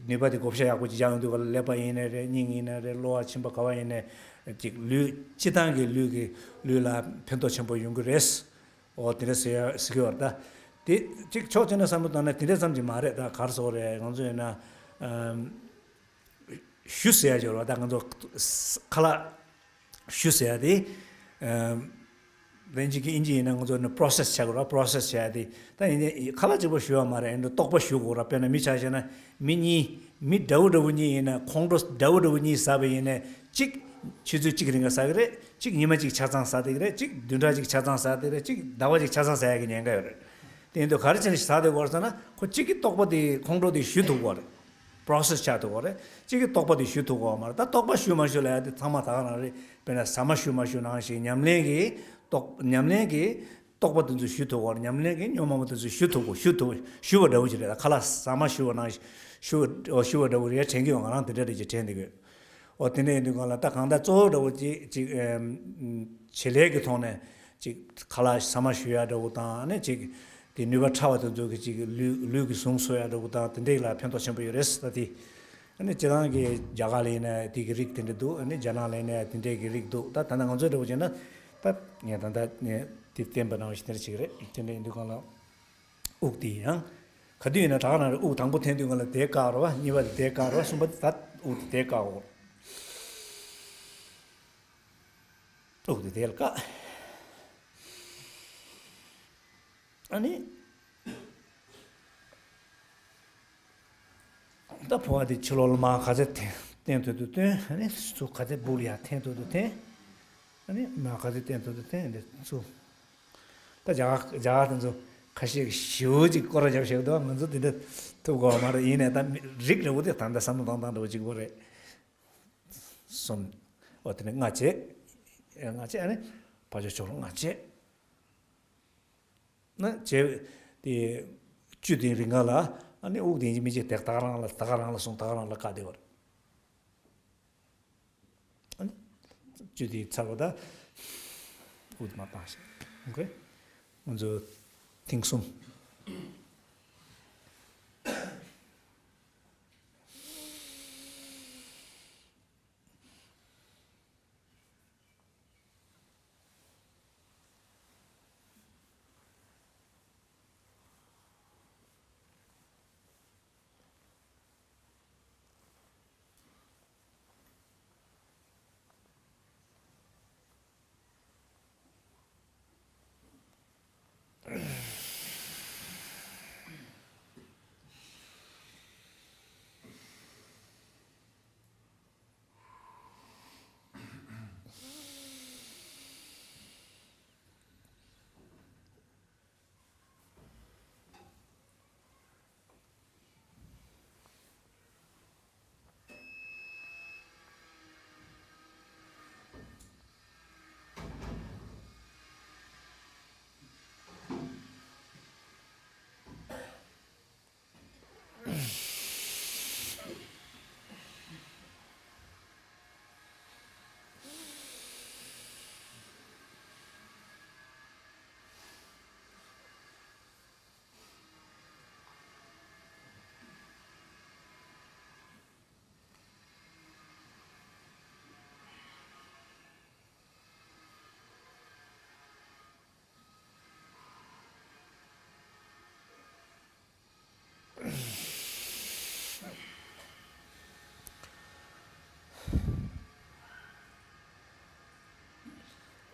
ནུས་པ་དེ་བགོ་བཤའ་ཡག་པོ་ཅིག་རྒྱག་ཡོང་དུས་ག་ལ་ཀླད་པ་ཡིན་ནའི་རེད། སྙིང་ཡིན་ནའི་རེད། གློ་བ་མཆིན་པ་ག་བ་ཡིན་ནའི་ཅིག་ལུས་སྤྱི་བཏང་གི་ལུས་ཀྱི་ལུས་ལ་ཕན་ཐོགས་ཆེན་པོ་ཡོང་གི་རེད། འོ་དེ་འདྲ་ཟེར་ཡ་ཟེར་གི་ཡོད་རེད་ད། དེ་ཅིག་ཕྱོགས་གཅིག་ནས་བསམ་བློ་བཏང་ན་དེ་འདྲ་ཙམ་གྱིས་མ་རེད། ད་ག་རེ་ཟེར་དགོས་རེད། ང་ཚོ་ཡིན་ན་ཨམ། བཞུ་ཟེར་ཡ་ཅིག་ཡོད་རེད་བ། ད་ང་ཚོ་ཁ་ལག་བཞུ་ཟེར་ཡ་དེ། ཨམ། བན་ཇི་གི་ཨིན་ཇི་ཡིན་ན་ང་ཚོ་ནི་པྲོ་སེ་སི་བྱ་དགོས་རེད་བ། པྲོ་སེ་སི་བྱ་ཡ་དེ་ད་ཡིན་ནའི་ཁ་ལག་གཅིག་པོ་བཞུ་བ་མ་རེད། ཨེ་འགྲོ་ལྟོགས་པ་བཞུ་དགོས་རེད་བ། དཔེར་ན་མི་ཆ་བཞག་ན་མི་གཉིས་མི་འདྲ་བོ་འདྲ་བོ་གཉིས་ཡིན་ན་ཁོང་ཁྲོ་འདྲ་བོ་འདྲ་བོ་གཉིས་ཟ་བ་ཡིན་ནའི་གཅིག་ཆུ་ཚོད་གཅིག་རིང་ག་ཟ་གི་རེད། གཅིག་ཉི་མ་གཅིག་ཆ་ཚང་ཟ་བསྡད་ཀྱི་རེད། གཅིག་བདུན་ཕྲག་གཅིག་ཆ་ཚང་ཟ་བསྡད་ཀྱི་རེད། གཅིག་ཟླ་བ་གཅིག་ཆ་ཚང་ཟ་ཡ་གི་ཉེན་ཁ་ཡོད་རེད། དེ་ཡིན་དུས་ག་རེ་བྱས་ནས་ཟ་བསྡད་ཀྱི་ཡོད་རེད་ཟེར་ན་ཁོ་གཅིག་གི་ལྟོགས་པ་དེ་ཁོང་ཁྲོ་དེ་བཞུ་ཐུབ་ཀྱི་ཡོད་རེད། པྲོ་སེ་སི་ཆགས་ཐུབ་ཀྱི་ཡོད་རེད། གཅིག་གི་ལྟོགས་པ་དེ་བཞུ་ཐུབ་ཀྱི་ཡོད་མ་རེད། ད་ལྟོགས་པ་བཞུ་མ་བཞུ་ལབ་ཡ་དེ་ཚང་མ་ད་ག་རང་རེད། དཔེར་ན་ཟ་མ་བཞུ་མ་བཞུ་ནང་བཞིན་ཉམས་ལེན་གྱི་ལྟོགས་ཉམས་ལེན་གྱི་ལྟོགས་པ་དེ་ཚོ་བཞུ་ཐུབ་ཀྱི་ཡོད་རེད། ཉམས་ལེན་གྱི་ཉོན་མོངས་པ་དེ་ཚོ་བཞུ་ཐུབ་ཀྱི་བཞུ་ཐུབ་བཞུ་བ་འདྲ་བོ་ཅིག་རེད། ད་ཁ་ལག་ཟ་མ་བཞུ་བ་ནང་བཞིན་བཞུ་བ་བཞུ་བ་འདྲ་བོ་རེད་དྲན་གྱི་ཡོད། ང་རང་དེ་འདྲ་རེད་ཅེས་དྲན་བསྡད་ཀྱི་ཡོད། འོ་དེ་འདྲ་ཡིན་དུས་སྒང་ལ་ད་གང་ལྟར་གཙོ་བོ་འདྲ་བོ་ཅིག་ཅིག་ཨེམ། བྱེད་ལས་ཀྱི་ཐོག་ནས་ཅིག་ཁ་ལག་ཟ་མ་བཞུ་ཡ་འདྲ་བོ་དང་ཨ་ནི་ཅིག་དེ་ནུས་པ་ཕྲ་བ་དེ་ཚོ་གི་ཅིག་ལུས་ལུས་ཀྱི་ཟུངས་གསོ་ཡ་འདྲ་བོ་དང་དེ་འདྲ་ལ་ཕན་ཐོགས་ཆེན་པོ་ཡོད་རེད་ད་དེ། ཨ་ནི་སྤྱིར་བཏང་གི་རྒྱ་གར་ལ་ཡིན་ན་དེ་གི་རིགས་དེ་འདྲ་འདུག་ཨ་ནི་རྒྱ་ནག་ལ་ཡིན་ན་དེ་འདྲའི་གི་རིགས་འདུག་ད་ད་ལྟ་ང་ཚོའི་འདྲ་བོ་བྱས་ན་ད་ངས་ད་ལྟ་ནས་དེ་བསྟན་པ་ནང་བཞིན་དེ་འདྲ་ཅིག་རེད། དེ་འདྲ་ཡིན་དུས་སྒང་ལ། དབུགས་དེ་ཡང་། ག་དུས་ཡིན་ན་ད་ག་རང་རེད། དབུགས་དང་པོ་འཐེན་དུས་སྒང་ལ་དེ་བཀག་རེད་བ། གཉིས་པ་དེ་དེ་བཀག་རེད་བ། གསུམ་པ་དེ་ད་དབུགས་དེ་དེ་བཀག་འོ། དབུགས་དེ་དེ་ལ་བཀག་ཨ་ནི། ད་ཕོ་བ་དེ་ཕྱི་ལོགས་ལ་མར་ག་ཚད་འཐེན་འཐེན་ཐུབ་ཐུབ་འཐེན། ཨ་ནི་ཚུར་ག་ཚད་སྦུག་ལ་ཡར་འཐེན་ཐུབ་ཐུབ་འཐེན། ཨ་ནི་མར་ག་ཚད་འཐེན་ཐུབ་ཐུབ་འཐེན། འདི་ཚུར། ད་རྒྱ་གར་རྒྱ་གར་དེ་ཚོ་ཁ་ཤས་ཀྱིས་ཞེ་པོ་ཅིག་སྐོར་ར་རྒྱབ་བཞག་འདུག་ང་ཚོ་དེ་འདྲ་ཐུབ་དགོས་པ་མ་རེད། ཡིན་ནའི་ད་མི་རིགས་འདྲ་བོ་དེ་ད་ལྟ་བསམ་བློ་བཏང་སྟངས་འདྲ་བོ་ཅིག་པོ་རེད། གསུམ། འོ་དེ་ནས་ལྔ་བྱས། ལྔ་བྱས་ཨ་ནི་ཕར་ཕྱོགས་ཕྱོགས་ལ་ལྔ་བྱས། ན་བྱས་དེ་བཅུ་དེའི་རིང་ག་ལ་ཨ་ནི་དབུགས་དེ་ཡིན་གཅིག་མིན་གཅིག་དེ་ད་ག་རང་ལ་ད་ག་རང་ལ་སོང་ད་ག་རང་ལ་བཀག་བསྡད་པ་རེད། ཨ་ནི་བཅུ་དེ་ཚར་བ་ད་དབུགས་དེ་མར་བཏང་ཞིག་ཨོ་ཁེ། ང་ཚོ་ཐེངས་གསུམ།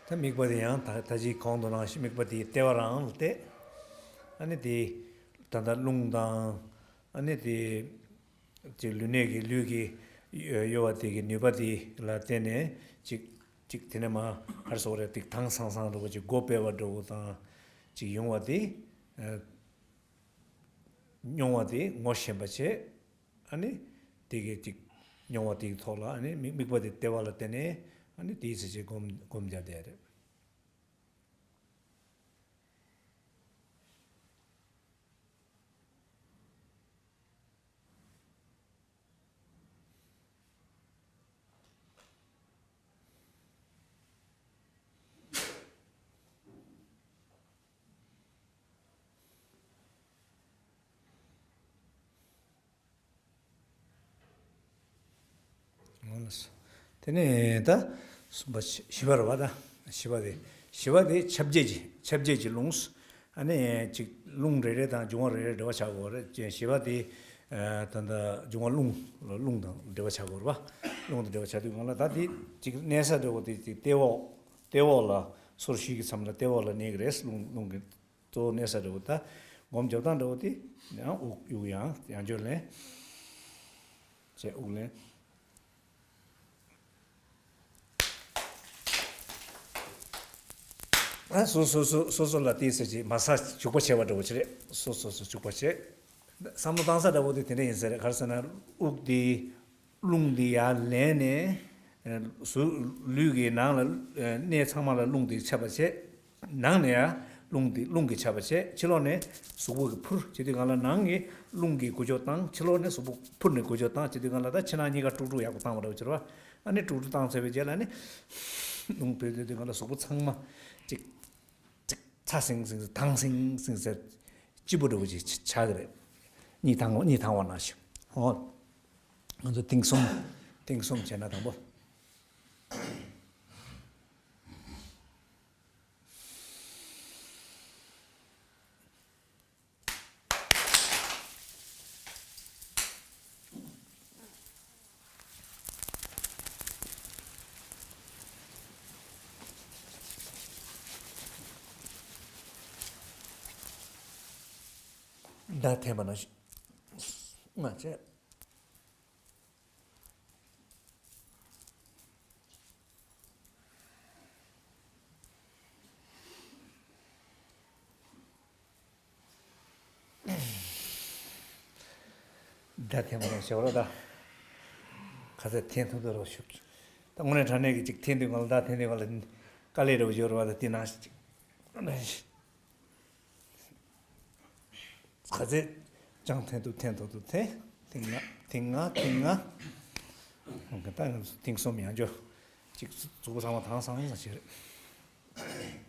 ད་དམིགས་པ་དེ་ཡང་ད་ད་ཅི་གོང་དུ་ནང་བཞིན་དམིགས་པ་དེའི་ལྟེ་བ་རང་ལ་གཏད། ཨ་ནི་དེ་ད་ལྟ་རླུང་དང་། ཨ་ནི་དེ་ཅིག་ལུས་གནད་ཀྱི་ལུས་ཀྱི་གཡོ་བ་དེ་གི་ནུས་པ་དེ་ལ་བརྟེན་ནས་ཅིག་ཅིག་དེ་ནས་མ་ཧར་སོགས་རེ་ཏིག་དྭངས་སང་སང་འདྲ་བོ་ཅིག་སྒོ་སྤེལ་བ་འདྲ་བོ་དང་ཅིག་ཡོང་བ་དེ། མྱོང་བ་དེ་ངོ་ཤེས་པ་བྱས། ཨ་ནི་དེ་གའི་ཅིག་མྱོང་བ་དེའི་ཐོག་ལ་ཨ་ནི་དམིགས་དམིགས་པ་དེ་ལྟེ་བ་ལ་བརྟེན་ནས་ཨ་ནི་དེའི་ཚེ་ཅིག་སྒོམ་སྒོམ་རྒྱག་བསྡད་རེད། དེ་ནས་ད་གསུམ་པ་བཞི་བཞི་པ་རེད་བ། ད་བཞི་པ་དེ་བཞི་པ་དེ་ཁྱབ་བྱེད་ཀྱི་ཁྱབ་བྱེད་ཀྱི་རླུང་། ཨ་ནི་ཅིག་རླུང་རེ་རེ་དང་འབྱུང་བ་རེ་རེ་འབྲེལ་བ་ཆགས་དགོས་རེད། བཞི་པ་དེ་ད་ལྟ་འབྱུང་བ་རླུང་རླུང་དང་འབྲེལ་བ་ཆགས་དགོས་རེད་བ། རླུང་དང་འབྲེལ་བ་ཆགས་དུས་སྒང་ལ་ད་དེ་ཅིག་གནས་ས་འདྲ་བོ་དེ་ཅིག་ལྟེ་འོག་ལྟེ་འོག་ལ་སོར་བཞི་གི་མཚམས་ལ་ལྟེ་འོག་ལ་གནས་ཀྱི་རེད། རླུང་རླུང་གི་གཙོ་བོ་གནས་ས་འདྲ་བོ། ད་སྒོམ་རྒྱབ་སྟངས་འདྲ་བོ་དེ་ཡང་དབུགས་དབུགས་ཡང་ཡང་འཇོར་ལེན་བྱས། དབུགས་ལེན། ཨ་སོ་སོ་སོ་སོ་སོ་ལ་དེའི་ཚེ་ཅིག་མ་ས་བྱུག་པ་བྱས་པ་འདྲ་བོ་ཅིག་རེད། སོ་སོ་སོ་བྱུག་པ་བྱས། བསམ་བློ་བཏང་ས་འདྲ་བོ་དེ་དེ་འདྲ་ཡིན་ས་རེད། ག་རེ་ཟེར་ན་དབུགས་དེ་རླུང་དེ་ཡར་ལེན་ནས་གཟུགས་ལུས་ཀྱི་ནང་ལ་གནས་ཚང་མ་ལ་རླུང་དེ་ཁྱབ་པ་བྱས། ནང་ནས་ཡང་རླུང་དེ་རླུང་གིས་ཁྱབ་པ་བྱས། ཕྱི་ལོགས་ནས་གཟུགས་པོ་གི་འཕུར་བྱེད་དུས་སྒང་ལ་ནང་གི་རླུང་གིས་འགུལ་སྐྱོད་བཏང་། ཕྱི་ལོགས་ནས་གཟུགས་པོ་འཕུར་ནས་འགུལ་སྐྱོད་བཏང་བྱེད་དུས་སྒང་ལ་ད་ཕྱི་ནང་གཉིས་ཀ་དཀྲུག་དཀྲུག་ཡག་པོ་བཏང་བ་འདྲ་བོ་ཅིག་རེད་བ། ཨ་ནི་དཀྲུག་དཀྲུག་བཏང་ཚར་བའི་རྗེས་ལ་ནི་རླུང་འཕུར་བྱེད་དུས་སྒང་ལ་གཟུགས་པོ་ཚང་མ་ཅིག་ཅིག་ཚ་ཟིང་ཟིང་དྭངས་ཟིང་ཟིང་ཟེར་སྐྱིད་པོ་འདྲ་བོ་ཅིག་ཆགས་ཀྱི་རེད། གཉིད་ཐང་གཉིད་ཐང་བ་ནང་བཞིན། འོ། ང་ཚོ་ཐེངས་གསུམ་ཐེངས་གསུམ་བྱས་ན་དང་པོ། མདའ་འཐེན་པ་ནང་བཞིན། ལྔ་བྱས། མདའ་འཐེན་པ་ནང་བཞིན་བྱེད་པ་རེད་ད། ག་ཚད་འཐེན་ཐུབ་ཐུབ་རོགས་ཞུ། ད་དངོས་གནས་དྲང་གནས་ཀྱི་ཅིག་འཐེན་དུས་སྒང་ལ་མདའ་འཐེན་དུས་སྒང་ལ་དཀའ་ལས་འདྲ་བོ་ཡོད་རེད་བ། ད་དེ་ནང་བཞིན་ཅིག་ག་ཚད་ཅང་འཐེན་ཐུབ་འཐེན་ཐུབ་ཐུབ་འཐེན། ཐེངས་ལྔ་ཐེངས་ལྔ་ཐེངས་ལྔ། ད་ཐེངས་གསུམ་ཡང་འཇོག་ཅིག་གཟུགས་པོ་ཚང་མ་དྭངས་སང་སང་བྱེད་རེད།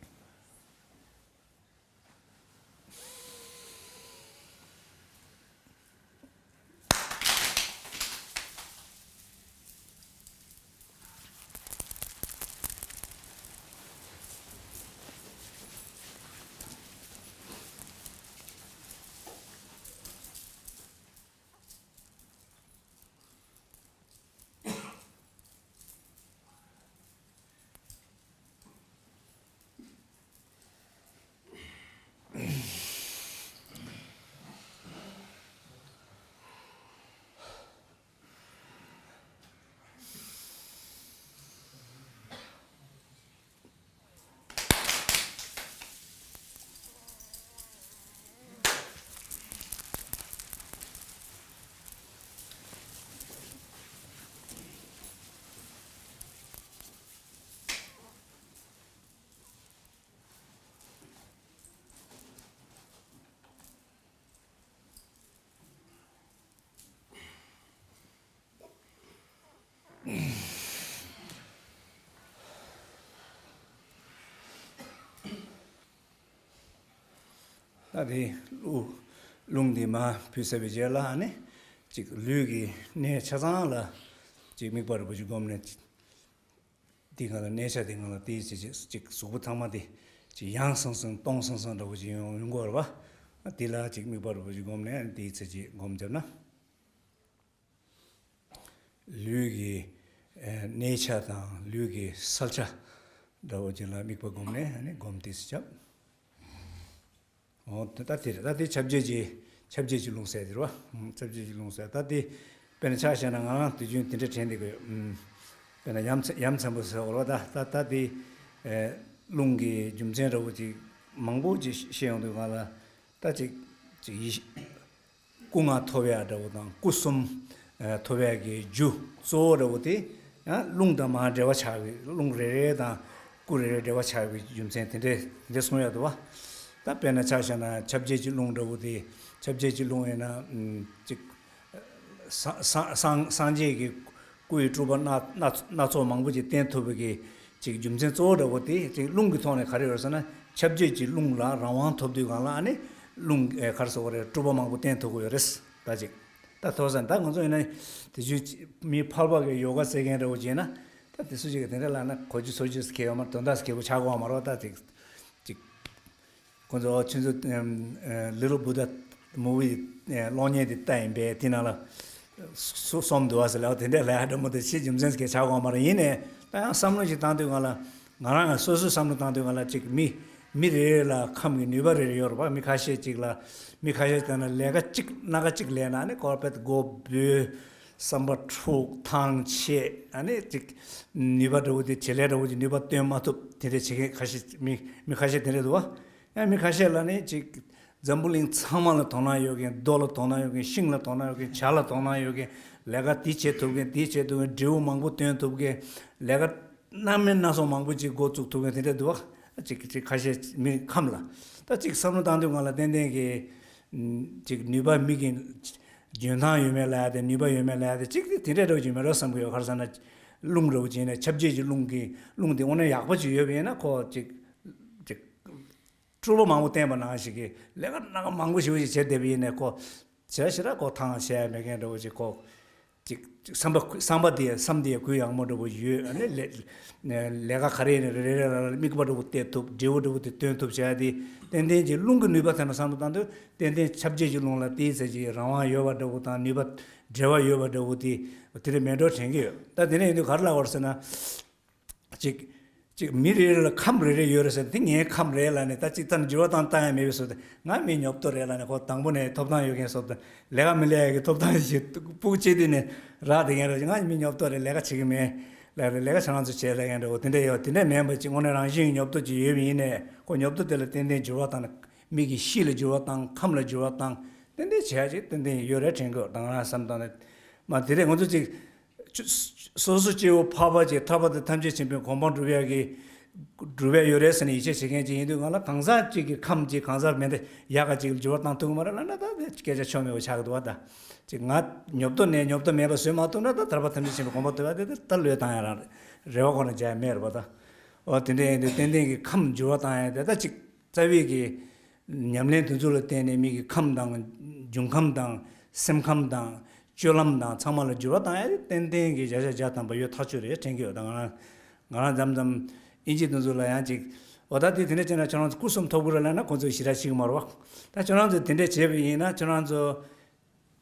ད་དེ་རླུང་རླུང་འདི་མར་བུད་ཚར་བའི་རྗེས་ལ་ཨ་ནི་ཅིག་ལུས་ཀྱི་གནས་ཆ་ཚང་ལ་ཅིག་དམིགས་པ་རིན་པོ་ཆེ་བསྒོམས་ནས། དེའི་སྒང་ལ་གནས་ཆ་དེའི་སྒང་ལ་དེའི་ཅིག་ཅིག་ཅིག་གཟུགས་པོ་ཚང་མ་དེ་ཅིག་ཡང་སང་སང་སྟོང་སང་སང་འདྲ་བོ་ཅིག་ཡོང་ཡོང་གི་ཡོད་རེད་བ། དེ་ལ་ཅིག་དམིགས་པ་རིན་པོ་ཆེ་བསྒོམས་ནས་དེའི་ཚེ་ཅིག་སྒོམ་བརྒྱབ་ན། ལུས་ཀྱི་ཨེ་གནས་ཆ་དང་ལུས་ཀྱི་གསལ་ཆ་ དགྲ་བོ་ཅན་ལ་དམིགས་པ་བསྒོམས་ནས་ཨ་ནི་སྒོམ་དུས་སུ་བྱབ། འོ་ད་ལྟ་དེ་རེད། ད་དེ་ཁྱབ་བྱེད་ཀྱི་ཁྱབ་བྱེད་ཀྱི་རླུང་ཟེར་དེ་རེད་བ། ཁྱབ་བྱེད་ཀྱི་རླུང་ཟེར་ད་དེ་དཔེར་ན་ཆ་བཞག་ན་ང་རང་དུས་རྒྱུན་དེ་འདྲ་དྲན་བསྡད་ཀྱི་ཡོད། དཔེར་ན་ཡ་མཚན་ཡ་མཚན་པོ་ཟེར་བ་རེད་བ། ད་ད་ད་དེ་རླུང་གི་རྒྱུ་མཚན་འདྲ་བོ་ཅིག་མང་པོ་ཅིག་བཤད་ཡོང་དུས་ང་ལ་ད་ཅིག་ཅིག་ཡིད་སྐུ་ལྔ་ཐོབ་ཡག་འདྲ་བོ་དང་སྐུ་གསུམ་ཐོབ་ཡག་གི་རྒྱུ་གཙོ་བོ་འདྲ་བོ་དེ་ཡང་རླུང་དང་མར་འབྲེལ་བ་ཆགས་པའི་རླུང་རེ་རེ་དང་སྐུ་རེ་རེ་འབྲེལ་བ་ཆགས་པའི་རྒྱུ་མཚན་དེ་འདྲས་དེ་འདྲས་གསུང་ཡག་འདུག་བ། ད་དཔེར་ན་ཆ་བཞག་ན་ཁྱབ་བྱེད་ཀྱི་རླུང་འདྲ་བོ་དེ་ཁྱབ་བྱེད་ཀྱི་རླུང་ཡིན་ན་ཅིག་སངས་སངས་སངས་རྒྱས་ཀྱི་སྐུ་ཡི་སྤྲུལ་པ་སྣ་སྣ་སྣ་ཚོགས་མང་པོ་ཅིག་བསྟན་ཐུབ་པའི་གི་ཅིག་རྒྱུ་མཚན་གཙོ་བོ་འདྲ་བོ་དེ་ཅིག་རླུང་གི་ཐོག་ནས་ག་རེ་ཡོད་ཟེར་ན་ཁྱབ་བྱེད་ཀྱི་རླུང་ལ་རང་དབང་ཐོབ་དུས་སྒང་ལ་ཨ་ནི་རླུང་ག་རེ་ཟེར་དགོས་རེད། སྤྲུལ་པ་མང་པོ་བསྟན་ཐུབ་ཀྱི་ཡོད་རེད། ད་ཅིག་ད་ཐོག་ས་ད་ང་ཚོ་ཡིན་ན་དེ་བཞིན་མི་ཕལ་པ་གི་ཡོ་ག་རྩེད་མཁན་འདྲ་བོ་ཅིག་ཡིན་ན་ད་དེ་སུ་ཅིག་གི་དེ་འདྲ་ལབ་ན་གོ་རྒྱུ་ཚོར་རྒྱུ་གལ་ཡོད་མ་རེད། དོན་དག་གལ་པོ་ཆགས་ཀྱི་ཡོད་མ་རེད། ད་ཅིག་ཅིག་ཁོང་ཚོ་ཁྱོད་ཚོ་Little Buddha movie གློག་བརྙན་དེ་ལྟ་ཡིན་པས་དེ་ནང་ལ་སུ་གསུམ་འདུག་བ་ཟེར་ལབ་དེ་འདྲས་ལབ་ཡག་འདྲ་མོ་དེ་ཕྱི་རྒྱུ་མཚན་ཞིག་ཆགས་ཡོད་མ་རེད། ཡིན་ནའི་ད་ཡང་བསམ་བློ་ཞིག་བཏང་དུས་སྒང་ལ་ང་རང་ང་སོ་སོའི་བསམ་བློ་བཏང་དུས་སྒང་ལ་ཅིག་མི་མི་རེ་རེ་ལ་ཁམས་ཀྱི་ནུས་པ་རེ་རེ་ཡོད་རེད་པ། མི་ཁ་ཤས་ཅིག་ལ་མི་ཁ་ཤས་ལྟར་ན་ལས་ཀ་གཅིག་སྣ་ཁ་གཅིག་ལས་ན་ནི་ཀོར་པོ་རེཊ་མགོ་འབོལ། བསམ་པ་འཁྲུག་ཐང་ཆད། ཨ་ནི་ཅིག་ནུས་པ་འདྲ་བོ་དེ་བྱེད་ལས་འདྲ་བོ་ཅིག་ནུས་པ་བཏོན་མ་ཐུབ་དེ་འདྲས་བྱེད་མཁན་ཁ་ཤས་མི་མི་ཁ་ཤས་དེ་འདྲས་འདུག་བ། ཡང་མི་ཁ་ཤས་ལ་ནི་ཅིག་འཛམ་བུ་གླིང་ཚང་མ་ལ་དོ་སྣང་ཡོད་མཁན། རྡོ་ལ་དོ་སྣང་ཡོད་མཁན། ཤིང་ལ་དོ་སྣང་ཡོད་མཁན། བྱ་ལ་དོ་སྣང་ཡོད་མཁན། ལས་ཀ་འདི་བྱེད་ཐུབ་མཁན། འདི་བྱེད་ཐུབ་མཁན། འབྲས་བུ་མང་པོ་སྟོན་ཐུབ་མཁན། ལས་ཀ་སྣ་མིན་སྣ་ཚོགས་མང་པོ་ཅིག་འགོ་བཙུགས་ཐུབ་མཁན་དེ་འདྲ་འདུག་བ། ཅིག་ཅིག་ཁ་ཤས་མི་ཁམས་ལ་ད་ཅིག་བསམ་བློ་བཏང་དུས་སྒང་ལ་ཏན་ཏན་གྱི་ཅིག་ནུས་པ་མི་གི་འཇོན་ཐང་ཡོད་མེད་ལབ་ཡག་དེ་ནུས་པ་ཡོད་མེད་ལབ་ཡག་དེ་ཅིག་དེ་དེ་འདྲ་འདྲ་བོ་ཅིག་མེད་འགྲོ་བསམ་གྱི་ཡོད། ག་རེ་ཟེར་ན་རླུང་འདྲ་བོ་ཅིག་ཡིན་ན་ཁྱབ་བྱེད་ཀྱི་རླུང་གི་རླུང་དེ་དངོས་གནས་ཡག་པོ་ཅིག་ཡོད་པ་ཡིན་ན་ཁོ་ཅིག་ཅིག་སྤྲུལ་པ་མང་པོ་བསྟན་པ་ནང་བཞིན་གྱི་ལས་ཀ་སྣ་ཁ་མང་པོ་ཞེ་པོ་ཅིག་བྱས་བསྡད་པ་ཡིན་ནའི་ཁོ་བྱས་ཞེ་དྲག་ཁོ་ཐང་ཆད་མེད་མཁན་འདྲ་བོ་ཅིག་ཁོ་ཅིག་ཅིག་བསམ་པ་བསམ་པ་དེ་བསམ་དེ་གུ་ཡངས་མོ་འདྲ་བོ་ཡོད། ཨ་ནི་ལས་ལས་ཀ་ག་རེ་ཡིན་ན་རེ་རེ་རེ་རེ་ལ་དམིགས་པ་འདྲ་བོ་གཏད་ཐུབ། འབྲས་བུ་འདྲ་བོ་དེ་སྟོན་ཐུབ་བྱས་ཏེ་ཏན་ཏན་གྱི་རླུང་གི་ནུས་པ་དེ་ནས་བསམ་བློ་བཏང་དུས་ཏན་ཏན་ཁྱབ་བྱེད་ཀྱི་རླུང་ལ་དེའི་ཚེ་ཀྱི་རང་དབང་ཡོད་པ་འདྲ་བོ་དང་ནུས་པ་འབྲེལ་བ་ཡོད་པ་འདྲ་བོ་དེ་དེ་རེ་མེད་འགྲོ་དྲན་གྱི་ཡོད། ད་དེ་ནས་ཡིན་དུས་ག་རེ་ལབ་དགོས་རེད་ཟེར་ན། ཅིག་ཅིག་མི་རེ་རེ་ལ་ཁམས་རེ་རེ་ཡོད་རེད་ཟེར། དེ་ངའི་ཁམས་རེད་ལབ་ནས་ད་ཅིག་ད་ནི་འགྱུར་བ་བཏང་བཏང་ཡ་མེད་པའི་བཟོ་དེ། ང་མི་ཉོབ་ཏོ་རེད་ལབ་ནས་ཁོ་དང་པོ་ནས་ཐོབ་ཐང་ཡོད་མཁན་བཟོ་དེ། ལས་ཀ་མི་ལས་ཡ་གི་ཐོབ་ཐང་ཞིག་ཕུགས་ཆེ་དུས་ནས་རག་བསྡད་མཁན་རེད། ང་མི་ཉོབ་ཏོ་རེད། ལས་ཀ་བྱེད་ཀྱི་མེད་ལབ་རེད། ལས་ཀ་ཁྱེད་རང་ཚོ་བྱེད་ལབ་མཁན་འདྲ་བོ་དེ་འདྲ་ཡོད། དེ་འདྲ་མིན་པ་ཅིག་དངོས་གནས་རང་བཞིན་ཉོབ་ཏོ་ཅིག་ཡོད་པ་ཡིན་ནས་ཁོ་ཉོབ་ཏོ་དེ་ལ་ཏན་ཏན་འགྱུར་བ་བཏང་ན། མི་གི་གཤིས་ལ་འགྱུར་བ་བཏང་། ཁམས་ལ་འགྱུར་བ་བཏང་། ཏན་ཏན་བྱེད་ཡ་ཅིག་ཏན་ཏན་ཡོད་རེད་དྲན་གི་ཡོད། ད་ང་རང་བསམ་བཏང་ནས་མ་དེ་རེད། ང་ཚོ་ཅིག་སོ་སོ་སྐྱེ་བོ་འཕགས་པ་ཅིག་ཐར་པ་དང་ཐམས་ཅད་མཁྱེན་པའི་གོ་འཕང་སྒྲུབ་ཡག་གི་སྒྲུབ་ཡག་ཡོད་རེད་ཟེར་ནས་ཡིད་ཆེས་བྱེད་མཁན་ཅིག་ཡིན་དུས་སྒང་ལ་གང་ཟག་ཅིག་གི་ཁམས་ཅིག་གང་ཟག་མེད་དེ་ཡག་ག་ཅིག་ལ་འགྱུར་བ་བཏང་ཐུབ་ཀྱི་མ་རེད་ལབ་ན་ད་དེ་སྐད་ཆ་ཆོ་མེད་པ་ཆགས་ཀྱི་འདུག་བ། ད་ཅིག་ང་ཉོབ་ཏོ་ནས་ཉོབ་ཏོ་མེད་པ་བཟོས་མ་ཐུབ་ན་ད་ཐར་པ་ཐམས་ཅད་མཁྱེན་པའི་གོ་འཕང་ཐོབ་ཡག་དེ་ད་བློས་བཏང་ཡག་རང་རེད། རེ་བ་ཁོ་ན་རྒྱག་ཡག་མེད་རེད་པ། ད་འོ་དེ་འདྲ་ཡིན་དུས་ཏན་ཏན་གྱི་ཁམས་འགྱུར་བ་བཏང་ཡག་དེ་ད་ཅིག་རྩ་བའི་གི་ཉམས་ལེན་དེ་ཚོ་ལ་བརྟེན་ནས་མི་གི་ཁམས་དང་། འབྱུང་ཁམས་དང་། སེམས་ཁམས་དང་། སྤྱོད་ལམ་དང་ཚང་མ་ལ་འགྱུར་བ་བཏང་ཡ་དེ་ཏན་ཏན་གྱི་བརྒྱ་ཆ་བརྒྱ་ཐམ་པ་ཡོད་ཐག་ཆོད་རེད་དྲན་གྱི་ཡོད། ད་ང་རང་ང་རང་མཚམས་མཚམས་ཨིན་ཇི་དེ་ཚོ་ལ་ཡང་ཅིག་འོ་ད་དེ་དེ་འདྲ་བྱས་ན་ཁྱོད་རང་ཚོ་སྐུ་གསུམ་ཐོབ་ཀྱི་རེད་ལབ་ན་ཁོང་ཚོས་ཞེ་དྲག་ཤེས་ཀྱི་མ་རེད་བ། ད་ཁྱོད་རང་ཚོས་དེ་འདྲ་བྱས་པ་ཡིན་ན་ཁྱོད་རང་ཚོ་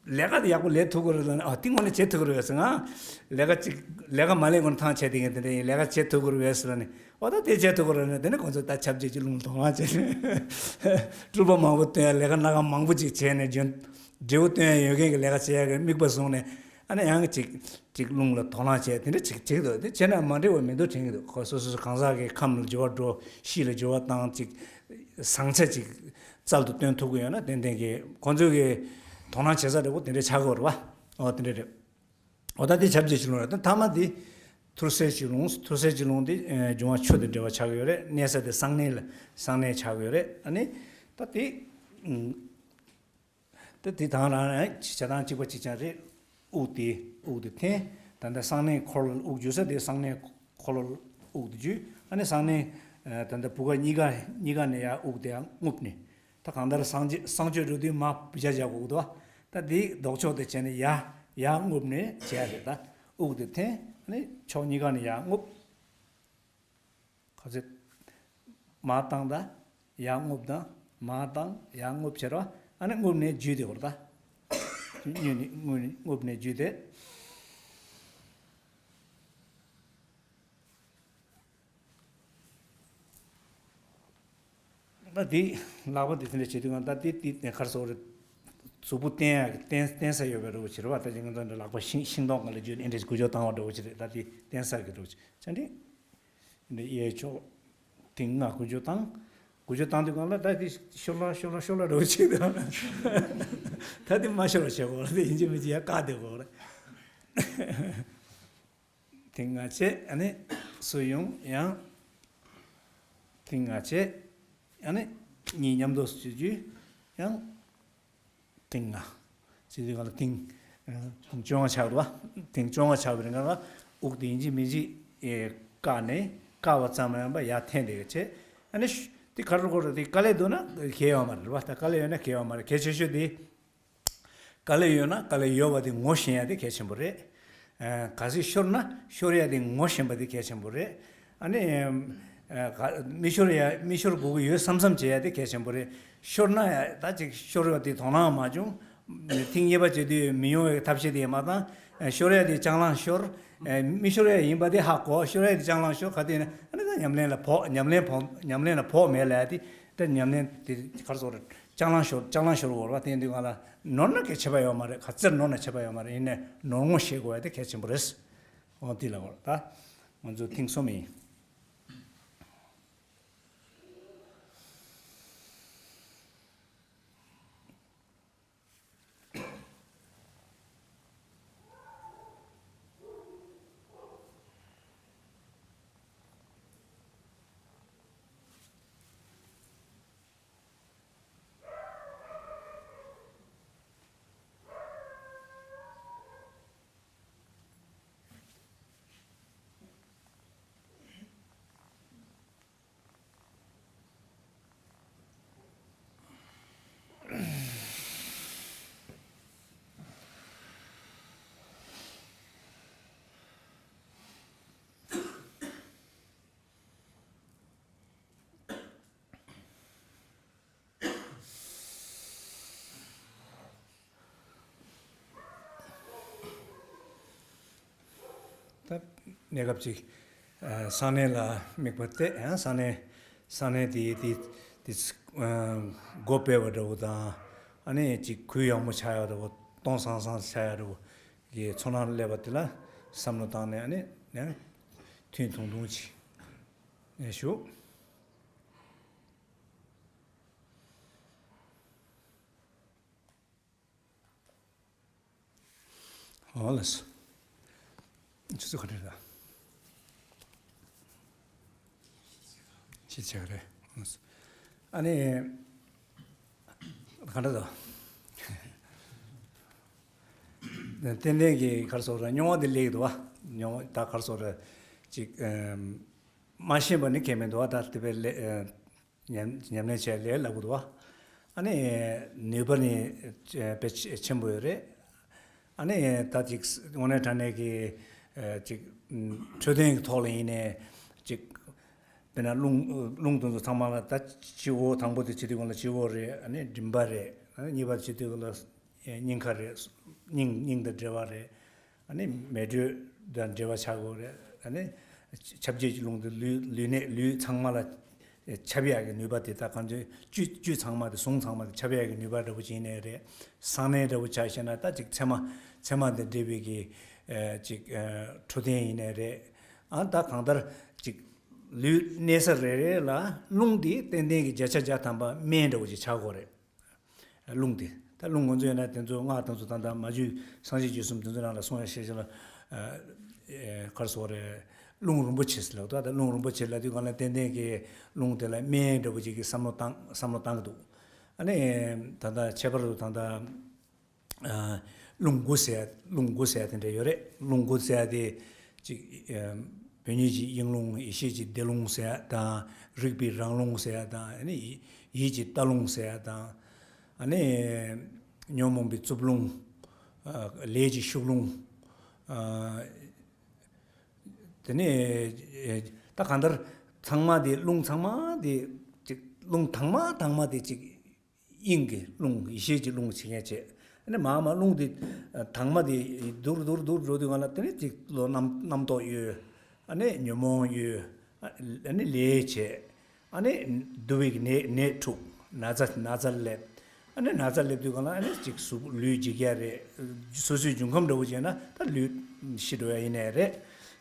ལས་ཀ་དེ་ཡག་པོ་ལས་ཐུབ་ཀྱི་རེད་ལབ་ན། ཨ་དེ་དངོས་གནས་བྱེད་ཐུབ་ཀྱི་རེད་བས་ཟེར། ང་ལས་ཀ་ཅིག་ལས་ཀ་མ་ལས་གོང་ཐང་ཆད་དེ་ངས་དེ་འདྲ་ཡིན། ལས་ཀ་བྱེད་ཐུབ་ཀྱི་རེད་བས་ཟེར་ལབ་ནས། འོ་ད་དེ་བྱེད་ཐུབ་ཀྱི་རེད་ལབ་ནས་དེ་ནས་ཁོང་ཚོས་ད་ཁྱབ་བྱེད་ཀྱི་རླུང་དོ་སྣང་བྱས་ནས་སྤྲུལ་པ་མང་པོ་སྟོན་ཡ། ལས་ཀ་སྣ་ཁ་མང་པོ་ཅིག་བྱས་ནས་འཇོན་འབྲས་བུ་སྟོན་ཡ་ཡོད་མཁན་གྱི་ལས་ཀ་བྱེད་ཡ་གི་དམིགས་པ་བཟུང་ནས་ཨ་ནི་ཡང་ཅིག་ཅིག་རླུང་ལ་དོ་སྣང་བྱས་དེ་འདྲ་ཅིག་བྱེད་ཀྱི་འདུག་དེ་བྱས་ན་མ་འགྲིག་པ་མི་འདུག་དྲན་གྱི་འདུག་ཁོ་སོ་སོ་གང་ཟག་གི་ཁམས་ལ་འགྱུར་བ་འགྲོ། གཤིས་ལ་འགྱུར་བ་བཏང་། ཅིག་བཟང་ཆ་ཅིག་རྩལ་དུ་སྟོན་ཐུབ་ཀྱི་ཡོད་ན་ཏན་ཏན་གྱི་ཁོང་ཚོའི་གི་དོ་སྣང་བྱེད་ས་འདྲ་པོ་དེ་འདྲ་ཆགས་ཀྱི་ཡོད་རེད་བ། ཨོ་དེ་འདྲ་རེད། ཨོ་ད་དེ་ཁྱབ་བྱེད་ཀྱི་རླུང་རེད། ད་ཐ་མ་དེ་ཐུར་སེལ་གྱི་རླུང་། ཐུར་སེལ་གྱི་རླུང་དེ་ཨ་འབྱུང་བ་ཆུ་དང་འབྲེལ་བ་ཆགས་ཀྱི་ཡོད་རེད། གནས་ས་དེ་གསང་གནས་ལ་གསང་གནས་ཆགས་ཀྱི་ཡོད་རེད། ཨ་ནི་ད་དེ་ཨ་ད་དེ་དང་རང་རང་བྱེད་སྟངས་གཅིག་པ་གཅིག་རྐྱང་རེད། དབུགས་དེ་དབུགས་དེ་འཐེན། ད་ལྟ་གསང་གནས་འཁོར་ལོ་དབུགས་འཇུ་ས་དེ་གསང་གནས་འཁོར་ལོ་དབུགས་དེ་འཇུ། ཨ་ནི་གསང་གནས་ཨ་ད་ལྟ་བུ་ག་གཉིས་ཀ་གཉིས་ཀ་ནས་ཡར་དབུགས་དེ་ཡར་རྔུབ་ནས། ད་གང་ལྟར་གསང་གསང་སྤྱོད་འགྲོ་དུས་མར་བུ་ཆ་བཞག་དགོས་ཀྱི་འདུག་ད་དེའི་ལྡོག་ཕྱོགས་དེ་བྱས་ནས་ཡར་ཡར་རྔུབ་ནས་བྱས་རེད། ད་དབུགས་དེ་འཐེན། ཨ་ནི་ཕྱོགས་གཉིས་ཀ་ནས་ཡར་རྔུབ། ག་ཚོད། མར་བཏང་དང་། ཡར་རྔུབ་དང་། མར་བཏང་ཡར་རྔུབ་བྱེད་རོགས། ཨ་ནི་རྔུབ་ནས་འཇུས་ཏེ་བོར་ད། རྔུབ་ནས་རྔུབ་ནས་རྔུབ་ནས་འཇུས་ཏེ། ད་དེ་ལག་པ་དེ་དེ་འདྲ་བྱེད་དུས་གང་ད་དེ་དེ་གར་སོགས་རེད། གཟུགས་པོ་བརྟན་ཡག་བརྟན་བརྟན་ས་ཡོད་པའི་རོགས་བྱེད་རེད་བ། ད་ཅི་ང་ཚོ་འདྲ་ལག་པ་ཤིང་ཤིང་ཏོག་ག་ལ་བརྗོད་ཨེ་འདྲ་འགུལ་སྐྱོད་བཏང་བ་འདྲ་བོ་ཅི་རེད། ད་དེ་བརྟན་ས་གི་རོགས་བྱེད་ཅང་འདྲི། འདི་གཡས་ཕྱོགས་ཐེངས་ལྔ་འགུལ་སྐྱོད་བཏང་། འགུལ་སྐྱོད་བཏང་དུས་གང་ལ་ད་དེ་ཤོར་ལ་ཤོར་ལ་ཤོར་ལ་འགྲོ་ཆེད་དུ། ད་དེ་མ་ཤོར་བ་བྱེད་དགོས་རེད། ཡིན་གཅིག་མིན་གཅིག་ཡར་བཀག་བསྡད་དགོས་རེད། ཐེངས་ལྔ་བྱས་ཨ་ནི་སུ་ཡོང་ཡང་། ཐེངས་ལྔ་བྱས་ཨ་ནི་གཉིས་མཉམ་དུ་བྱེད་རྒྱུ་ཡང་། ཐེངས་ལྔ། ཅི་དུས་གང་ལ་ཐེངས་ཐེངས་བཅོ་ལྔ་ཆགས་འདུག་བ། ཐེངས་བཅོ་ལྔ་ཆགས་པའི་རིང་ལ་དབུགས་དེ་ཡིན་གཅིག་མིན་གཅིག་ཨེ་བཀག་ནས་བཀག་པ་ཙམ་མ་ཡིན་པར་ཡར་འཐེན་བསྡད་བྱས། ཨ་ནི་ཤུ་དེ་ག་རེ་གོ་རེད། དེ་དཀའ་ལས་འདུག་ན་གལ་ཡོད་མ་རེད་བ། ད་དཀའ་ལས་ཡོད་ན་གལ་ཡོད་མ་རེད། གལ་ཆེ་ཤོས་དེ་དཀའ་ལས་ཡོད་ན་དཀའ་ལས་ཡོད་པ་དེ་ངོ་ཤེས་ཡ་དེ་གལ་ཆེན་པོ་རེད། ཨ་གལ་སྲིད་ཤོར་ན་ཤོར་ཡ་དེ་ངོ་ཤེས་པ་དེ་གལ་ཆེན་པོ་རེད། ཨ་ནི་ཨ་ག་མི་ཤོར་ཡ་མི་ཤོར་དགོས་ཀྱི་ཡོད་བསམ་བསམ་བྱེད་ཡ་དེ་གལ་ཆེན་པོ་རེད། ཤོར་ན་ཡ་ད་ཅིག་ཤོར་བ་དེ་དོ་སྣང་མ་བྱུང་། ཐེངས་གཉིས་པ་བྱེད་དུས་མི་ཡོང་བའི་ཐབས་ཤེས་དེ་མ་བཏང་། ཤོར་ཡ་དེ་ཅང་ལང་ཤོར། མི་ཤོར་ཡ་ཡིན་པ་དེ་ཧ་གོ། ཤོར་ཡ་དེ་ཅང་ལང་ཤོར་ག་དེ་ཡིན་ན་ཨ་ནི་ད་ཉམས་ལེན་ལ་ཕོག་ཉམས་ལེན་ཕོག་ཉམས་ལེན་ལ་ཕོག་མེད་ལ་ཡ་དེ་ད་ཉམས་ལེན་དེ་ག་རེ་ཟེར་དགོས་རེད། ཅང་ལང་ཤོར་ཅང་ལང་ཤོར་བོར་བ་དེ་ཡིན་དུས་ང་ལ་ནོར་ན་གལ་ཆེ་བ་ཡོད་མ་རེད། ག་ཚོད་ནོར་ན་ཆེ་བ་ཡོད་མ་རེད། ཡིན་ནའི་ནོར་ངོ་ཤེས་དགོས་ཡ་དེ་གལ་ཆེན་པོ་རེད། འོ་དེ་ལ་འོ་ད་ང་ཚོ་ཐེངས་གསུམ་ཡིན། ད་གནས་སྐབས་ཅིག་ཨ་གསང་གནས་ལ་དམིགས་པ་གཏད། ཨ་གསང་གནས་གསང་གནས་དེ་དེ་དེ་ཨ་སྒོ་སྤེལ་བ་འདྲ་བོ་དང་། ཨ་ནི་ཅིག་གུ་ཡངས་མོ་ཆགས་ཡག་འདྲ་བོ་སྟོང་སང་སང་ཆགས་ཡག་འདྲ་བོ་གི་ཚོར་སྣང་སླེབས་པ་དེ་ལ་བསམ་བློ་བཏང་ནས། ཨ་ནི་ནས་ཐུན་ཐུང་ཐུང་ཅིག་ནས་ཞུ། ཨོ་ལགས་སོ། ཆུ་ཚོད་ག་འདྲ་རེད། ཕྱི་ཆགས་རེད། ཨ་ནི་ག་འདྲ་འདུག་ཏན་ཏན་གྱི་ག་རེ་ཟེར་ར་རྙོག་དྲ་དེ་སླེབས་འདུག་བ། རྙོག་དྲ་ག་རེ་ཟེར་ར་ཅིག་མ་ཤེས་པ་ནི་གང་ཡང་མི་འདུག་བ། ད་དེ་བས་ལས། ཉམས་ཉམས་ལེན་བྱས་ལས་སླ་པོ་འདུག་བ། ཨ་ནི་ནུས་པ་ནི་དཔེ་ཆེན་པོ་ཡོད་རེད། ཨ་ནི་ད་ཅིག་དངོས་གནས་དྲང་གནས་ཀྱི་ཅིག་འཕྲོད་བསྟེན་གྱི་ཐོག་ལ་ཡིན་ནའི་ཅིག་དཔེར་ན་རླུང་རླུང་དེ་ཚོ་ཚང་མ་ལ་ད་སྤྱི་བོ་དང་པོ་དེ་བྱེད་དུས་སྒང་ལ་སྤྱི་བོ་རེད། ཨ་ནི་མགྲིན་པ་རེད། ཨ་ནི་གཉིས་པ་བྱེད་དུས་སྒང་ལ་སྙིང་ཁ་རེད། སྙིང་སྙིང་དང་འབྲེལ་བ་རེད། ཨ་ནི་མེ་དྲོད་དང་འབྲེལ་བ་ཆགས་དགོས་རེད། ཨ་ནི་ཁྱབ་བྱེད་ཀྱི་རླུང་དེ་ལུས་ལུས་ནད་ལུས་ཚང་མ་ལ་ཁྱབ་ཡག་གི་ནུས་པ་དེ་ད་གང་ཅི་བཅུད་བཅུད་ཚང་མ་དེ་ཟུངས་ཚང་མ་དེ་ཁྱབ་ཡག་གི་ནུས་པ་འདྲ་པོ་ཅིག་ཡིན་ནའི་རེད། གསང་གནས་འདྲ་པོ་ཆ་བཞག་ན་ད་ཅིག་མཚན་མ་མཚན་མ་དང་འབྲེལ་བའི་གི་ཅིག་འཕྲོད་བསྟེན་ཡིན་ནའི་རེད། ཨ་ད་གང་ལྟར་ཅིག་ལུས་གནས་ས་རེ་རེ་ལ་རླུང་དེ་ཏན་ཏན་གྱི་བརྒྱ་ཆ་བརྒྱ་ཐམ་པ་སྨན་འདྲ་པོ་ཅིག་ཆགས་དགོས་རེད། རླུང་དེ། ད་རླུང་ང་ཚོ་ཡིན་ན་དེ་ཚོ་སྔགས་དེ་ཚོ་ད་ལྟ་མ་བཅོས་སངས་རྒྱས་བཅོས་གསུམ་དེ་ཚོ་ནང་ལ་གསུངས་ཡ་ཤེས་བྱ་ལ། ཨ་ཨེ་ག་རེ་ཟེར་དགོས་རེད། རླུང་རིན་པོ་ཆེ་ཟེར་ལབ་འདུག་ད་རླུང་རིན་པོ་ཆེ་ལབ་དུས་སྒང་ལ་ཏན་ཏན་གྱི་རླུང་དེ་ལ་སྨན་འདྲ་པོ་ཅིག་གི་བསམ་བློ་བཏང་བསམ་བློ་བཏང་གི་འདུག་ཨ་ནི་ད་ལྟ་ཁྱད་པར་དུ་ད་ལྟ་ཨ་རླུང་དགུ་ཟེར་ཡ་རླུང་དགུ་ཟེར་ཡ་དེ་འདྲ་ཡོད་རེད། རླུང་དགུ་ཟེར་ཡ་དེ་ཅིག་ཨ་བོད་ཉིད་ཀྱི་དབྱིངས་རླུང་། ཡེ་ཤེས་ཀྱི་བདེ་རླུང་ཟེར་ཡ་དང་། རིག་པའི་རང་རླུང་ཟེར་ཡ་དང་། ཨ་ནི་ཡིད་ཀྱི་རྟ་རླུང་ཟེར་ཡ་དང་། ཨ་ནི་ཉོན་མོངས་པའི་རྩུབ་རླུང་། ཨ་ལས་ཀྱི་ཤུགས་རླུང་། ཨ་དེ་ནས་ད་གང་ལྟར་ཚང་མ་དེ་རླུང་ཚང་མ་དེ་ཅིག་རླུང་དྭངས་མ་དྭངས་མ་དེ་ཅིག་དབྱིངས་ཀྱི་རླུང་ཡེ་ཤེས་ཀྱི་རླུང་བྱེད་མཁན་བྱས། ཨ་ནི་མར་མར་རླུང་དེ་དྭངས་མ་དེ་སྡུག་རུ་སྡུག་རུ་སྡུག་རུ་འགྲོ་དུས་སྒང་ལ་དེ་ནས་ཅིག་བློ་རྣམ་རྣམ་རྟོག་གཡོས། ཨ་ནི་ཉོན་མོངས་གཡོས། ཨ་ནི་ལས་བྱས། ཨ་ནི་འདུ་བའི་ནད་ནད་འཁྲུགས། ན་ཚ་ན་ཚ་སླེབས། ཨ་ནི་ན་ཚ་སླེབས་དུས་གང་ལ་ཨ་ནི་ཅིག་གཟུགས་ལུས་འཇིག་ཡ་རེད། སོ་སོའི་འབྱུང་ཁམས་འདྲ་བོ་བྱས་ན་ད་ལུས་ཤི་འགྲོ་ཡ་ཡིན་ནའི་རེད།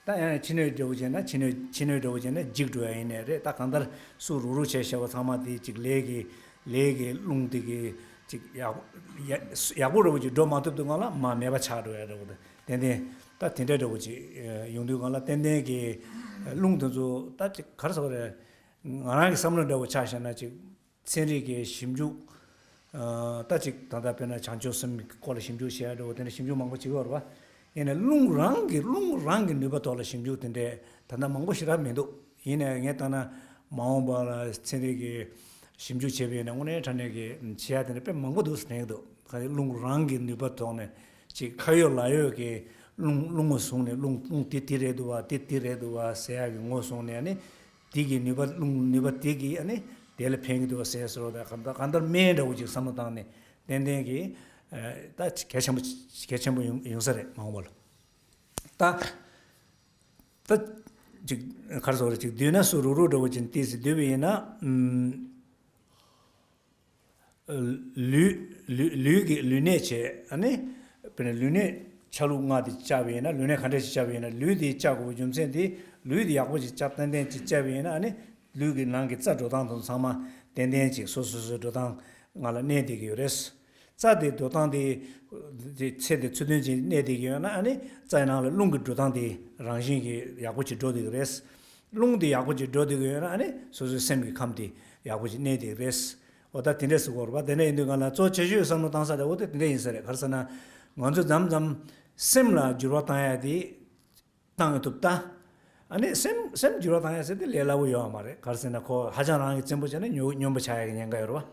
ད་ཡང་ཕྱི་སྣོད་འདྲ་བོ་བྱས་ན་ཕྱི་སྣོད་ཕྱི་སྣོད་འདྲ་བོ་བྱས་ན་འཇིག་འགྲོ་ཡ་ཡིན་ནའི་རེད། ད་གང་ལྟར་སུ་རུག་རུག་བྱས་བཞག་པ་ཚང་མ་དེ་ཅིག་ལས་ཀྱི་ལས་ཀྱི་རླུང་དེ་གི་ཅིག་ཡག་ཡག་ཡག་པོ་འདྲ་བོ་ཅིག་འགྲོ་མ་ཐུབ་དུས་གང་ལ་མར་མེད་པ་ཆགས་འགྲོ་ཡ་འདྲ་བོ་དང་ཏན་ཏན་ད་དེ་འདྲ་འདྲ་བོ་ཅིག་ཡོང་དུས་གང་ལ་ཏན་ཏན་གྱི་རླུང་དེ་ཚོ་ད་ཅིག་ག་རེ་ཟེར་བ་རེད། ང་རང་གི་བསམ་བློ་འདྲ་བོ་ཆ་བཞག་ན་ཅིག་ཚན་རིག་གི་ཞིབ་འཇུག་ཨ་ད་ཅིག་ད་ལྟ་དཔེར་ན་བྱང་ཆུབ་སེམས་སྐོར་ལ་ཞིབ་འཇུག་བྱེད་ཡ་འདྲ་བོ་དེ་འདྲ་ཞིབ་འཇུག་མང་པོ་བྱེད་ཀྱི་ཡོད་རེད་པ། ཡིན་ནའི་རླུང་རང་གི་རླུང་རང་གི་ནུས་པ་ཐོག་ལ་ཞིབ་འཇུག་དེ་འདྲས་ད་ལྟ་མང་པོ་ཞེ་དྲག་མི་འདུག་ཡིན་ནའི་ངས་བལྟས་ན་མ་འོངས་པ་ལ་ཚན་རིག་གི་ཞིབ་འཇུག་བྱས་པ་ཡིན་ན་དངོས་གནས་དྲང་གནས་ཀྱི་བྱེད་ཡ་དེ་འདྲ་དཔེ་མང་པོ་འདུག་ཟེར་དྲན་གྱི་འདུག་ག་རེ་རླུང་རང་གི་ནུས་པ་ཐོག་ནས་ཅིག་ཁ་ཡོད་ལག་ཡོད་ཀྱི་རླུང་རླུང་ངོས་བཟུང་ནས་རླུང་རླུང་དེ་དེ་རེད་འདུག་བ་དེ་དེ་རེད་འདུག་བ་ཟེར་ཡ་གི་ངོས་བཟུང་ནས་ནི། དེ་གི་ནུས་པ་རླུང་ནུས་པ་དེ་གིས་ཨ་ནི་དེ་ལ་ཕན་གྱི་འདུག་ཟེར་སོ་ད་གང་ལྟར་གང་ལྟར་སྨན་འདྲ་བོ་ཅིག་བསམ་བློ་བཏང་ནས་ཏན་ཏན་གྱི་ད་གལ་ཆེན་པོ་གལ་ཆེན་པོ་ཡོང་ཡོང་ས་རེད་མ་འོངས་པ་ལ། ད་ད་ཅིག་ག་རེ་ཟེར་རེད་ཅིག་བསྡུས་ན་སུ་རུག་རུག་འདྲ་བོ་ཅིག་ཏོག་ཙམ་བསྡུས་པ་ཡིན་ན། ལུས་ལུས་ལུས་ཀྱི་ལུས་ནད་བྱས་ཨ་ནི། དཔེར་ན་ལུས་ནད་ཆ་ལུགས་ལྔ་དེ་བཅག་པ་ཡིན་ན་ལུས་ནད་ག་འདྲ་ཞིག་བཅག་པ་ཡིན་ན་ལུས་དེ་བཅག་དགོས་པའི་རྒྱུ་མཚན་དེ་ལུས་དེ་ཡག་པོ་ཞིག་བཅག་ཏན་ཏན་ཅིག་བཅག་པ་ཡིན་ན་ཨ་ནི་ལུས་ཀྱི་ནང་གི་རྩ་འགྲོ་སྟངས་དང་ཚང་མ་ཏན་ཏན་ཅིག་སོ་སོ་སོའི་འགྲོ་སྟངས་ང་ལ་གནས་བསྡད་ཀྱི་ཡོད་རེད། རྩ་དེ་འགྲོ་སྟངས་དེ་དེ་ཚེ་དེ་ཚུལ་མཐུན་ཅིག་གནས་བསྡད་ཀྱི་ཡོད་ན་ཨ་ནི་རྩ་ཡི་ནང་ལ་རླུང་གི་འགྲོ་སྟངས་དེ་རང་བཞིན་གྱིས་ཡག་པོ་ཅིག་འགྲོ་བསྡད་ཀྱི་རེད། རླུང་དེ་ཡག་པོ་ཅིག་འགྲོ་བསྡད་ཀྱི་ཡོད་ན་ཨ་ནི་སོ་སོའི་སེམས་ཀྱི་ཁམས་དེ་ཡག་པོ་ཅིག་གནས་བསྡད་ཀྱི་རེད། འོ་ད་དེ་འདྲས་སུ་གོ་རེད་པ། དེ་ནས་ཡིན་དུས་གང་ལ་གཙོ་ཆེ་ཤོས་བསམ་བློ་བཏང་ས་དེ་འོ་དེ་དེ་འདྲས་ཡིན་ས་རེད། ག་རེ་ཟེར་ན། ང་ཚོས་མཚམས་མཚམས་སེམས་ལ་འགྱུར་བ་བཏང་ཡ་དེ་བཏང་ཐུབ་ད། ཨ་ནི་སེམས་སེམས་འགྱུར་བ་བཏང་ཡ་ཟེར་དེ་ལས་སླ་བོ་ཡོད་མ་རེད། ག་རེ་ཟེར་ན་ཁོ་ཧ་ཅང་རང་གི་བཙན་པོ་བྱས་ན་སྨྱོ་སྨྱོན་པ་ཆགས་ཡ་གི་ཉེན་ཁ་ཡོད་རེད་པ།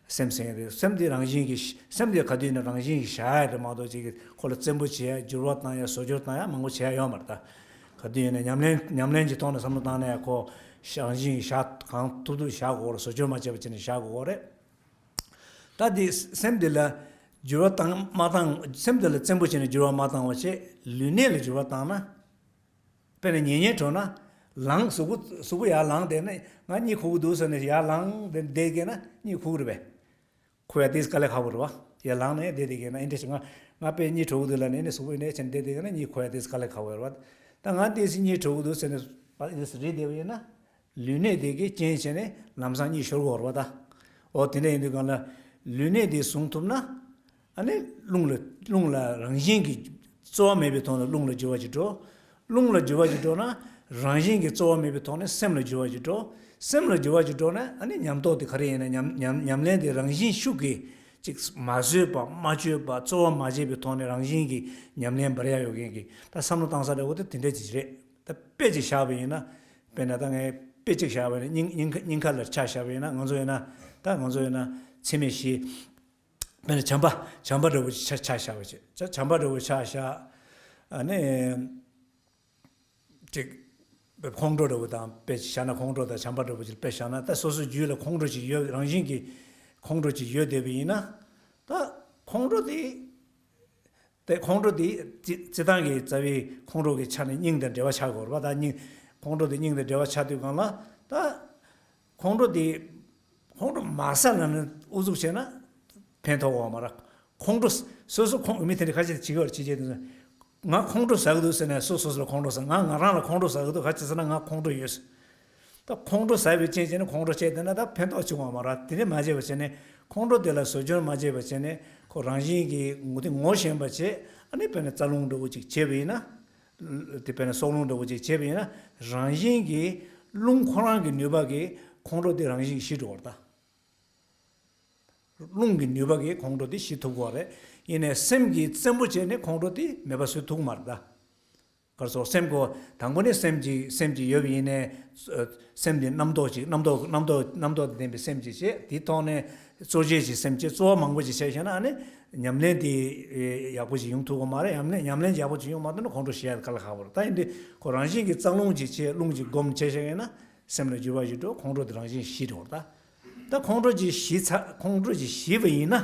སེམས་ཟེར་ཡ་དེ་སེམས་དེ་རང་བཞིན་གྱིས་སེམས་དེ་ག་དུས་ཡིན་ན་རང་བཞིན་གྱིས་བཞག་ཡ་རེད་མ་གཏོགས་ཅིག་གིས་ཁོ་ལ་བཙན་པོ་བྱེད་ཡ་འགྱུར་བ་བཏང་ཡ་བཟོ་བཅོས་བཏང་ཡ་མང་པོ་བྱེད་ཡ་ཡོད་མ་རེད་ད། ག་དུས་ཡིན་ན་ཉམས་ལེན་ཉམས་ལེན་གྱི་ཐོག་ནས་བསམ་བློ་བཏང་ན་ཡང་ཁོ་རང་བཞིན་བཞག་གང་ཐུབ་ཐུབ་བཞག་དགོས་རེད། བཟོ་བཅོས་མ་བྱས་པ་བྱས་ནས་བཞག་དགོས་རེད། ད་དེ་སེམས་དེ་ལ་འགྱུར་བ་བཏང་མ་བཏང་སེམས་དེ་ལ་བཙན་པོ་བྱས་ནས་འགྱུར་བ་མ་བཏང་བ་བྱས་ལུས་གནད་ལ་འགྱུར་བ་བཏང་ན། དཔེར་ན་ཉལ་ཉལ་འགྲོ་ན་ལངས་གཟུགས་པོ་གཟུགས་པོ་ཡར་ལངས་བསྡད་ན་ང་གཉིད་ཁུག་གི་འདུག་ཟེར་ནས་ཡར་ལངས་བསྡད་བསྡད་ཀྱི་ན་གཉིད་ཁུག་རེད་པས། ཁོ་ཡ་དེས་དཀའ་ལས་ཁག་པོ་རེད་བ། ཡ་ལངས་ནས་བསྡད་དེ་གས་ན་ཨེ་འདྲ་ཞིག་ང་ང་དཔེ་གཉིད་བྲོ་གི་འདུག་ལབ་ནས་ཨེ་ནས་གཟུགས་པོ་ཨེ་འདྲ་བྱས་ནས་བསྡད་དེ་གས་ན་གཉིད་ཁུག་ཡ་དེས་དཀའ་ལས་ཁག་པོ་རེད་བ། ད་ང་དེས་གཉིད་བྲོ་གི་འདུག་ཟེར་ནས་ཨེ་ནས་རེད་བསྡད་པ་ཡིན་ན། ལུས་གནད་དེ་གས་རྐྱེན་བྱས་ནས་ལམ་སང་གཉིད་ཤོར་གི་ཡོད་རེད་བ་ད། འོ་དེ་འདྲ་ཡིན་དུས་གང་ལ་ལུས་གནད་དེ་བཟུང་ཐུབ་ན། ཨ་ནི་རླུང་ལ་རླུང་ལ་རང་བཞིན་གྱིས་རྩོལ་བ་མེད་པའི་ཐོག་ནས་རླུང་ལ་འགྱུར་བ་ཅིག་འགྲོ། རླུང་ལ་འགྱུར་བ་ཅིག་འགྲོ་ན་རང་བཞིན་གྱིས་རྩོལ་བ་མེད་པའི་ཐོག་ནས་སེམས་ལ་འགྱུར་བ་ཅིག་འགྲོ། སེམས་ལ་འགྱུར་བ་ཅིག་འགྲོ་ན་ཨ་ནི་ཉམས་རྟོགས་དེ་ག་རེ་ཡིན་ན་ཉམས་ཉམས་ཉམས་ལེན་དེ་རང་བཞིན་ཤུགས་ཀྱིས་ཅིག་མ་བཟོད་པ་མ་བཅོས་པ་རྩོལ་བ་མ་བྱས་པའི་ཐོག་ནས་རང་བཞིན་གྱིས་ཉམས་ལེན་འབར་ཡ་ཡོད་མཁན་གྱི་ད་བསམ་བློ་བཏང་ས་འདྲ་བོ་དེ་དེ་འདྲ་ཅིག་རེད། ད་དཔེ་ཅིག་བཞག་པ་ཡིན་ན། དཔེར་ན་ད་ངས་དཔེ་ཅིག་བཞག་པ་ཡིན་ན་སྙིང་སྙིང་ཁ་སྙིང་ཁ་ལ་ཆ་བཞག་པ་ཡིན་ན་ང་ཚོ་ཡིན་ན་ད་ང་ཚོ་ཡིན་ན་འཚེ་མེད་ཞི། དཔེར་ན་བྱམས་པ་བྱམས་པ་འདྲ་བོ་ཆ་ཆ་བཞག་པ་བྱས་ཆ་བྱམས་པ་འདྲ་བོ་ཆ་བཞག་ཨ་ནི་ཅིག་ཁོང་ཁྲོ་འདྲ་བོ་དང་དཔེ་བཞག་ན་ཁོང་ཁྲོ་དང་བྱམས་པ་འདྲ་བོ་ཅིག་དཔེ་བཞག་ན་ད་སོ་སོའི་རྒྱུད་ལ་ཁོང་ཁྲོ་ཅིག་ཡོད་རང་བཞིན་གྱིས་ཁོང་ཁྲོ་ཅིག་ཡོད་བསྡད་པ་ཡིན་ན་ད་ཁོང་ཁྲོ་དེ་དེ་ཁོང་ཁྲོ་དེ་སྤྱི་སྤྱི་བཏང་གི་རྩ་བའི་ཁོང་ཁྲོ་གི་ཆ་ནས་སྙིང་དང་འབྲེལ་བ་ཆགས་དགོས་རེད་པ། ད་སྙིང་ཁོང་ཁྲོ་དེ་སྙིང་དང་འབྲེལ་བ་ཆགས་དུས་གང་ལ་ད། ཁོང་ཁྲོ་དེ། ཁོང་ཁྲོ་མ་ཟ་ལབ་ནས་ཨུ་ཚུགས་བྱས་ན། ཕན་ཐོགས་ཡོད་མ་རེད། ཁོང་ཁྲོ། སོ་སོ་ཁོང་མི་དེ་འདྲ་ཁ་ཤས་ཅིག་ཡོད་རེད་ཅི་བྱེད་དུས། ང་ཁོང་ཁྲོ་ཟ་གི་འདུག་ཟེར་ནས་སོ་སོ་སོ་ལ་ཁོང་ཁྲོ་ཟ། ང་ང་རང་ལ་ཁོང་ཁྲོ་ཟ་གི་འདུག་ག་ཅི་ཟེར་ན་ང་ཁོང་ཁྲོ་ཡོད། ད་ཁོང་ཁྲོ་ཟ་བའི་རྐྱེན་བྱས་ནས་ཁོང་ཁྲོ་བྱས་བསྡད་ན་ད་ཕན་ཐོགས་བྱུང་བ་མ་རེད། དེ་འདྲ་མ་བྱས་པ་བྱས་ནས་ཁོང་ཁྲོ་དེ་ལ་བཟོ་བཅོས་མ་བྱས་པ་བྱས་ནས་ཁོ་རང་བཞིན་གྱིས་ངོ་དེ་ངོ་ཤེས་པ་བྱས་ཨ་ནི་དཔེར་ན་རྩ་རླུང་འདྲ་བོ་ཅིག་བྱས་པ་ཡིན་ན། དེ་དཔེར་ན་སྲོག་རླུང་འདྲ་བོ་ཅིག་བྱས་པ་ཡིན་ན་རང་བཞིན་གྱིས་རླུང་ཁོ་རང་གི་ནུས་པ་གིས་ཁོང་ཁྲོ་དེ་རང་བཞིན་གྱིས་ཞི་འགྲོ་བར་ད། རླུང་གི་ནུས་པ་གིས་ཁོང་ཁྲོ་དེ་ཞི་ཐུབ་ཀྱི་ཡོད་རེད། ཡིན་ནའི་སེམས་ཀྱིས་བཙན་པོ་བྱས་ནས་ཁོང་ཁྲོ་དེ་མེད་པ་བཟོ་ཐུབ་ཀྱི་མ་རེད་ད། ག་རེ་ཟེར་སེམས་ཁོ་དང་པོ་ནས་སེམས་ཀྱི་སེམས་ཀྱི་ཡོད་པ་ཡིན་ནའི། སེམས་དེ་རྣམ་རྟོག་ཅིག་རྣམ་རྟོག་རྣམ་རྟོག་རྣམ་རྟོག་དང་ལྡན་པའི་སེམས་ཅིག་བྱས་དེའི་ཐོག་ནས་རྩོལ་བཅས་ཀྱི་སེམས་བྱས་རྩོལ་བ་མང་པོ་ཅིག་བྱས་ཤེ་ན་ཨ་ནི་ཉམས་ལེན་དེ་ཡག་པོ་ཅིག་ཡོང་ཐུབ་ཀྱི་མ་རེད། ཉམས་ལེན་ཉམས་ལེན་ཡག་པོ་ཅིག་ཡོང་མ་ཐུབ་ན་ཁོང་ཁྲོ་ཞི་ཡ་དེ་དཀའ་ལས་ཁག་པོ་རེད། ད་ཡིན་དུས་ཁོ་རང་བཞིན་གྱིས་རྩ་རླུང་ཅིག་བྱས་རླུང་ཅིག་སྒོམ་བྱས་ཤེ་ན་སེམས་ལ་འགྱུར་བ་ཞིག་འགྲོ། ཁོང་ཁྲོ་དེ་རང་བཞིན་ཞི་འགྲོ་ད། ད་ཁོང་ཁྲོ་ཅིག་ཞི་ཚ་ཁོང་ཁྲོ་ཅིག་ཞི་བ་ཡིན་ན།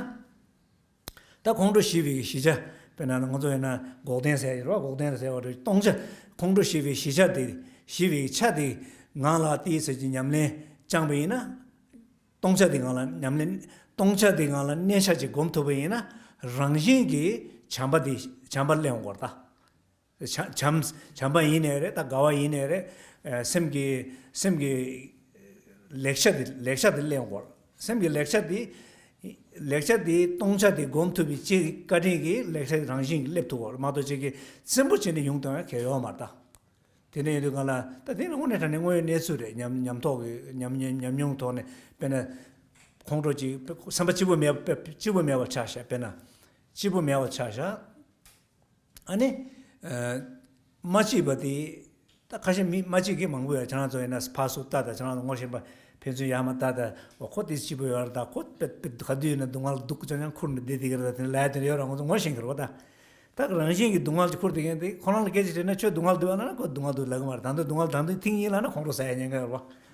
ད་ཁོང་ཁྲོ་ཞི་བའི་ཞི་ཆ། དཔེར་ན་ང་ཚོ་ཡིན་ན་འགོག་བདེན་ཟེར་ཡོད་རེད་བ། འགོག་བདེན་ཟེར་བ་རེད། སྟོང་ཆ། ཁོང་ཁྲོ་ཞི་བའི་ཞི་ཆ་དེ་ཞི་བའི་ཆ་དེ་ངང་ལ་ཏིའི་ཟེར་གྱི་ཉམས་ལེན་ བཅངས་པ་ཡིན་ན། སྟོང་ཆ་དེ་སྒང་ལ་ཉམས་ལེན། སྟོང་ཆ་དེ་སྒང་ལ་གནས་ཆ་ཅིག་སྒོམ་ཐུབ་པ་ཡིན་ན། རང་བཞིན་གྱིས་བྱམས་པ་དེ་བྱམས་པ་སླེབས་འོང་གི་རེད་ད། བྱམས་བྱམས་བྱམས་པ་ཡིན་ནའི་རེད། ད་དགའ་བ་ཡིན་ནའི་རེད། ཨ། སེམས་ཀྱི་སེམས་ཀྱི་ལེགས་ཆ་དེ་ལེགས་ཆ་དེ་སླེབས་འོང་གི་རེད། སེམས་ཀྱི་ལེགས་ཆ་དེ་ལེགས་ཆ་དེ་སྟོང་ཆ་དེ་སྒོམ་ཐུབ་པའི་ཅིག་བཀའ་དྲིན་གྱིས་ལེགས་ཆ་དེ་རང་བཞིན་གྱིས་སླེབས་ཐུབ་ཀྱི་རེད་མ་གཏོགས། ཅིག་གིས་རྩེན་པོ་བྱས་ནས་ཡོང་གཏོང་ཡ་གལ་ཡོད་མ་རེད་ད། དེ་འདྲ་ཡིན་དུས་སྒང་ལ་ད་དེ་ནི་དངོས་གནས་དྲང་གནས་དངོས་ཡོད་གནས་ཚུལ་རེད། ཉམས་ཉམས་རྟོགས་ཀྱི་ཉམས་ཉམས་ཉམས་མྱོང་ཐོག་ནས། དཔེར་ན་ཁོང་ཁྲོ་ཅིག་སེམས་པ་སྐྱིད་པོ་མེད་པ་སྐྱིད་པོ་མེད་པ་ཆགས་ཤག་དཔེར་ན་སྐྱིད་པོ་མེད་པ་ཆགས་ཤག་ཨ་ནི། ཨ། མ་སྐྱིད་པ་དེ། ད་ཁ་ཤས་མི་མ་སྐྱིད་མཁན་མང་པོ་ཡོད། ཁྱེད་རང་ཚོ་ཡིན་ན་ཕར་ཚུར་ལྟ་དང་། ཁྱེད་རང་ཚོ་ངོ་ཤེས་པ་ཕན་ཚུན་ཡར་མར་ལྟ་དང་། འོ་ཁོ་དེ་སྐྱིད་པོ་ཡོད་རེད། ད་ཁོ་དཔེ་དཔེ་ག་དུས་ཡིན་ན་སྡུག་བསྔལ་སྡུག་ཅང་ཅང་ཁུར་ནས་བསྡད་བསྡད་ཀྱི་རེད། ད་དེ་ལ་ཡ་དེ་འདྲ་ཡོད་རེད། ང་ཚོ་ངོ་ཤེས་ཀྱི་རེད་པ། ད་ད་རང་བཞིན་གྱིས་སྡུག་བསྔལ་ཅིག་ཁུར་བསྡད་མཁན་དེ་ཁོ་རང་ལ་སྐད་ཆ་དྲིས་ན། ཁྱོད་སྡུག་བསྔལ་འདུག་ཨ་ལབ་ན། ཁོ་སྡུག་བསྔལ་འདུག་ལབ་ཀྱི་མ་རེད། ད་དུང་སྡུག་བསྔལ་ད་དུང་ཐེངས་གཉིས་ལབ་ན་ཁོང་ཁྲོ་ཟ་ཡ་ཉེན་ཁ་ཡོད་རེད་པ།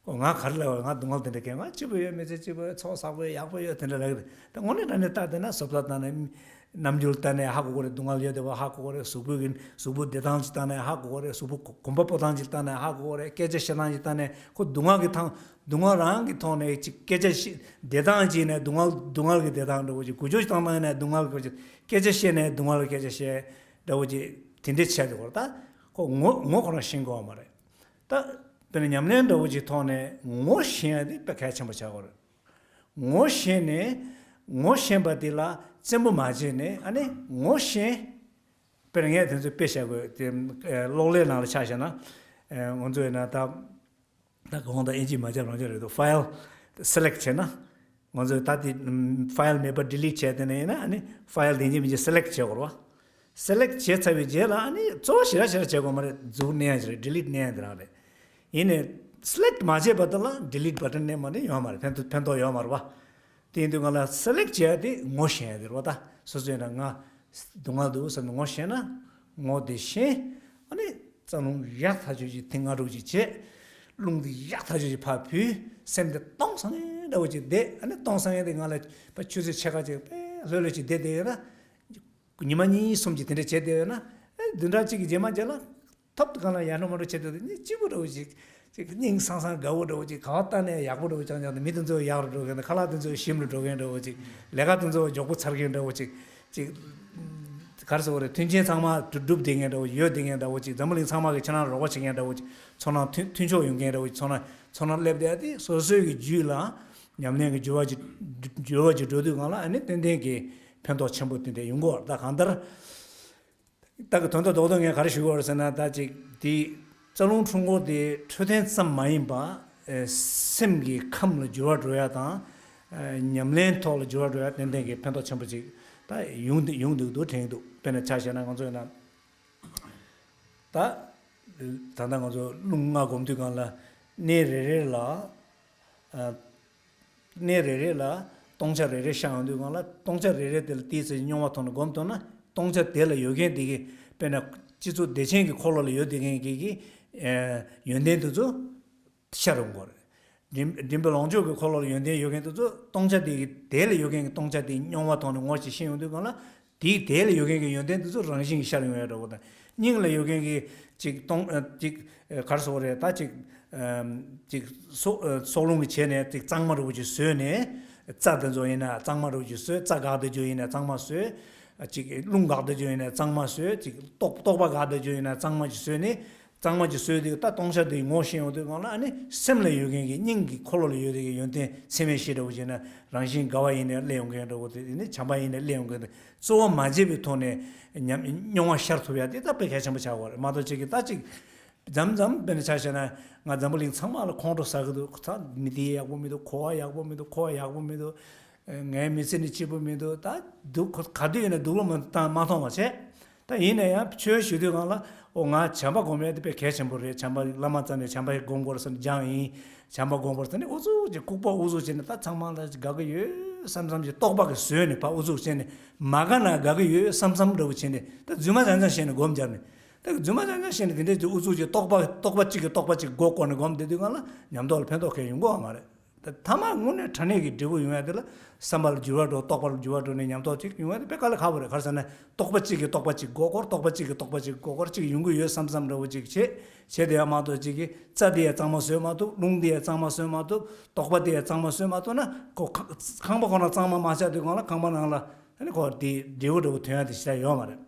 ཁོ་ང་ག་རེ་ལབ་པ། ང་སྡུག་བསྔལ་དེ་འདྲ་གང་ཡང་། སྐྱིད་པོ་ཡོད་མི་ཚེ་སྐྱིད་པོ་ཡོད། ཚོགས་བསགས་པོ་ཡོད། ཡག་པོ་ཡོད། དེ་འདྲ་ལབ་ཀྱི་རེད། ད་དངོས་གནས་དྲང་གནས་ལྟ་བསྡད་ན་བཟོ་ལྟ་ལྟ་ནས། རྣམ་འགྱུར་ལྟ་ནས་ཧ་གོ་གི་རེད། སྡུག་བསྔལ་ཡོད་བསྡད་པ་ཧ་གོ་གི་རེད། གཟུགས་པོ་གི་གཟུགས་པོ་བདེ་ཐང་ཅིག་ལྟ་ནས་ཧ་གོ་གི་རེད། གཟུགས་པོ་གོམ་པ་སྤོ་སྟངས་ཅིག་ལྟ་ནས་ཧ་གོ་གི་རེད། སྐད་ཆ་བཤད་སྟངས་ཅིག་ལྟ་ནས། ཁོ་སྡུག་བསྔལ་གྱི་ཐང་སྡུག་བསྔལ་རང་གི་ཐོག་ནས་ཅིག་སྐད་ཆ་བཤད། བདེ་ཐང་ཅིག་ནས་སྡུག་བསྔལ་སྡུག་བསྔལ་གྱི་བདེ་ཐང་འདྲ་བོ་ཅིག་འགུལ་སྐྱོད་ཅིག་བཏང་སྟངས་ནས་སྡུག་བསྔལ་གྱི་སྐད་ཆ་བཤད་ནས་སྡུག་བསྔལ་གྱི་སྐད་ཆ་བཤད་འདྲ་བོ་ཅིག་དེ་འདྲ་བྱས་ཏེ། ཁོ་ད་ཁོ་ངོ་ངོ་ཁོ་རང་ཤེས་དགོས་པ་མ་རེད། ད་དཔེར་ན་ཉམས་ལེན་འདྲ་བོ་ཅིག་ཐོག་ནས་ངོ་ཤེས་ཡ་དེ་དཔེ་གལ་ཆེན་པོ་ཆགས་ཀྱི་རེད། ངོ་ཤེས་ནས། ངོ་ཤེས་པ་དེ་ལ་རྩེན་པོ་མ་བྱས་ནས། ཨ་ནི་ངོ་ཤེས། དཔེར་ངས་དེ་ཚོ་དཔེ་བཞག་དགོས་དེ། ཨ། གློག་ཀླད་ནང་ལ་ཆ་བཞག་ན། ཨ། ང་ཚོ་ཡིན་ན་ད་ད་གོང་དུ་ཨིན་ཇི་མ་བརྒྱབ་རང་བརྒྱབ་རེད་འདུག་ཕའིལ་སེ་ལེག་བྱས་ན། ང་ཚོས་ད་དེ་ཕའིལ་མེད་པ་ཌི་ལིཊ་བྱས། དེ་ནས་ཡིན་ན་ཨ་ནི་ཕའིལ་དེ་ཡིན་གཅིག་མིན་གཅིག་སེ་ལེག་བྱེད་དགོས་རེད་པ། སེ་ལེག་བྱས་ཚར་བའི་རྗེས་ལ་ཨ་ནི་གཙོ་བོ་ཞེ་དྲག་ཞེ་དྲག་བྱེད་དགོས་མ་རེད། འཛུགས་གནོན་ཡ་ཅིག་རེད། ཌི་ལིཊ་གནོན་ཡ་དེ་རང་རེད། ཡིན་ནའི་སེ་ལེག་མ་བྱས་པ་དེ་ལ་ཌི་ལིཊ་བ་ཊན་གནོན་པ་ནི་ཡོད་མ་རེད། ཕན་ཐོགས་ཕན་ཐོགས་ཡོད་མ་རེད་པ། དེ་ཡིན་དུས་ང་ལ་སེ་ལེག་བྱས་ཏེ་ངོ་ཤེས་ཡ་དེ་རེད་པ། ད་སོ་སོ་ཡིན་ན་ང་སྡུག་བསྔལ་འདུག་བསམ་ནས་ངོ་ཤེས་ན། ངོ་དེ་ཤེས། ཨ་ནི་རྩ་རླུང་ཡག་ཐག་ཆོད་ཅིག་ཐེངས་ལྔ་དྲུག་ཅིག་བྱས། རླུང་དེ་ཡག་ཐག་ཆོད་ཅིག་ཕར་ཕུད། སེམས་དེ་སྟོང་སང་ངེ་འདྲ་བོ་ཅིག་བསྡད། ཨ་ནི་སྟོང་སང་ངེ་དེ་ང་ལ་ཕར་ཆུ་ཚོད་ཕྱེད་ཀ་ཅིག་དཔེ་ལྷོད་ལྷོད་ཅིག་བསྡད་བསྡད་ཡོད་ན། ཉི་མ་གཉིས་གསུམ་ཅིག་དེ་འདྲ་བྱས་བསྡད་ཡོད་ན། ཨེ། བདུན་ཕྲག་གཅིག་གི་རྗེས་མ་རྗེས་ལ་ཐོབ་ཏུ་གང་ལ་ཡར་འགྲོ་མར་འགྲོ་བྱེད་དུས་དེ་ནི་སྐྱིད་པོ་འདྲ་བོ་ཅིག་ཅིག་སྙིང་སང་སང་དགའ་བོ་འདྲ་བོ་ཅིག་ག་བ་ལྟ་ནས་ཡག་པོ་འདྲ་བོ་རྐྱང་རྐྱང་དང་། མི་དེ་ཚོ་ཡག་རུ་འགྲོ་མཁན་དང་། ཁ་ལག་དེ་ཚོ་ཞིམ་རུ་འགྲོ་མཁན་འདྲ་བོ་ཅིག་ལས་ཀ་དེ་ཚོ་མགྱོགས་པོ་ཚར་མཁན་འདྲ་བོ་ཅིག་ཅིག་ག་རེ་ཟེར་དགོས་རེད། མཐུན་རྐྱེན་ཚང་མ་འགྲུབ་བསྡད་མཁན་འདྲ་བོ། ཡོད་བསྡད་མཁན་འདྲ་བོ་ཅིག་འཛམ་བུ་གླིང་ཚང་མ་གིས་ཁྱེད་རང་རོགས་པ་བྱེད་མཁན་འདྲ་བོ་ཅིག་ཚོར་སྣང་མཐུན་མཐུན་ཕྱོགས་ཡོང་མཁན་འདྲ་བོ་ཅིག་ཚོར་སྣང་ཚོར་སྣང་སླེབས་བསྡད་དེ། སོ་སོའི་གི་རྒྱུད་ལ་ཉམས་ལེན་གྱི་འགྱུར་བ་ཅིག་འགྱུར་བ་ཅིག་འགྲོ་དུས་སྒང་ལ། ཨ་ནི་ཏན་ཏན་གྱི་ཕན་ཐོགས་ཆེན་པོ་དེ་འདྲ་ཡོང་གི་ཡོད་རེད། ད་གང་ལྟར། ད་གི་དོན་དག་རྡོག་རྡོག་ངས་ག་རེ་ཞུ་དགོས་རེད་ཟེར་ན། ད་ཅིག་དེ་རྩ་རླུང་འཁྲུག་འཁོར་དེ་འཕྲོད་བསྟེན་ཙམ་མ་ཡིན་པ། ཨེ། སེམས་ཀྱི་ཁམས་ལ་འགྱུར་བ་འགྲོ་ཡ་དང་། ཨེ། ཉམས་ལེན་ཐོག་ལ་འགྱུར་བ་འགྲོ་ཡ་ཏན་ཏན་གྱི་ཕན་ཐོགས་ཆེན་པོ་ཅིག་ད་ཡོང་འདུག་ཡོང་འདུག་འདུག་དྲན་གྱི་འདུག་དཔེར་ན་ཆ་བཞག་ན་ང་ཚོ་ཡིན་ན། ད་ད་ལྟ་ང་ཚོ་རླུང་ལྔ་སྒོམ་དུས་སྒང་ལ་གནས་རེ་རེ་ལ། ཨ། གནས་རེ་རེ་ལ་སྟོང་ཆ་རེ་རེ་ཤར་ཡོང་དུས་སྒང་ལ། སྟོང་ཆ་རེ་རེ་དེ་ལ་ཏོག་ཙམ་རྙོག་པ་ཐོག་ནས་སྒོམ་ཐུབ་ན། སྟོང་ཆ་དེ་ལ་ཡོད་མཁན་དེ་གི། དཔེར་ན་སྤྱི་གཙུག་བདེ་ཆེན་གྱི་འཁོར་ལོ་ལ་ཡོད་བསྡད་མཁན་གྱི་གི། ཨེ། ཡོན་ཏན་དེ་ཚོ་ཤར་ཡོང་གི་རེད། མགྲིན་མགྲིན་པ་ལོངས་སྤྱོད་ཀྱི་འཁོར་ལོ་ལ་ཡོན་ཏན་ཡོད་མཁན་དེ་ཚོ། སྟོང་ཆ་དེ་གི་དེ་ལ་ཡོད་མཁན་གྱི་སྟོང་ཆ་དེའི་རྙོག་པ་ཐོག་ནས་ངོ་ཞིག་ཤེས་ཡོང་དུས་སྒང་ལ། དེའི་དེ་ལ་ཡོད་མཁན་གྱི་ཡོན་ཏན་དེ་ཚོ་རང་བཞིན་གྱིས་ཤར་ཡོང་ཡ་འདྲ་བོ་དང་། སྙིང་ལ་ཡོད་མཁན་གྱི་ཅིག་སྟོང་། ཨ། ཅིག་ཨ། ག་རེ་ཟེར་དགོས་རེད། ད་ཅིག་ཨམ། ཅིག་སྲོག་ཨ། སྲོག་རླུང་གིས་བྱས་ནས་ཅིག་གཙང་མ་འདྲ་བོ་ཅིག་བཟོས་ནས། རྩ་དེ་ཚོ་ཡིན་ན་གཙང་མ་འདྲ་བོ་ཅིག་བཟོས། རྩ་འགག་བསྡད་རྒྱུ་ཡིན་ན་གཙང་མ་བཟོས། ཨ། ཅིག་རླུང་འགག་བསྡད་རྒྱུ་ཡིན་ན་གཙང་མ་བཟོས། ཅིག་རྟོག་རྟོག་པ་འགག་བསྡད་རྒྱུ་ཡིན་ན་གཙང་མ་ཅིག་བཟོས་ནས། གཙང་མ་ཅིག་བཟོས་དུས། ད་སྟོང་ཆ་དེ་ངོ་ཤེས་ཡོང་དུས་སྒང་ལ། ཨ་ནི་སེམས་ལ་ཡོད་མཁན་གྱི། སྙིང་གི་འཁོར་ལོ་ལ་ཡོད་མཁན་གྱི་ཡོན་ཏན་འཚེ་མེད་བཞི་འདྲ་བོ་ཅིག་ན། རང་བཞིན་དགའ་བ་ཡིན་ནའི་སླེབས་ཡོང་མཁན་འདྲ་བོ་དེ། དེ་ནི་བྱམས་པ་ཡིན་ནའི་སླེབས་ཡོང་མཁན་དེ། གཙོ་བོ་མ་བྱས་པའི་ཐོག་ནས་ཉམས་རྙོག་པ་ཤར་ཐུབ་ཡ་དེ་ད་དཔེ་གལ་ཆེན་པོ་ཆགས་ཀྱི་ཡོད་རེད་མ་གཏོགས། ཅིག་གིས་ད་ཅིག་མཚམས་མཚམས་དཔེར་ན་ཆ་བཞག་ན། ང་འཛམ་བུ་གླིང་ཚང་མ་ལ་ཁོང་ཁྲོ་ཟ་གི་འདུག་ད་མི་དེ་ཡག་པོ་མི་འདུག་ཁོ་བ་ཡག་པོ་མི་འདུག་ཁོ་བ་ཡག་པོ་མི་འདུག་ངའི་མི་ཚེ་ནི་སྐྱིད་པོ་མི་འདུག་ད་སྡུག་ཁོ་ག་དུས་ཡིན་ན་སྡུག་ལོ་མ་བཏང་མ་མཐོང་བ་བྱས། ད་ཡིན་ན་ཡང་ཆོས་ཞུ་དུས་སྒང་ལ། འོ་ང་བྱམས་པ་སྒོམ་ཡ་དེ་དཔེ་གལ་ཆེན་པོ་རེད། བྱམས་པ་བླ་མ་རྩ་ནས་བྱམས་པ་ཞིག་སྒོམ་དགོས་རེད་ཟེར་ནས་སྦྱངས་ཡིན། བྱམས་པ་སྒོམ་དགོས་རེད་ཟེར་ནས་ཨུ་ཚུགས་ཀྱིས་ལྐུགས་པ་ཨུ་ཚུགས་བྱས་ནས། ད་ཚང་མ་ལ་དགའ་གི་ཡོད་བསམ་བསམ་གྱི་རྟོག་པ་གིས་བཟོས་ནས། ཕར་ཨུ་ཚུགས་བྱས་ནས་མ་དགའ་ན་དགའ་གི་ཡོད་བསམ་བསམ་འདྲ་བོ་བྱས་ནས། ད་རྫུན་མ་རྐྱང་རྐྱང་བཤད་ནས་སྒོམ་རྒྱབ་ནས། ད་རྫུན་མ་རྐྱང་རྐྱང་བཤད་ནས་དེ་འདྲའི་ཨུ་ཚུགས་ཀྱི་རྟོག་པ། རྟོག་པ་གཅིག་གིས་རྟོག་པ་གཅིག་མགོ་སྐོར་ནས་སྒོམ་བསྡད་དུས་སྒང་ལ་ཉམས་རྟོགས་ལ་ཕན་ཐོགས་གང་ཡང་ཡོང་གི་ཡོད་མ་རེད། ད་ཐ་མ་དངོས་གནས་དྲང་གནས་ཀྱི་འབྲས་བུ་ཡོང་ཡ་དེ་ལ་བསམ་པ་ལ་འགྱུར་བ་འགྲོ། རྟོག་པ་ལ་འགྱུར་བ་འགྲོ་ནས་ཉམས་རྟོགས་ཅིག་ཡོང་ཡ་དེ་དཔེ་དཀའ་ལས་ཁག་པོ་རེད། ག་རེ་ཟེར་ན་རྟོག་པ་གཅིག་གིས་རྟོག་པ་གཅིག་མགོ་སྐོར། རྟོག་པ་གཅིག་གིས་རྟོག་པ་གཅིག་མགོ་སྐོར། གཅིག་ཡོང་གི་ཡོད་བསམ་བསམ་འདྲ་བོ་ཅིག་བྱེད། བྱེད་དེ་ཡང་མ་གཏོགས་གཅིག་གིས་རྩྭ་དེ་ཡང་གཙང་མ་བཟོས་མ་ཐུབ། རླུང་དེ་ཡང་གཙང་མ་བཟོས་མ་ཐུབ། རྟོག་པ་དེ་ཡང་གཙང་མ་བཟོས་མ་ཐུབ་ན། ཁོ་ཁ་ཁང་པ་ཁོ་ན་གཙང་མ་མ་བྱས་དུས་སྒང་ལ་ཁང་པ་ནང་ལ་ཨ་ནི་ཁོ་དེ་འབྲས་བུ་འདྲ་བོ་ཐོན་ཡ་དེ་ཞེ་དྲག་ཡོད་མ་རེད།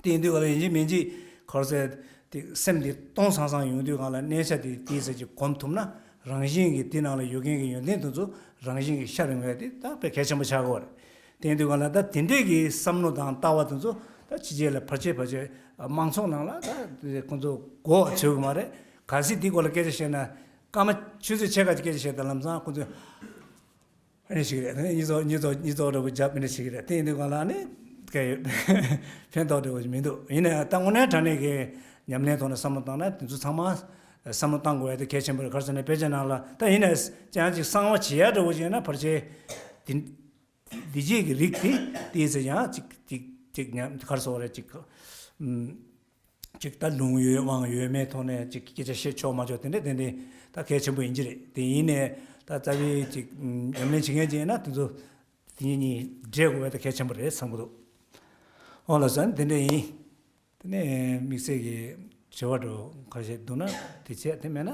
དེ་ཡིན་དུས་ག་ལ་ཡིན་གཅིག་མིན་གཅིག་ག་རེ་ཟེར། དེ་སེམས་དེ་སྟོང་སང་སང་ཡོང་དུས་སྒང་ལ་གནས་ཆ་དེ་དེའི་ཚེ་ཅིག་གོམས་ཐུབ་ན། རང་བཞིན་གྱིས་དེ་ནང་ལ་ཡོད་མཁན་གྱི་ཡོན་ཏན་དེ་ཚོ་རང་བཞིན་གྱིས་ཤར་ཡོང་ཡ་དེ་ད་དཔེ་གལ་ཆེན་པོ་ཆགས་ཀྱི་ཡོད་རེད། དེ་ཡིན་དུས་སྒང་ལ་ད་དེ་འདྲས་ཀྱི་བསམ་བློ་དང་ལྟ་བ་དེ་ཚོ་ད་ཕྱི་རྒྱལ་ལ་བར་ཆད་བར་ཆད་མང་ཚོགས་ནང་ལ་ད་ཁོ་ཚོ་མགོ་ཚོས་ཀྱི་མ་རེད། གལ་སྲིད་དེའི་སྐོར་ལ་སྐད་ཆ་བཤད་ན། སྐར་མ་ཆུ་ཚོད་ཕྱེད་ཀ་ཅིག་སྐད་ཆ་བཤད་ད་ལམ་སང་ཁོ་ཚོས། ཨ་ནི་ཞིག་རེད། ཨ་ནི་གཉིས་ཚོགས་གཉིས་ཚོགས་གཉིས་ཚོགས་འདྲ་པོ་རྒྱབ། ཨ་ནི་ཞིག་རེད། དེ་ཡིན་དུས་སྒང་ལ་ཨ་ནི་ག་ཡོད་ཕན་ཐོགས་འདྲ་པོ་ཞིག་མི་འདུག་ཡིན་ནའི་ད་དངོས་གནས་དྲང་གནས་ཀྱི་ཉམས་ལེན་ཐོག་ནས་བསམ་བློ་བཏང་ན་དེ་ཚོ་ཚང་མ་བསམ་བློ་བཏང་དགོས་ཡ་དེ་གལ་ཆེན་པོ་རེད། ག་རེ་ཟེར་ན་དཔེ་ཆ་ནང་ལ་ད་ཡིན་ནའི་ཅང་ཅིག་གསང་བ་བྱེད་ཡ་འདྲ་པོ་ཞིག་ཡོད་ན་བར་ཆད་དེ། འདི་བྱེད་ཀྱི་རིགས་དེ་དེའི་ཚེ་ཡང་ཅིག་ཅིག་ཅིག་ཉམས་ག་རེ་ཟེར་དགོས་རེད། ཅིག་ཨུམ། ཅིག་ད་ལུང་ཡོད་དབང་ཡོད་མེད་ཐོག་ནས་ཅིག་སྐད་ཆ་བཤད་ཆོག་མ་ཆོག་དེ་འདྲ་དེ་འདྲ་ད་གལ་ཆེན་པོ་ཡིན་གྱི་རེད། དེ་ཡིན་ནའི་ད་རྩ་བའི་ཅིག་ཉམས་ལེན་བྱེད་མཁན་ཅིག་ཡིན་ན་དེ་ཚོ་དེ་གཉིས་གཉིས་འདྲེས་དགོས་པ་ད་གལ་ཆེན་པོ་རེད་བསམ་གྱི་འདུག་འོ་ལགས་སོ། དེ་འདྲ་ཡིན། དེ་ནས་དམིགས་བསལ་གྱི་དྲི་བ་འདྲ་ཁ་ཤས་འདུག་ན་དེ་བྱས། དེ་མེད་ན་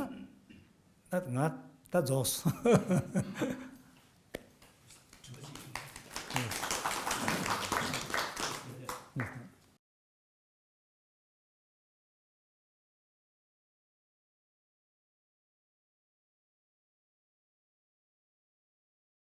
ད་ང་ད་རྫོགས་སོང་།